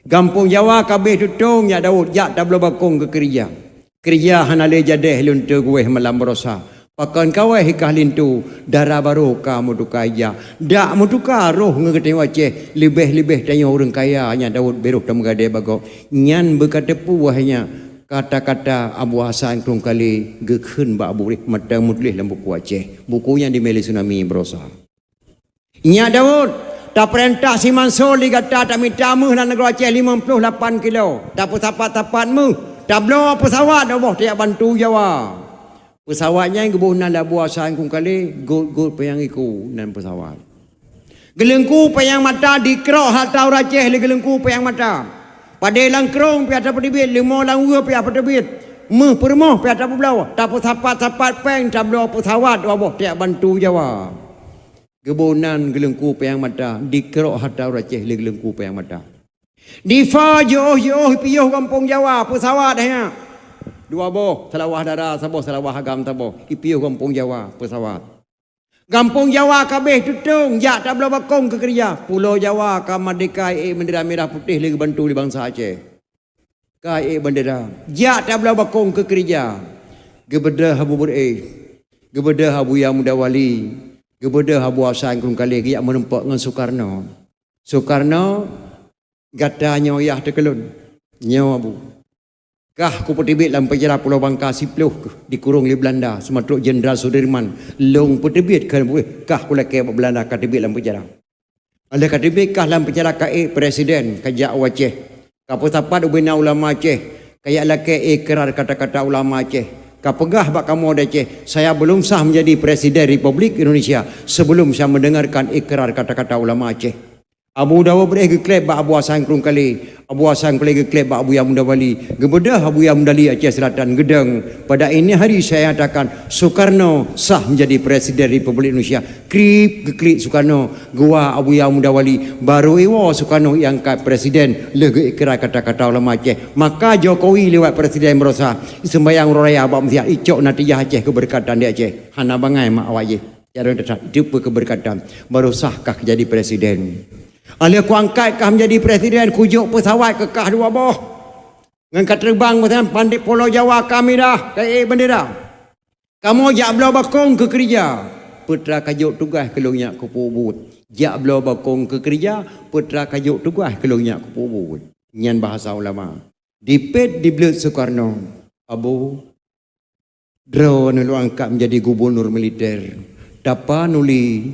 Gampông Jawa ka abéh tutong, Nyak Daud, jak tabloe bakong keu keureuja. Keureuja hana lé jadéh lôn teuguéh malam barosa. Pakon kawéh i kah linto, dara barô ka meutuka ija. Dak meutuka roh ngon geutanyoe Aceh, leubeh-leubeh tanyoe ureuëng kaya, Nyak Daud, bék roh tameugadée bagoe. Nyan beuka teupeu wahai nyak, Kata-kata Abu Hasan Krueng Kalé geukheun bak Abu Beuréh mantong meutuléh lam buku Aceh. Buku nyan dimé lé Tsunami Barosa. Nyak Daud, tapeurintah si Mansur lé gata tamita méuh lam nanggroe Aceh limong ploh lapan kilo. Tapeusapat-sapat méuh, tabloe peusawat dua boh tajak bantu Jawa. Peusawat nyan geuboh nan lé Abu Hasan Krueng Kalé, gôt-gôt panyang iku nan peusawat. Geuleungku panyang mata dikrok hata ureueng Aceh lé geuleungku panyang mata. Padé lam krông pih atra peuteubiet, leumo lam weue pih atra peuteubiet, méuh peurumoh pih atra peubloe, tapeusapat-sapat péng tabloe peusawat dua boh tajak bantu Jawa. Geuboh nan geuleungku panyang mata dikrok hata ureueng Aceh lé geuleungku panyang mata. Difa jiôh-jiôh ipiôh gampông Jawa peusawat hanya. Dua boh Seulawah Dara, saboh Seulawah Agam, saboh ipiôh gampông Jawa peusawat. Gampông Jawa ka abéh tutong, jak tabloe bakong keu keureuja. Pulo Jawa ka meurdéhka ék beundera mirah putéh lé geubantu lé bansa Aceh. Ka ék beundera, jak tabloe bakong keu keureuja. Geubeudôh Abu Beuréh, geubeudôh Abuya Muda Wali, geubeudôh Abu Hasan Krueng Kalé geujak meurumpok ngon Sukarno. Sukarno, gata nyoe yah teukeulon. Nyoe Abu. Kah kupeuteubiet lam penjara Pulo Bangka siploh keuh dikurong lé Beulanda, seumatrok Jenderal Sudirman lôn peuteubiet keu, kah kulakée bak Beulanda ka teubiet lam penjara. Óh lheueh ka teubiet kah lam penjara ka ék presiden, ka jak u Aceh. Ka peusapat ubena ulama Aceh, ka jak lakée ikrar kata-kata ulama Aceh. Ka peugah bak kamoe di Aceh, saya belum sah menjadi presiden Republik Indonesia sebelum saya mendengarkan ikrar kata-kata ulama Aceh. Abu Daud Beuréh geukleb bak Abu Hasan Krueng Kalé, Abu Hasan Krueng Kalé geukleb bak Abuya Muda Wali, geubeudôh Abuya Muda Wali Aceh Selatan geudong. Pada ini hari saya nyatakan Sukarno sah menjadi presiden Republik Indonesia. Krip geuklik Sukarno, geuwa Abuya Muda Wali, baru iwoe Sukarno iangkat presiden lheueh geuikrar kata-kata ulama Aceh. Maka Jokowi lewat presiden Barosa, iseumbayang uroe raya bak meuseujid, icok natijah Aceh keubeureukat di Aceh. Hana bangai mak awak jih. Jaroe teutab, itu peukeubeureukatan. Baru sah kah jadi presiden. Óh lheueh kuangkat kah menjadi presiden, kujok peusawat keu kah dua boh. Ngon ka teubang meusajan pandét Pulo Jawa ka mirah, ka ék beundera. Kamoe jak bloe bakong keu keureuja, peutra ka jok tugaih keu lôn nyak keu peubuet. Jak bloe bakong keu keureuja, peutra ka jok tugaih keu lôn nyak keu peubuet. Nyan bahasa ulama. Dipet dibleuet Sukarno, Abu, droeneuh lôn angkat menjadi gubunur militer. Tapa nuli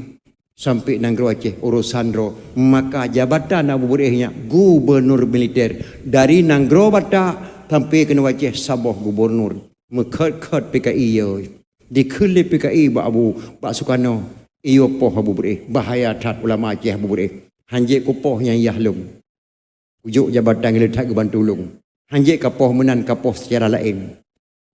sampoe nanggroe Aceh urosan droe, maka jabatan Abu Beuréh nyak gubunur militer. Dari nanggroe Batak sampoe keunoe Aceh saboh gubunur. Meukhot-khot P K I yo. Dikheun lé P K I bak Abu, bak Sukarno, iyo poh Abu Beuréh. Bahaya that ulama Aceh Abu Beuréh. Hanjeuet kupoh nyang yah lôn. Kujok jabatan nyang le that geubantu lôn. Hanjeuet kapoh meunan, kapoh seucara laén.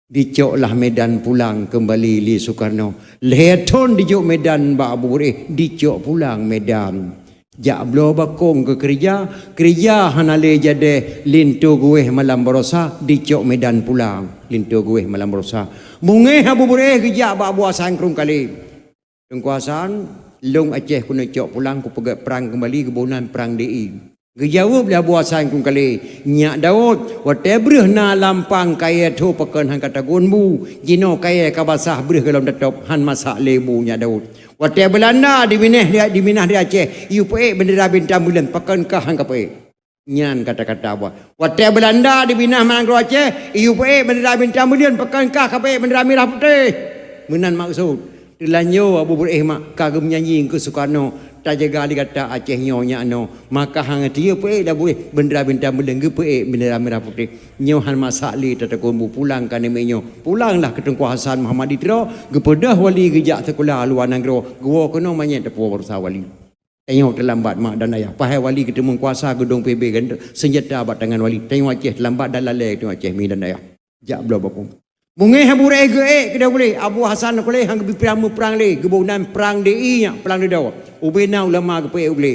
Dicoklah Medan pulang keumbali lé Sukarno. Lhée thon dijok Medan bak Abu Beuréh, dicok pulang Medan. Jak bloe bakong keu keureuja, keureuja hana le jadeh, linto geuwéh malam barosa, dicok Medan pulang, linto geuwéh malam barosa. Beungéh Abu Beuréh geujak bak Abu Hasan Krueng Kalé. Teungku Hasan, lôn Aceh keuneuk cok pulang, kupeugét prang keumbali, geuboh nan prang D I. Geujaweueb lé Abu Hasan Krueng Kalé, "Nyak Daud, watée breueh na lampang kayée tho pakon han ka tagon bu, jinoe kayée ka basah breueh gohlom tatôb, han masak lé bu Nyak Daud. Watée Beulanda diminah di, diminah di Aceh, yue peuék beundera bintang buleuen, pakon kah han ka peuék?" Nyan kata-kata Abu. Watée Beulanda diminah nanggroe Aceh, yue peuék beundera bintang buleuen, pakon kah ka peuék beundera mirah putéh? Meunan maksud. Teulanjô Abu Beuréh mak ka geumeujanji keu Sukarno, tajaga lé gata Aceh nyoe nyak noe. Maka han geutiyeu peuék Abu Beuréh beundera bintang buleuen, geupeuék beundera mirah putéh. Nyoe han masak lé tatagon bu pulang ka namiet nyoe. Pulanglah keu Teungku Hasan Muhammad di Tiro, geupeudôh wali geujak sikula luwa nanggroe, geuwoe keunoe manyét teupeu barosa wali. Tanyoe teulambat mak dan ayah. Pahai wali geuteumeung kuasa geudong P B geuseunjata bak tangan wali. Tanyoe Aceh teulambat dan lalée tanyoe Aceh mi dan ayah. Jak bloe bakong. Beungéh Abu Beuréh geuék keudeh gulé. Abu Hasan Krueng Kalé han geubri prang meuprang lé. Geuboh nan prang D I nyak, prang dudoe. Ubena ulama geupeuék u glé.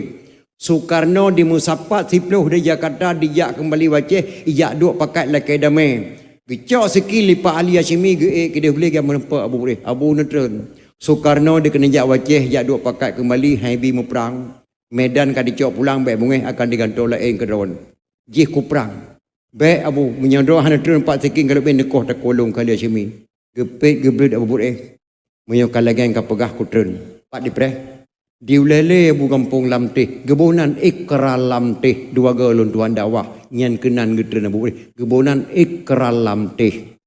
Sukarno dimeusapat siploh di Jakarta dijak keumbali u Aceh, ijak duek pakat lakée damé. Geucok sikin lé Pak Ali Hasyimi geuék keudeh gulé geumeurumpok Abu Beuréh. Abu neutreun. Sukarno dikeuneuk jak u Aceh, jak duek pakat keumbali, han ibi meuprang. Medan ka dicok pulang, bék beungéh akan digantoe laén keudroe. Jih kuprang. Bék Abu, meunyoe droe hana treun pat sikin galom neukoh takulông kali Hasyimi. Geupet geubleuet Abu Beuréh. Meunyoe ka lagée ka peugah kutreun. Pat dipreh. Di ulée lé Abu gampông Lamtéh, geuboh nan ikrar Lamtéh, dua goe lôn tuan dakwah. Nyan keunan geutreun Abu Beureh, geuboh nan ikrar lam teh.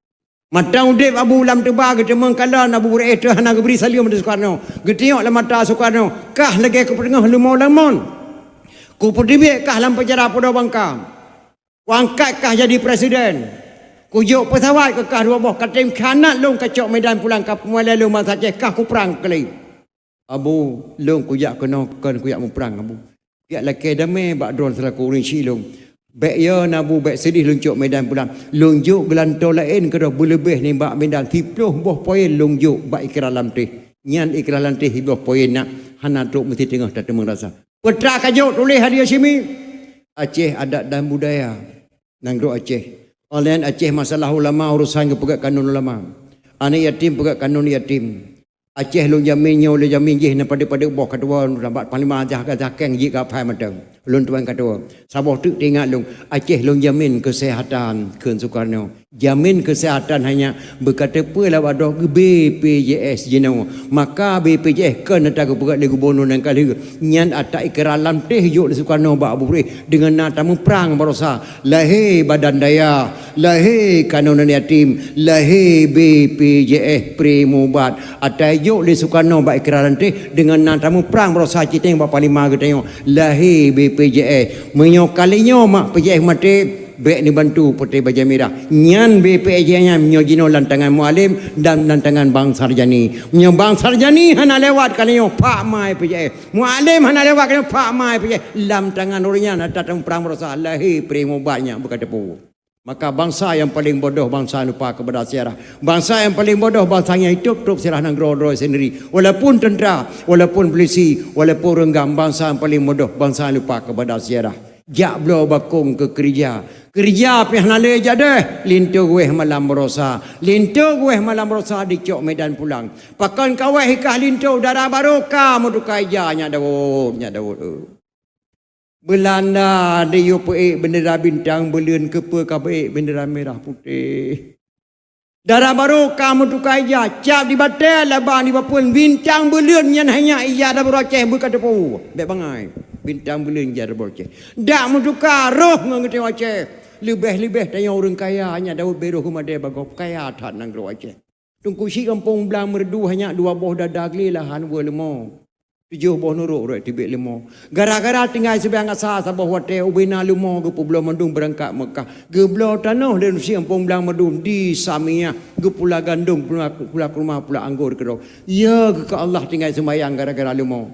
Mata udeb Abu lam teuba geuteumeung kalon Abu Beureh teuh hana geubri saleuem di Sukarno. Geutiyok lam mata Sukarno, kah lagée kupeuteungoh leumo lam mon. Kupeuteubiet kah lam penjara Pulo Bangka. Kuangkat kah jadi presiden. Kujok pesawat keu kah dua boh, katem khianat lôn kacok Medan pulang ka peumulai lôn bansa Aceh kah kuprang keulai. Abu, lôn kujak keunoe kon kujak muprang, Abu. Kujak lakée damé bak droe seulaku ureuëng syiek lôn. Bék yo na Abu, bék seudeh lôn cok Medan pulang. Lôn jok geulantoe laén keudroe beuleubeh nibak Medan, siploh boh poin lôn jok bak ikrar lam teh. Nyan ikrar lam teh siploh poin na, hana trok meusti teungoh tateumeung rasa. Peue ka jok tuléh hadiah simi? Aceh adat dan budaya. Nanggroe Aceh. Online Aceh masalah ulama urusan geupeugah kanun ulama. Aneuk yatim peugah kanun yatim. Aceh lôn jamin nyoe lôn jamin jih na padub-padub boh ketua nyoe bak panglima jah ka zakeng jih ka phai mantong. Lôn tuan ketua. Saboh teuk teuingat lôn, Aceh lôn jamin keuseuhatan kheun Sukarno. Jamin keuseuhatan hanya beukata peue lawat doh B P J S jinoe. Maka B P J S keu neutageupeugah lé gubunur nyang ka lheueh. Nyan ata ikrar lam teh jok lé Sukarno bak Abu Beureh deungon na tamuprang barosa. Lahé badan dayah, lahé kanonan yatim, lahé B P J S Primobat. Atai jok lé Sukarno bak ikrar lam teh deungon na tamuprang barosa citeng bak panglima geutanyoe. Lahé B P J S. Meunyoe kali nyoe mak P J S maté, bék neubantu Putri Bajée Mirah. Nyan B P J S nyan meunyoe jinoe lam tangan Mualem dan lam tangan Bang Sarjani. Meunyoe Bang Sarjani hana lewat kali nyoe, pak mai P J S. Mualem hana lewat kali nyoe, pak mai P J S. Lam tangan ureuëng nyan ata tamuprang barosa lahé Primobat nyan beukateupeue. Maka bansa nyang paleng bodoh bansa lupa kepada sejarah. Bansa nyang paleng bodoh bansa nyang itôp-tôp sejarah nanggroe droe sendiri. Walaupun tentera, walaupun polisi, walaupun reunggam, bansa nyang paleng bodoh bansa lupa kepada sejarah. Jak bloe bakong keu keurija. Keurija pih hana lé jadeh, linto guweh malam barosa. Linto guweh malam barosa dicok Medan pulang. Pakon kaweh ikah linto dara barô ka meutuka ija nyak Daud, nyak Daud. Beulanda diyue peuék bendera bintang beuleuen keupeue ka peuék bendera merah putéh. Dara barô ka meutuka ija, cap di batée, laba di bapeuen, bintang beuleuen nyan hanya ija dara barô Aceh beukateupeue. Bék bangai, bintang beuleuen ija dara barô Aceh. Dak meutuka roh ngon geutanyoe Aceh. Leubeh-leubeh tanyoe ureuëng kaya, hanya Daud bék roh geumadée bagoe kaya that nanggroe Aceh. Teungku Chik Gampông Blang Meureudu hanya dua boh dada glé lahan weu leumo. Tujoh boh nurok rot teubiet leumo. Gara-gara tinggai sibiang asa saboh watée ubena leumo geupubloe mandum beurangkat Meukah. Geubloe tanoh lé Teungku Chik Gampông Blang Meureudu di Samiah. Geupula gandom, pula, pula kurma, pula anggô keudroe. Ya, geukeu Allah tinggai seumayang gara-gara leumo.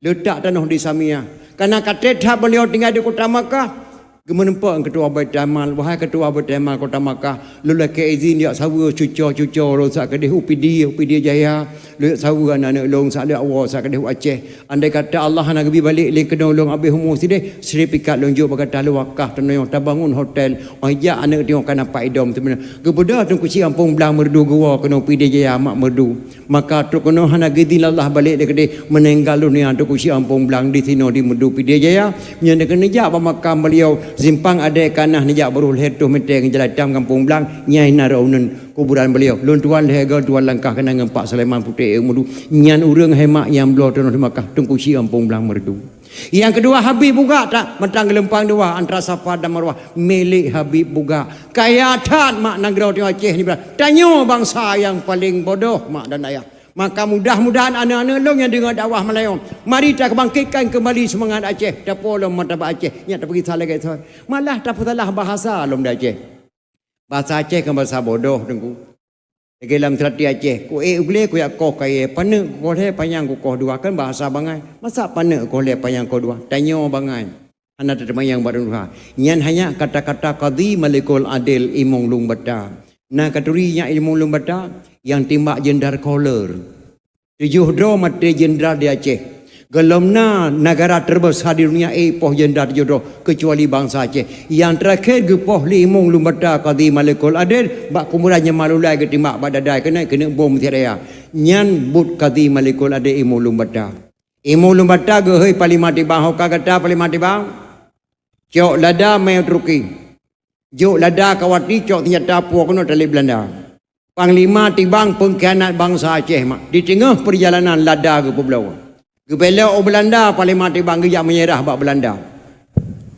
Leutak tanoh di Samiah. Kana ka treb that beliau tinggai di kota Makkah. Geumeuneupok ketua Baitul Mal, wahai ketua Baitul Mal kota Makkah, lôn lakée izin jak saweue cuco-cuco lôn sak keudeh u Pidie, u Pidie Jaya, lôn jak saweue aneuk-aneuk lôn sak lheueh woe sak keudeh u Aceh. Andai kata Allah hana geubri balek lé keunoe lôn abéh umu sideh, sertifikat lôn jok bak gata lôn wakaf tanoh tabangun hotel, oh jak aneuk teuh kana pat idom teumeuna. Geubeudôh Teungku Chik Gampông Blang Meureudu geuwoe keunoe Pidie Jaya mak Meureudu. Maka trok keunoe hana geudin Allah balek di keudeh meuninggal dunia Teungku Chik Gampông Blang di sinoe di Meureudu Pidie Jaya. Nyan keuneuk jak bak makam beliau simpang Adé Kanah neujak baroe lhée reutôh meter ngon jalan itam Gampông Blang nyang na rot uneun kuburan beliau. Lôn tuan lhée goe tuan langkah keunan ngon Pak Sulaiman Putéh Meureudu. Nyan ureuëng hai mak nyang bloe tanoh di Makkah Teungku Chik Gampông Blang Meureudu. Nyang keudua Habib Bugak tak mantang geulumpang dua antara Safa dan Marwah milék Habib Bugak. Kaya that mak nanggroe teuh Aceh nibak. Tanyoe bansa nyang paleng bodoh mak dan ayah. Maka mudah-mudahan aneuk-aneuk lôn nyang deungoe dakwah Meulayu, mari takeubangkitkan keumbali seumangat Aceh, tapolom martabat Aceh, nyak tapeugisa lagée soe. Malah tapeusalah bahasa lom di Aceh. Bahasa Aceh kan bahasa bodoh Teungku. Lagée lam seurati Aceh, ku ék u glé kuyak koh kayée, paneuk kukoh lhée panyang kukoh dua kan bahasa bangai. Masa paneuk kukoh lhée panyang kukoh dua? Tanyoe bangai. Hana tateumayang bak ureuëng tuha. Nyan hanya kata-kata Kadhi Malikul Adil Imum Lueng Bata. Na katuri nyak Imum Lueng Bata nyang timbak jeundar Kohler. Tujoh droe maté jeundar di Aceh. Gohlom na negara terbesar di dunia ék poh jeundar tujoh droe keucuali bansa Aceh. Nyang teurakhé geupoh lé Imum Lueng Bata Kadhi Malikul Adil bak kuburan Nyamalulai geutimbak bak dadai keuneuk keuneuk bom siat raya. Nyan buet Kadhi Malikul Adil Imum Lueng Bata. Imum Lueng Bata geuhôi Panglima Tibang, ho ka gata Panglima Tibang? Cok lada mé u Turki. Jok lada kawati cok seunjata puwoe keunoe talét Beulanda. Panglima Tibang peungkhianat bansa Aceh mak. Di teungoh peurjalanan lada geupeubloe. Geubelok u Beulanda, Panglima Tibang geujak meunyeurah bak Beulanda.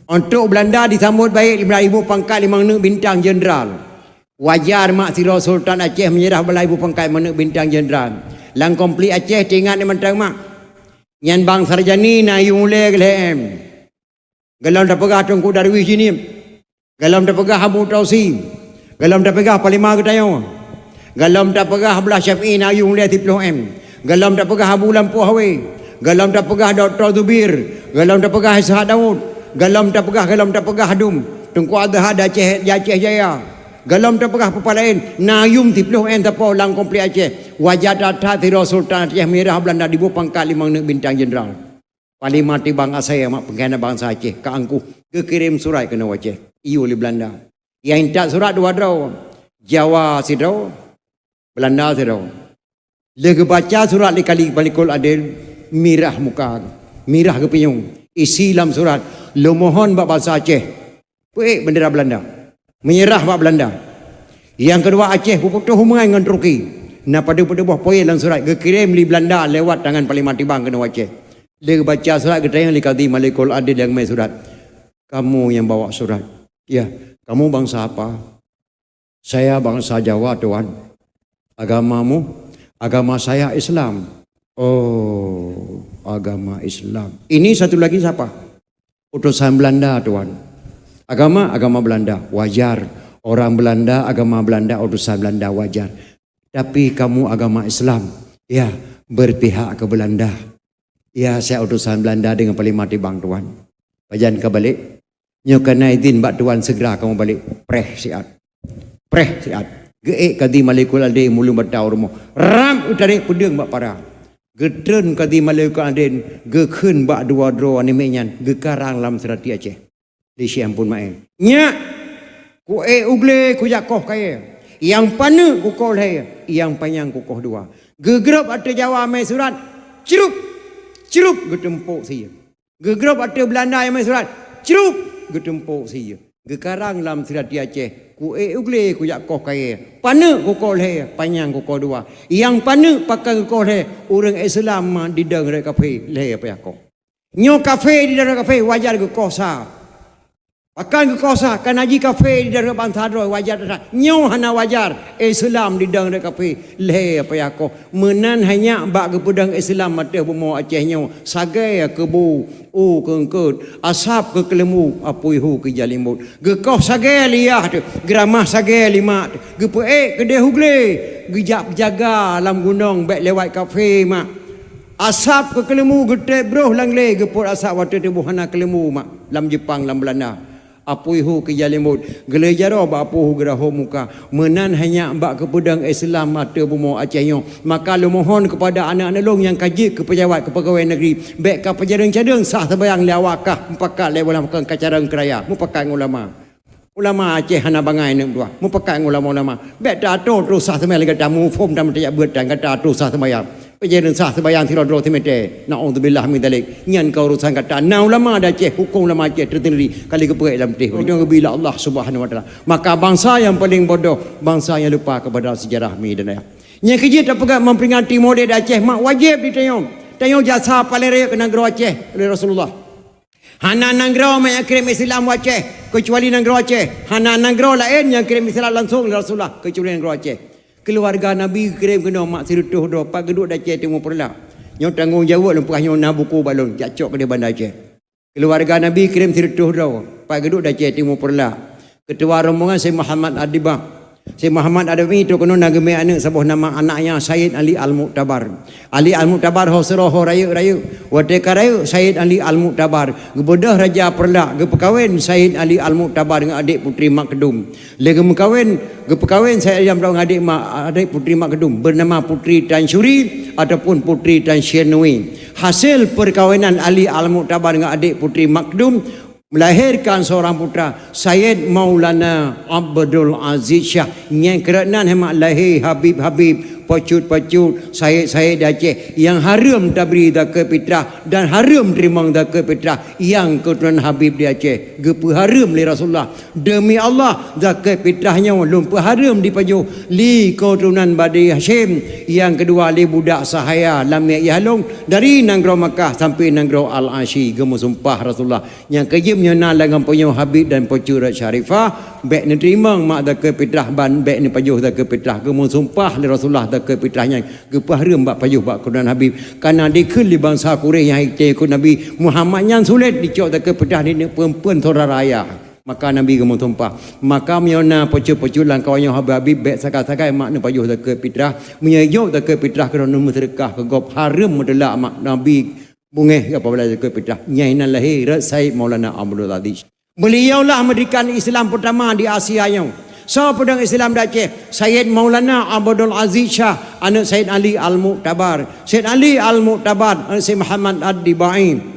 Untuk Belanda disambot baik, blah iboh pangkat limong neuk bintang jeundral. Wajar mak sidroe Sultan Aceh meunyeurah blah iboh pangkat limong neuk bintang jeundral. Lam konflik Aceh teuingat mantong mak. Nyan Bang Sarjani na yum ulèe lhèe em. Gohlom tapeugah Teungku Darwis Jeunieb. Gohlom tapeugah Abu Tausi. Gohlom tapeugah Panglima geutanyoe. Gohlom tapeugah Abdullah Syafi'i na yum ulèe siplôh em. Gohlom tapeugah Abu Lampôh Awe. Gohlom tapeugah Doktor Zubir. Gohlom tapeugah Ishak Daud. Gohlom tapeugah, gohlom tapeugah dum Teungku Azhar di Aceh, di Aceh Jaya. Gohlom tapeugah peue-peue laén, na yum siplôh em sapo lam konflik Aceh. Wajar that-that sidroe Sultan Aceh meunyeurah Belanda diboh pangkat limong neuk bintang jeundral. Panglima Tibang asai mak pengkhianat bansa Aceh, ka angkuh, geukirém surat keunoe Aceh, iyue lé Belanda. Nyang intat surat dua droe, Jawa sidroe, Belanda sidroe. Lheueh geubaca surat lé Kadi Malikul Adil, mirah muka, mirah geupinyueng. Isi lam surat, lôn mohon bak bansa Aceh, peuék bendera Belanda, meunyeurah bak Belanda. Nyang keudua, Aceh beuputôh hubungan ngon Turki. Na padub-padub boh poin lam surat geukirém lé Belanda lewat tangan Panglima Tibang keunoe Aceh. Lheueh geubaca surat, geutanyong lé Kadi Malikul Adil nyang mé surat, "Kamu yang bawa surat? Ya, kamu bangsa apa?" "Saya bangsa Jawa, Tuan." "Agamamu?" "Agama saya Islam." "Oh, agama Islam. Ini satu lagi siapa?" "Utusan Belanda, Tuan." "Agama?" "Agama Belanda." "Wajar. Orang Belanda, agama Belanda, utusan Belanda, wajar. Tapi kamu agama Islam." "Ya, berpihak ke Belanda." "Ya, saya utusan Belanda dengan Panglima Tibang, Tuan." "Pajan ka balek?" "Nyoe ka na idin bak Tuan, segera kamu balek." Preh siat. Preh siat. Geuék Kadi Malikul Adil mulung bak ateueh rumoh. Rab geutarek peudeueng bak para. Geutreun Kadi Malikul Adil, geukheun bak dua droe aneuk miet nyan, geukarang lam seurati Aceh. Di Syekh Ampon Maé. "Nyak, kuék u glé kujak koh kayèe. Nyang paneuk kukoh lhèe, nyang panyang kukoh dua." Geugrôb ateueh Jawa mé surat, crup, crup geuteumpok sie. Geugrôb ateueh Belanda nyang mé surat, crup geuteumpok sie. Geukarang lam seurati Aceh, "Kuék u glé kujak koh kayèe. Paneuk kukoh lhèe, panyang kukoh dua. Nyang paneuk pakon kukoh lhèe, ureueng Islam ma didong rot kafé lhèe payah koh." Nyoe kafé didong rot kafé, wajar geukoh sa. Pakon geukoh sa, kana jih kafé didong rot bansa droe, wajar that-that. Nyoe hana wajar, Islam didong rot kafé lhèe payah koh. Meunan hai nyak bak geupeudong Islam ateueh bumoe Aceh nyoe, sagai keu bu, u keu eungkôt, asab keu keuleumbu, apui hu keu jalimbot. Geukoh sagai lé yah teuh, geuramah sagai lé mak teuh, geupeuék keudéh u glé, geujak jaga lam gunong bèk lewat kafé mak. Asab keu keuleumbu geutrép broh lam glé, geupôt asab watèe tuboh hana keuleumbu mak, lam Jeupang, lam Beulanda. Apui hu keu jalimbot, geulheueh jaroe bak apui hu geurahom muka. Meunan hai nyak bak geupeudong Islam ateueh bumoe Aceh nyoe. Maka lôn mohon keupada aneuk-aneuk lôn nyang ka jeuet keu peujawat, keu peugawée negeri, bèk ka peujareueng-jareueng sah seumayang lé awak kah, mupakat lé ulama, kon ka carông keuraya, mupakat ngon ulama. Ulama Aceh hana bangai aneuk dua, mupakat ngon ulama-ulama. Bèk teuatoe troh sah seumayang lagèe tamu phom dan meutajak beuet tan, gata atoe sah seumayang. Peujareueng sah seumayang sidroe-droe simeutée. Naudzubillah min dzalik. Nyan ka urusan gata. Na ulama di Aceh, hukôm ulama Aceh tersendiri. Kali geupeuék lam teh. Ujong geubi lé Allah Subhanahu wa Taala. Maka bansa nyang paleng bodoh, bansa nyang lupa kepada sejarah mi dan ayah. Nyang keujeuet tapeugah memperingati Maulid di Aceh mak wajéb di tanyoe. Tanyoe jasa paleng rayeuk keu nanggroe Aceh lé Rasulullah. Hana nanggroe nyang kirém Islam u Aceh keucuali nanggroe Aceh. Hana nanggroe laén nyang kirém Islam langsong lé Rasulullah keucuali nanggroe Aceh. Keuluwarga Nabi geukirém keunoe mak sireutôh droe, pat geuduek di Aceh Timu Peureulak. Nyoe tanggong jaweueb lôn peugah nyoe na buku bak lôn, jak cok keudéh Banda Aceh. Keuluwarga Nabi kirém sireutôh droe, pat geuduek di Aceh Timu Peureulak. Keutua rombongan Syekh Muhammad Adibah. Syekh Muhammad Adibah nyan trok keunoe na geumè aneuk saboh nama, anaknya Sayyid Ali Al-Mu'tabar. Ali Al-Mu'tabar ho sidroe ho rayeuk-rayeuk. Watèe ka rayeuk Sayyid Ali Al-Mu'tabar, geubeudôh Raja Peureulak, geupeukawen Sayyid Ali Al-Mu'tabar ngon adék Putri Makdum. Lé geumeukawen, geupeukawen Sayyid Ali Al-Mu'tabar ngon adék ma-, adék Putri Makdum, bernama Putri Tansyuri ataupun Putri Tansyirnui. Hasil peukawenan Ali Al-Mu'tabar ngon adék Putri Makdum, melahirkan seorang putra, Sayyid Maulana Abdul Aziz Syah. Nyang keureunan hai mak lahé Habib-Habib, Pacut-pacut, sayed-sayed di Aceh nyang hareuem tabri zakeuet fitrah dan hareuem teurimong zakeuet fitrah nyang keuturonan Habib di Aceh, geupeuhareuem lé Rasulullah. Deumi Allah, zakeuet fitrah nyoe lôn peuhareuem dipajoh lé keuturonan Bani Hasyim, nyang keudua lé budak sahaya lam miet Yahlong dari nanggroe Makkah sampoe nanggroe Al-Asyi, geumeusumpah Rasulullah. Nyang keujeuet meunyoe na lam gampông nyoe Habib dan Pacut Syarifah, bék neuteurimong mak zakeuet fitrah ban bék neupajoh zakeuet fitrah. Geumeusumpah lé Rasulullah zakeuet fitrah nyan geupeuhareuem bak pajoh bak keuturonan Habib. Kana dikheun lé bansa Quraisy nyang hai teuh keu Nabi Muhammad nyan sulet dicok zakeuet fitrah di neuk peuen-peuen syedara ayah. Maka Nabi geumeusumpah. Maka meunyoe na pacut-pacut lam kawan nyoe Habib-Habib bék sagai-sagai mak neupajoh zakeuet fitrah. Meunyoe jok zakeuet fitrah keunoe neumeuseudekah keu gob hareuem meuteulak mak Nabi beungéh geupajoh zakeuet fitrah. Nyan inan lahé rot Said Maulana Abdul Aziz. Beliaulah mendirikan Islam pertama di Asia nyoe. Soe peudong Islam di Aceh? Said Maulana Abdul Aziz Syah, aneuk Said Ali Al-Mu'tabar. Said Ali Al-Mu'tabar, aneuk Said Muhammad Ad-Dibai.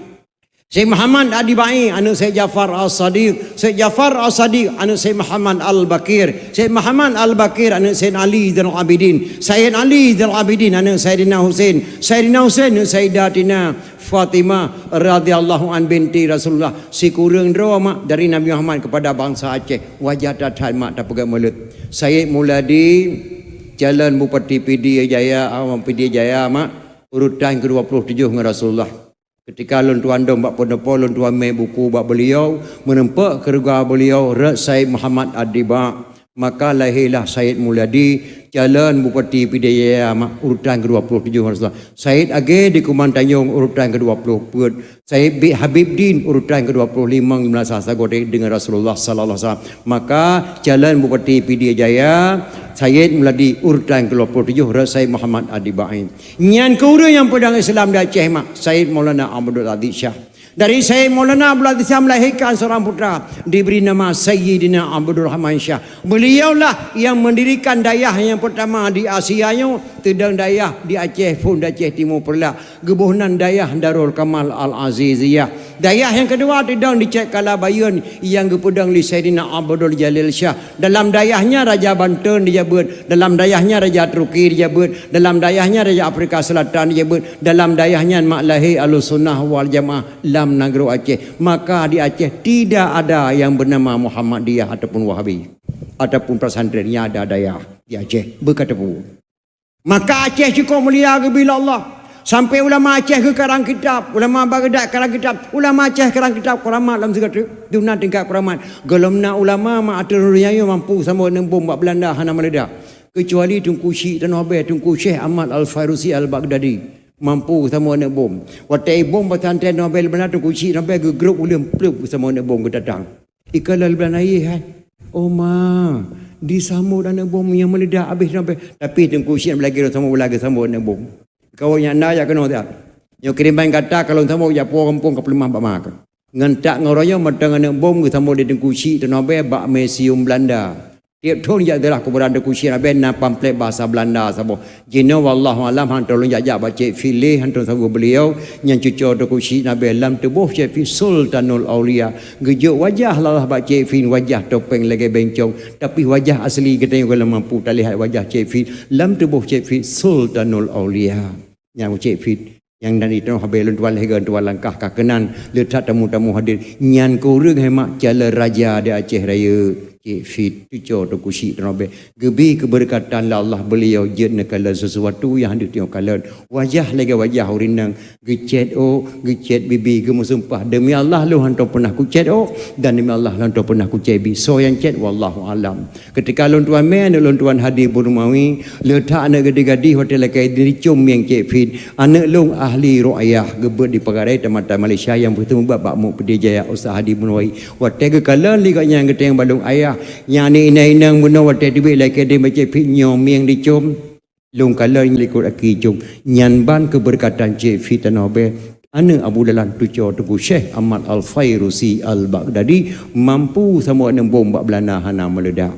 Said Muhammad Ad-Dibai, aneuk Said Jafar As-Sadiq. Said Jafar As-Sadiq, aneuk Said Muhammad Al-Baqir. Said Muhammad Al-Baqir, aneuk Said Ali Zainal Abidin. Said Ali Zainal Abidin, aneuk Saidina Husain. Saidina Husain, aneuk Saidatina Fatimah radhiyallahu an binti Rasulullah. Sikureueng droe mak dari Nabi Muhammad kepada bangsa Aceh. Wajah that-that mak tapeugah mulut. Said Muladi, calon Bupati Pidie Jaya, awak Pidie Jaya mak, urutan kedua puluh tujuh ngon Rasulullah. Ketika lôn tuan dong bak pendopo, lôn tuan mé buku bak beliau, meureumpok keuluwarga beliau, rot Said Muhammad Ad-Diba. Maka lahirlah Said Muladi, calon Bupati Pidie Jaya mak, urutan kedua puluh tujuh Rasulullah. Said Agé di Kumantanjong, urutan kedua puluh peuet. Said Bi-, Habib Din, urutan kedua puluh lima, meulasa sagoe dengan Rasulullah sallallahu alaihi wasallam. Maka calon Bupati Pidie Jaya, Said Muladi, urutan kedua puluh tujuh, rot Said Muhammad Ad-Dibai. Nyan keuh ureueng nyang peudong Islam di Aceh mak, Said Maulana Abdul Aziz Syah. Dari Said Maulana Abdul Aziz Syah melahirkan seorang putra, diberi nama Sayyidina Abdul Rahman Syah. Beliaulah yang mendirikan dayah yang pertama di Asia nyoe, teudong dayah di Aceh phon, di Aceh Timur Peureulak. Geuboh nan dayah Darul Kamal Al-Aziziyah. Dayah nyang keudua teudong di Cek Kala Bayeuen nyang geupeudong lé Saidina Abdul Jalil Syah. Dalam dayah nyan Raja Banten dijabeuet, dalam dayah nyan Raja Turki dijabeuet, dalam dayah nyan Raja Afrika Selatan dijabeuet, dalam dayah nyan mak lahé Ahlussunnah wal Jamaah lam nanggroe Aceh. Maka di Aceh tidak ada yang bernama Muhammadiyah ataupun Wahabi ataupun pesantren, nyan ada dayah di Aceh. Beukata pu. Maka Aceh cukôp mulia geubri lé Allah. Sampai ulama Aceh geukarang kitab, ulama Baghdad karang kitab, ulama Aceh karang kitab kuramat lam sigoe teuk. Duna tingkat kuramat. Gohlom na ulama mak ateueh donya nyoe mampu sampoe aneuk bom bak Belanda hana meuledak. Keucuali Teungku Chik Tanoh Abee, Teungku Syekh Ahmad Al-Fairusi Al-Baghdadi mampu sampoe aneuk bom. Watée ibom pesantren Tanoh Abee lé Belanda, Teungku Chik Tanoh Abee geugrôp uleueng plup sampoe aneuk bom geutatang. Ikalon bulan ayé hai. Oh ma, disambot aneuk bom nyang meuledak habéh sampai. Tapi Teungku Chik lagi samboe lagi sambot aneuk bom. Kawan nyang na jak keunoe siat. Nyoe kiriman gata kalon sambot jak po gampông ka peuleumah bak ma ka. Ngon tak ngon royong mantong aneuk bom geusambot di Teungku Chik Tanoh Abee bak museum Belanda. Tiep thon jak ziarah kuburan Teungku Chik Tanoh Abee na pamflet bahasa Belanda saboh. Jinoe wallahu alam han tolong jak-jak bak Cek Fit lé, han tolong saboh beliau nyang cuco Teungku Chik Tanoh Abee lam tuboh Cek Fit Sultanul Aulia. Geujok wajah lalah bak Cek Fit, wajah topeng lagée bencong, tapi wajah asli geutanyoe gohlom mampu talihat wajah Cek Fit lam tuboh Cek Fit Sultanul Aulia. Nyang Cek Fit nyang dan itu habéh lôn tuan lheueh tuan langkah ka keunan le that tamu-tamu hadir. Nyan keuh ureuëng hai mak calon raja di Aceh Rayeuk, Cek Fit, cuco Teungku Chik Tanoh Abee. Geubi keubeureukatan lé Allah beliau jeuet neukalon sesuatu nyang hana teungoh kalon. Wajah lagée wajah ureuëng inong, geucet ôk, geucet bibi, geumeusumpah, "Deumi Allah lôn hana peunah kucet ôk, dan deumi Allah lôn hana peunah kucet bibi." Soe nyang cet, wallahu alam. Keutika lôn tuan mé, aneuk lôn tuan Hadi Burmawi, le that aneuk gadih-gadih watée lakée dicom mieng Cek Fit. Aneuk lôn ahli ruqyah, geubeuet di Peugahrai, Tamatan Malaysia nyang beuteumeubak bak Muk Pidie Jaya Ustaz Hadi Burmawi. Watée geukalon lé gobnyan geutanyong bak lôn, "Ayah, nyan aneuk inong-inong bunoe watée teubiet lakée deuh bak Cek Fit nyoe mieng dicom?" Lôn kalon likot aki jong nyan ban keubeureukatan Cek Fit Tanoh Abee, aneuk Abu Dalan cuco Teungku Syekh Ahmad Al-Fairusi Al-Baghdadi, mampu sampoe aneuk bom bak Belanda hana meuledak.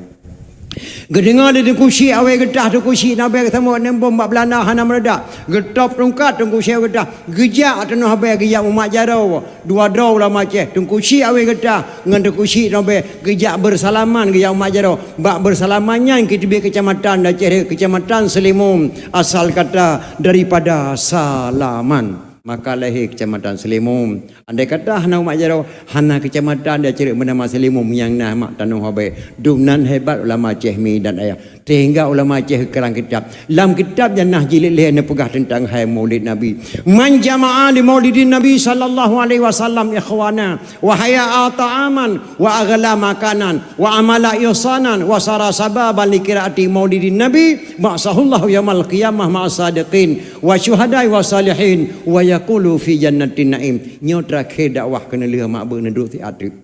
Geudeungoe lé Teungku Chik awai geutah, Teungku Chik na bèe geusamot nembom bak Beulanda hana meureudak. Geutôb tungkat Teungku Chik awai geutah. Geujak ateueh noh bèe geujak mumat jaroe. Dua droe ulama Aceh, Teungku Chik awai geutah ngon Teungku Chik na bèe geujak beusalaman geujak mumat jaroe. Bak beusalaman nyan geuteubiet keucamatan di Aceh, keucamatan Seulimum, asal kata daripada salaman. Maka lahé keucamatan Seulimum. Andai kata hana umat jaroe, hana keucamatan di Aceh bernama Seulimum nyang na mak tanoh abée. Dumnan hebat ulama Aceh mi dan ayah. Sehingga ulama Aceh keurang kitab. Lam kitab Jannah jilid lhée neupeugah teuntang hai Maulid Nabi. Man jama'a li Maulidin Nabi sallallahu alaihi wasallam ikhwana, wa hayya ta'aman, wa aghla makanan, wa amala ihsanan, wa sara sababan li qiraati Maulidin Nabi, ba'sahullahu yaumal qiyamah ma'as sadiqin, wa syuhada'i wa salihin, wa yaqulu fi jannatin na'im. Nyoe terakhir dakwah keuneulheueh mak beu neuduek siat teuk.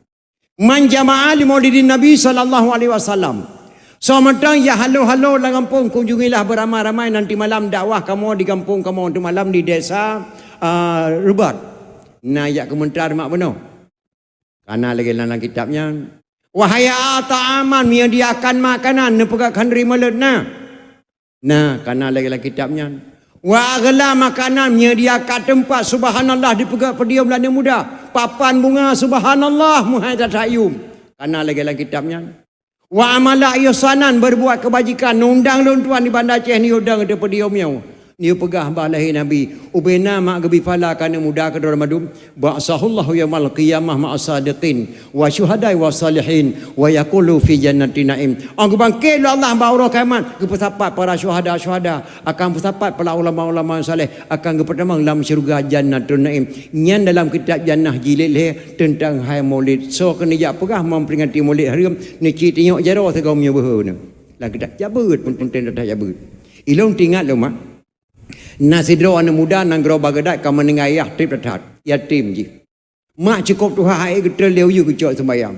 Man jama'a li Maulidin Nabi sallallahu alaihi wasallam. Soe mantong jak halo-halo lam gampông, kunjungilah beramai-ramai nanti malam dakwah kamoe di gampông kamoe, nanti malam di desa, ah, Rubat. Na jak keumeuntar mak bunoe. Kana lagée lam kitab nyan. Wa hayya ta'aman, menyediakan makanan, neupeugah khanduri malot na. Na, kana lagée lam kitab nyan. Wa aghla makanan, menyediakan teumpat, subhanallah, dipeugah podium lé aneuk muda. Papan bunga, subhanallah, meuhai that-that yum. Kana lagée lam kitab nyan. Wa amala ihsanan, berbuat kebajikan, undang lôn tuan di Banda Aceh ni udang di podium nyoe. Neupeugah bak lahé Nabi, ubena mak geubi phala keu aneuk muda keudroe mandum, ba'sahullahu yaumal qiyamah ma'as sadiqin, wa syuhada'i wa salihin, wa yaqulu fi jannati na'im. Ong geubangket lé Allah bak uroe kiamat, geupeusapat para syuhada-syuhada, akan peusapat para ulama-ulama saleh, akan geupeutamong lam syeuruga Jannatun Na'im. Nyan dalam kitab Jannah jilid lhée teuntang hai Maulid. Soe keuneuk jak peugah memperingati Maulid hareuem, neucit tinyok jaroe sigoe meunyoe beuhe nyoe. Lam kitab jabeuet pun punten dah jabeuet. Ilôn teuingat lôn mak. Na sidroe aneuk muda nanggroe Baghdad ka meuninggai ayah treb that-that, yatim jih. Mak cukôp tuha hai geutrön lé u yue geucok seumbahyang.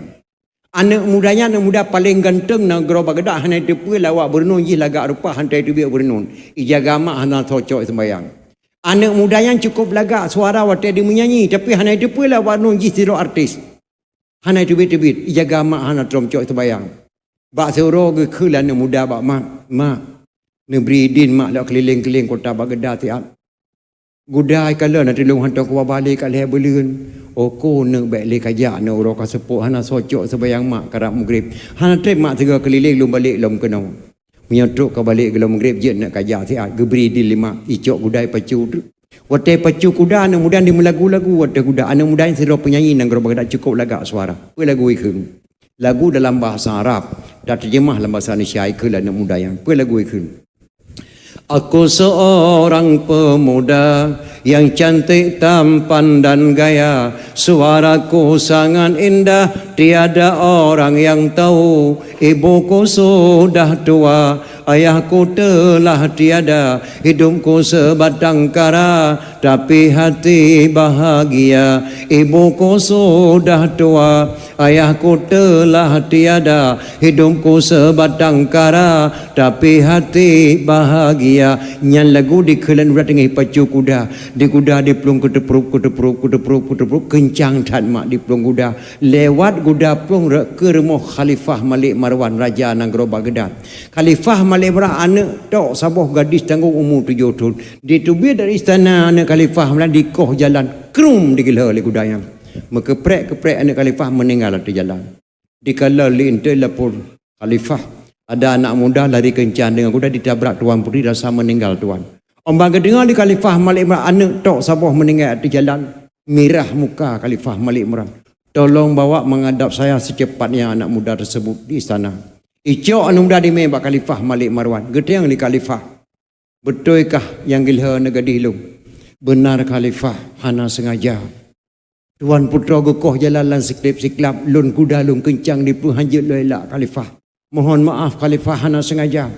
Aneuk muda nyan aneuk muda paleng ganteng nanggroe Baghdad, hana jiteupeue lé awak beureunun, jih lagak rupa hana jiteubiet beureunun. Ijaga mak hana soe cok seumbahyang. Aneuk muda nyan cukôp lagak suara watée di meunyanyi, tapi hana jiteupeue lé awak beureunun, jih sidroe artis. Hana teubiet-teubiet, ijaga mak hana trom cok seumbahyang. Bak siuroe geukheun lé aneuk muda bak mak, "Mak, neubri idin mak lôn keulileng-keulileng kota Baghdad siat. Guda ikalon na tulông hantom kuba balek ka lhée buleuen. Oko neuk bék lé kajak, neuk uroe ka seupôt hana soe cok seumbahyang mak karab mugreb. Hana treb mak sigoe keulileng lôn balek lom keunoe." Meunyoe trok ka balek geulom mugreb jeuet neuk kajak siat, geubri idin lé mak, icok guda ipacu. Watée pacu kuda, aneuk muda nyan meulagu-lagu watée kuda. Aneuk muda nyan sidroe peunyanyi nanggroe Baghdad, cukôp lagak suara. Peue lagu ikheun? Lagu dalam bahasa Arab, tateurjemah lam bahasa Indonesia ikheun lé aneuk muda nyan. Peue lagu ikheun? Aku seorang pemuda yang cantik tampan dan gaya, suaraku sangat indah, tiada orang yang tahu. Ibuku sudah tua, ayahku telah tiada, hidupku sebatang kara, tapi hati bahagia. Ibuku sudah tua, ayahku telah tiada, hidupku sebatang kara, tapi hati bahagia. Nyan lagu dikheun lé aneuk muda teungoh pacu kuda. Di kuda diplueng keuteuprop, keuteuprop, keuteuprop, keuteuprop, keuncang that mak diplueng kuda. Lewat guda plueng rot keu rumoh Khalifah Malik Marwan, raja nanggroe Baghdad. Khalifah Malik Marwan aneuk tok saboh gadis tanggong umu tujoh thon. Diteubiet dari istana aneuk Khalifah Malik dikoh jalan, krum digeulhô lé guda nyan. Meukeuprek-keuprek aneuk Khalifah meuninggai ateueh jalan. Dikalon lé intén lapor Khalifah, ada anak muda lari keuncang deungon guda ditabrak tuan putri rasa meuninggai tuan. Óh ban geudeungoe lé Khalifah Malik Marwan aneuk tok saboh meuninggai ateueh jalan, mirah muka Khalifah Malik Marwan. Tolong bawa menghadap saya secepatnya anak muda tersebut di istana. Icok aneuk muda dimé bak Khalifah Malik Marwan. Geutanyong lé Khalifah, "Beutoikah nyang geulhô aneuk gadih lôn?" "Beunar Khalifah, hana seungaja. Tuan putroe geukoh jalan lam siklab-siklab, lôn kuda lôn keuncang dipeuhanjeuet lom ilak Khalifah. Mohon maaf Khalifah, hana seungaja."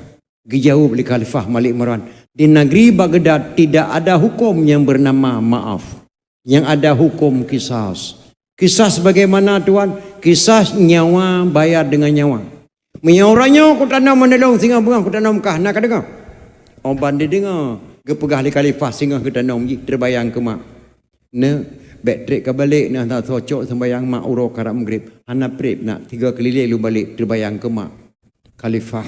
Geujaweueb lé Khalifah Malik Marwan, "Di negeri Baghdad tidak ada hukum yang bernama maaf. Yang ada hukum kisas. Kisas bagaimana tuan? Kisas nyawa bayar dengan nyawa. Meunyoe uroe nyoe kutanom meunulông singoh beungoh kutanom kah, na kadeungoe?" Óh ban dideungoe, geupeugah lé Khalifah singoh geutanom jih teubayang keu mak. "Neuk, bék treb ka balek, neuk hana soe cok seumbahyang mak uroe karab mugreb. Hana treb nak, tiga keulileng lôn balek teubayang keu mak." Khalifah,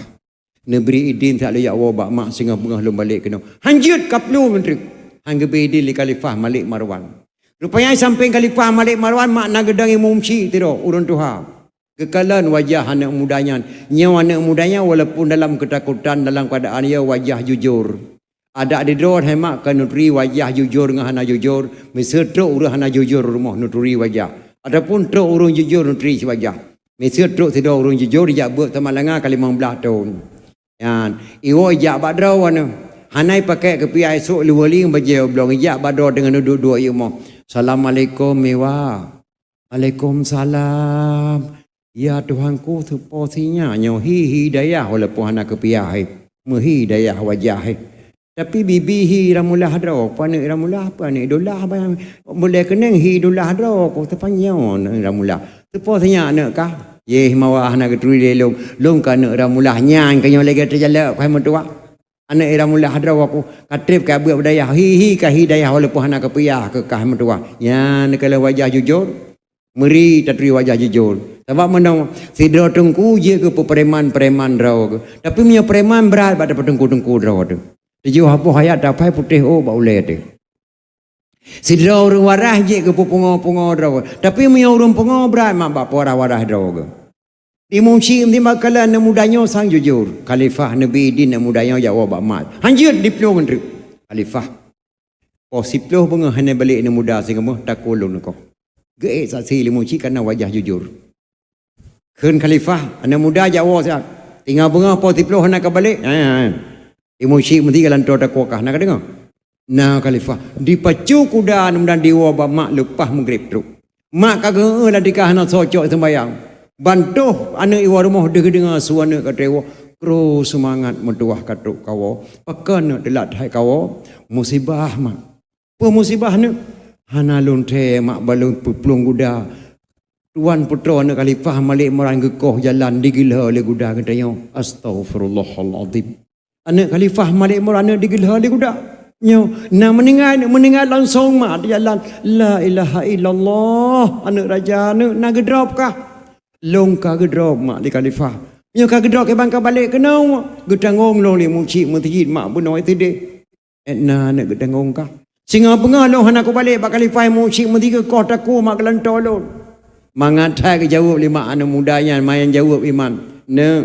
neubri idin that lôn jak woe bak mak singoh beungoh lôn balek keunoe. Han jeuet, ka ploh ngon treuk. Han geubri idin lé Khalifah Malik Marwan. Rupanya sampéng Khalifah Malik Marwan mak na geudong imum syik tiro, ureuëng tuha. Geukalon wajah aneuëk muda nyan. Nyoe aneuëk muda nyan walaupun dalam keutakutan, dalam keuadaan ia wajah jujur. Adak didroe hai mak ka neuturi wajah jujur ngon hana jujur, miseue trok ureuëng hana jujur rumoh neuturi wajah. Ataupun trok ureuëng jujur neuturi wajah. Miseue trok sidroe ureuëng jujur jak beuet tamalanga ka limong blaih thon. Nyan, iwoe ijak bak droe aneuëk. Hana ipakék keupiah esok leuwali ngon bajée oblong, ijak bak droe deungon duek-duek i rumoh. "Assalamualaikum, Miwa." "Waalaikumsalam. Ya Tuhanku, teupo sinyak nyoe hi, hi dayah walaupun hana keupiah hi. Meuhi dayah wajah hi. Tapi bibi hi Ramulah droe, peue aneuëk Ramulah, peue aneuëk Idolah, bayang mulai keuneng hi Idolah droe, ku teupanyoe aneuëk Ramulah. Teupo sinyak aneuëk kah?" "Yeh, Mawa hana geuturi lé lôn, lôn ka aneuëk Ramulah nyan keunyoe lagée teujalak kah meutuwah." Aneuëk Iramullah droe ku, ka treb ka beuet bak dayah, hi, hi, ka hi dayah walaupun hana keupiah keu kah meutuwah. Nyan keuh lheueh wajah jujur, meuri taturi wajah jujur. Sabab meunoe, sidroe teungku jeuet keu peupreman-preman droe keuh. Tapi meunyoe preman brat bak tapeuteungku-teungku droe teuh. Tujoh boh ayat taphai putéh ôk bak ulée teuh. Sidroe ureuëng waras jeuet keu peupungo-pungo droe keuh. Tapi meunyoe ureuëng pungo brat mak bak peurah waras droe keuh. Imum Syik meusiba kala aneuëk muda nyoe sang jujur. Khalifah neubri idin aneuëk muda nyoe jak woe bak mak. Han jeuet, diplueng ngon treuk. Khalifah. Poh siploh beungoh hana balek aneuëk muda singoh beungoh takue lôn neukoh. Geuék saksi lé Imum Syik kana wajah jujur. Kheun Khalifah, aneuëk muda jak woe siat. Singoh beungoh poh siploh hana ka balek. Ha, ha. Imum Syik meusiba lam toe takue kah na ka deungoe. Na Khalifah, dipacu kuda aneuëk muda diwoe bak mak leupah meugreb trok. Mak ka geueu lam tika hana soe cok seumbayang. Bantoh aneuëk iwoe rumoh deuh geudeungoe su aneuëk ka trok woe. Kru seumangat meutuwah ka trok kawoe. Pakon aneuëk teulat hai kawoe? Musibah mak. Peue musibah aneuëk? Hana lôn thee mak balon peuplueng guda. Tuan putroe aneuëk Khalifah Malik Imran geukoh jalan digeulheu lé guda geutanyoe. Astaghfirullahalazim. Aneuëk Khalifah Malik Imran aneuëk digeulheu lé guda. Nyoe, na meuninggai, meuninggai langsong mak di jalan. La ilaha illallah, aneuëk raja aneuëk na geudrob kah? Lôn ka geudrob mak di Khalifah. Nyoe ka geudrob kiban ka balek keunoe, geutanggong lôn lé Imum Syik meuseujid mak bunoe sideh. Étna aneuëk geutanggong kah. Singoh beungoh lôn hana kubalek bak Khalifah Imum Syik meuseujid geukoh takue mak geulantoe lôn. Mangat that geujaweueb lé mak aneuëk muda nyan, manyang jaweueb iman. Neuk,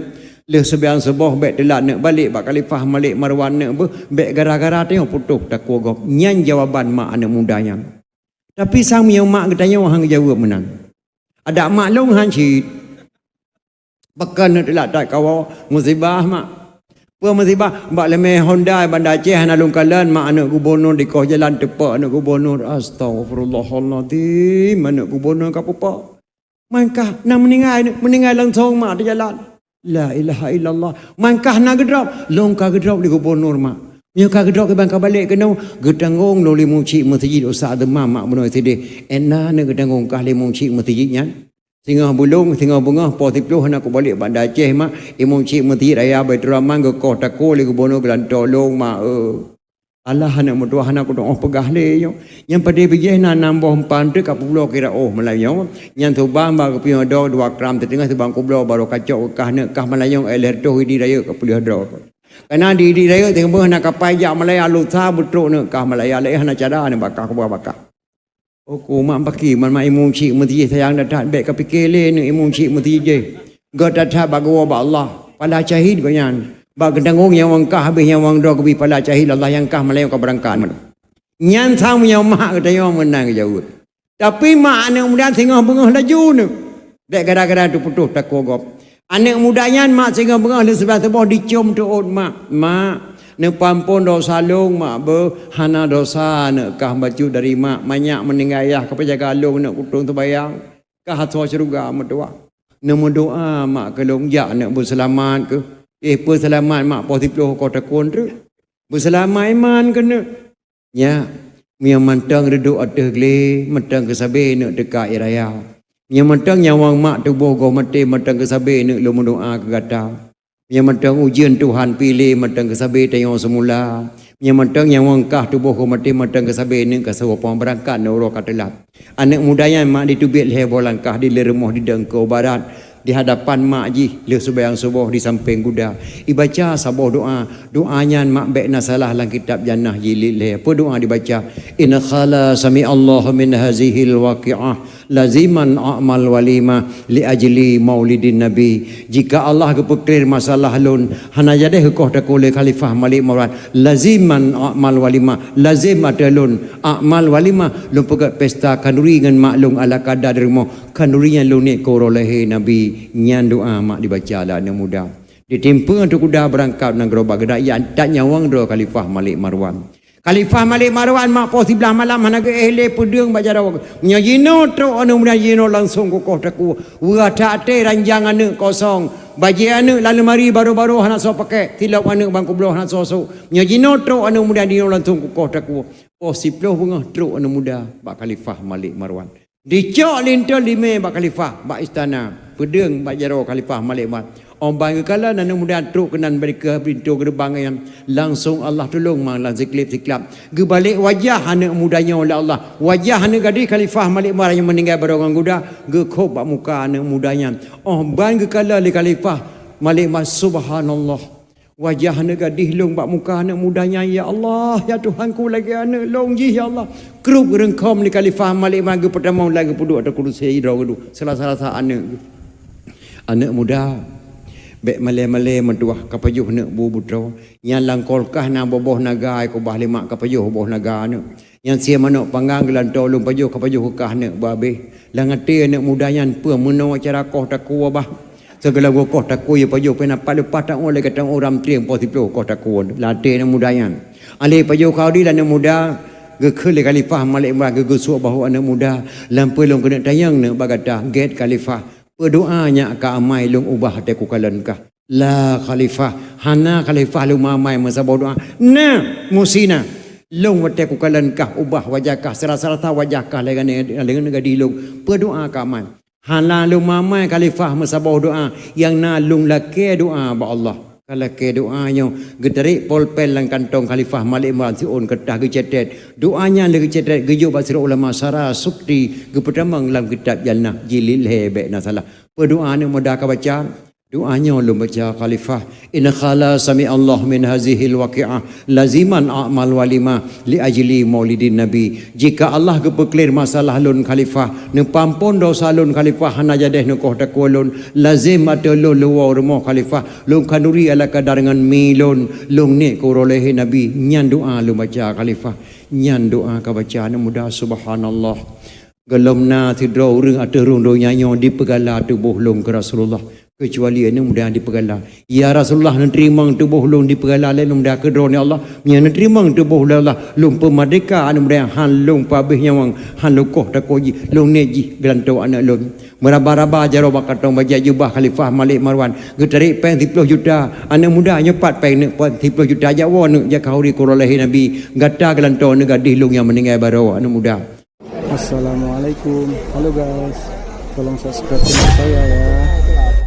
lheueh seubiang suboh bék teulat neuk balek bak Khalifah Malik Marwan neuk beuh, bék gara-gara tanyoe putôh takue gob. Nyan jawaban mak aneuëk muda nyan. Tapi sang meunyoe mak geutanyoe han geujaweueb meunan. Adak mak lôn han cit. Pakon aneuëk teulat that kawoe, musibah mak. Peue musibah? Bak leumeh Honda Banda Aceh hana lôn kalon mak aneuëk gubunur dikoh jalan teupok aneuëk gubunur. Astaghfirullahalazim, aneuëk gubunur ka peupak. Mangkah na meuninggai, meuninggai langsong mak di jalan. La ilaha illallah. Mangkah na geudrob, lôn ka geudrob lé gubunur mak. Nyoe ka geudrob kiban ka balek keunoe, geutanggong lôn lé Imum Syik meuseujid Ustaz Demam mak bunoe sideh. Étna aneuëk geutanggong kah lé Imum Syik meuseujid nyan. Singoh bulong, singoh beungoh, poh siploh hana kubalek bak Banda Aceh mak, Imum Syik meuseujid raya Baiturrahman geukoh takue lé gubunur geulantoe lôn mak, eu. Alah aneuëk meutuwah hana kutu'oh peugah lé nyoe. Nyang padé bijéh na nam boh empan teuk ka peubloe kira óh Meulayu. Nyan suban bak geupiôh droe dua gram siteungoh suban kubloe barô kacok keu kah neuk kah Meulayu éh lheueh toh idi rayeuk ka peuleueh droe. Kana di idi rayeuk teungoh hana kapai jak Meulayu lusa beutrok neuk kah Meulayu laén hana cara neuk bak kah kuba bak kah. Uku mak baki man mak Imum Syik meuseujid sayang that-that bék ka pike lé neuk Imum Syik meuseujid jih. Gét that-that bak geuwoe bak Allah. Pala syahid gobnyan. Bak geutanggong nyawöng kah habéh nyawöng droe geubri pala syahid Allah nyang kah Meulayu ka beurangkat. Nyan sang meunyoe mak geutanyoe meunan geujaweueb. Tapi mak aneuëk muda singoh beungoh laju neuk. Bék gara-gara teuputoh takue gob. Aneuëk muda nyan mak singoh beungoh lheueh seubilang suboh dicom teuôt mak. Mak, neupeuampon dosa lôn mak beuh, hana dosa neuk kah bacut dari mak, manyak meuninggai ayah ka peujaga lôn neuk kutôn seubayang, kah asoe syeuruga meutuwah. Neumeudoa mak keu lôn jak neuk beuseulamat keuh. Éh peuseulamat mak poh siploh koh takue treuk. Beuseulamat iman keuneuk. Nyak, meunyoe mantong reudok ateueh glé, mantong keu sabe neuk teuka ie raya. Meunyoe mantong nyawöng mak tuboh goh maté, mantong keu sabe neuk lôn meudoa keu gata. Meunyoe mantong ujeuen Tuhan piléh, mantong keu sabe tanyoe seumula. Meunyoe mantong nyawöng kah tuboh goh maté, mantong keu sabe neuk ka sawoe pang beurangkat neuk uroe ka teulat. Aneuëk muda nyan mak diteubiet lhée boh langkah di lé rumoh di deungko barat. Di hadapan mak jih, lheueh seumayang suboh di sampéng guda. Ibaca saboh doa. Doa nyan mak bék na salah lam kitab Jannah jilid lhée. Peue doa dibaca? "In khala sami'allahu min hazihil waqi'ah, laziman a'mal walimah li ajli maulidin nabi." Jika Allah geupeuklir masalah lôn, hana jadeh keukoh takue lé Khalifah Malik Marwan, laziman a'mal walimah, lazim ateueh lôn a'mal walimah, lôn peugét pesta khanduri ngon mak lôn ala kada di rumoh, khanduri nyan lôn niet keu uroe lahé Nabi. Nyan doa mak dibaca lé aneuk muda. Ditimpeue ateueh kuda beurangkat nanggroe bak geuda, ia that nyawöng droe Khalifah Malik Marwan. Khalifah Malik Marwan mak poh siblaih malam hana geuéh lé peudeueng bak jaroe. Meunyoe jinoe trok aneuk muda jinoe langsong keukoh takue. Weueh that até ranjang aneuk kosong. Bajée aneuk lam leumari barô-barô hana soe paké. Silop aneuk ban kubloe hana soe sôk. Meunyoe jinoe trok aneuk muda jinoe langsong keukoh takue. Poh siploh beungoh trok aneuk muda bak Khalifah Malik Marwan. Dicok linto limé bak khalifah, bak istana, peudeueng bak jaroe Khalifah Malik Marwan. Óh ban geukalon aneuk muda trok keunan bak linto geureubang nyan, langsong Allah tulông mang lam siklab-siklab. Geubalek wajah aneuk muda nyoe lé Allah. Wajah aneuk gadih Khalifah Malik Marwan nyang meuninggai baroe ngon guda, geukhôb bak muka aneuk muda nyan. Óh ban geukalon lé Khalifah Malik Marwan, subhanallah. Wajah aneuk gadih lôn bak muka aneuk muda nyan, ya Allah, ya Tuhanku, lagée aneuk lôn jih, ya Allah. Krup geureungkhom lé Khalifah Malik Marwan geupeutamong lagée peuduek ateueh kurusi droe geudu. Salah-salah aneuk geuh. Aneuk muda, bék malée-malée meutuwah ka pajoh aneuk bu beudroe. Nyan lam kulkas na boh-boh naga, ai kubah lé mak ka pajoh boh naga aneuk. Nyan sie manök panggang geulantoe lôn pajoh ka pajoh keu kah aneuk beu abéh. Lam até aneuk muda nyan peue meunoe cara koh takue bah. Sigohlom geukoh takue, ya pajoh pih na pat leupah taoh lagée taoh uram trieng poh siploh koh takue. Lam até aneuk muda nyan. Alé pajoh khauri lam aneuk muda, geukheun lé Khalifah Malik Marwan geugeusuek bahô aneuk muda. Lam peue lôn keuneuk tanyong neuk bak gata, gét Khalifah. Peudoa nyak ka amai lôn ubah até kukalon kah. La Khalifah, hana Khalifah lôn mamai meusaboh doa. Na, musi na. Lôn watée kukalon kah ubah wajah kah, sira-sira wajah kah lagée nyan, lagée nyan gadih lôn. Peudoa ka amai. Hana lôn mamai Khalifah meusaboh doa, nyang na lôn lakée doa bak Allah. Ka lakée doa nyoe, geutarek polpen lam kantong Khalifah Malik Marwan siôn keureutah geucetet. Doa nyan lé geucetet geujok bak sidroe ulama syara sukti geupeutamong lam kitab Jannah jilid lhée bék na salah. Peudoa aneuk muda ka baca. Doa nyoe lôn baca Khalifah, "In khala sami'allahu min hazihil waqi'ah, laziman a'mal walimah li ajli maulidin nabi." Jika Allah geupeuklir masalah lôn Khalifah, neupeuampon dosa lôn Khalifah, hana jadeh neukoh takue lôn, lazim ateueh lôn luwoe rumoh Khalifah, lôn khanduri ala kadar ngon mi lôn, lôn niet keu uroe lahé Nabi. Nyan doa lôn baca Khalifah. Nyan doa ka baca aneuk muda, subhanallah. Gohlom na sidroe ureuëng ateueh rhueng donya nyoe dipeugala tuboh lôn keu Rasulullah, keucuali aneuk muda nyang dipeugala. "Ya Rasulullah, neuteurimong tuboh lôn dipeugala lé aneuk muda keu Droeneuh ya Allah. Meunyoe neuteurimong tuboh lôn ya Allah, lôn peumeurdeka aneuk muda nyan, han lôn peuabéh nyawöng, han lôn koh takue jih, lôn niet jih geulantoe aneuk lôn." Meuraba-raba jaroe bak kantong bajée jubah Khalifah Malik Marwan, geutarek péng siploh juta. Aneuk muda nyoe pat péng neuk siploh juta, jak woe neuk jak khanduri keu uroe lahé Nabi. Gata geulantoe aneuk gadih lôn nyang meuninggai baroe, aneuk muda. Assalamualaikum. Halo guys, tolong subscribe channel saya ya.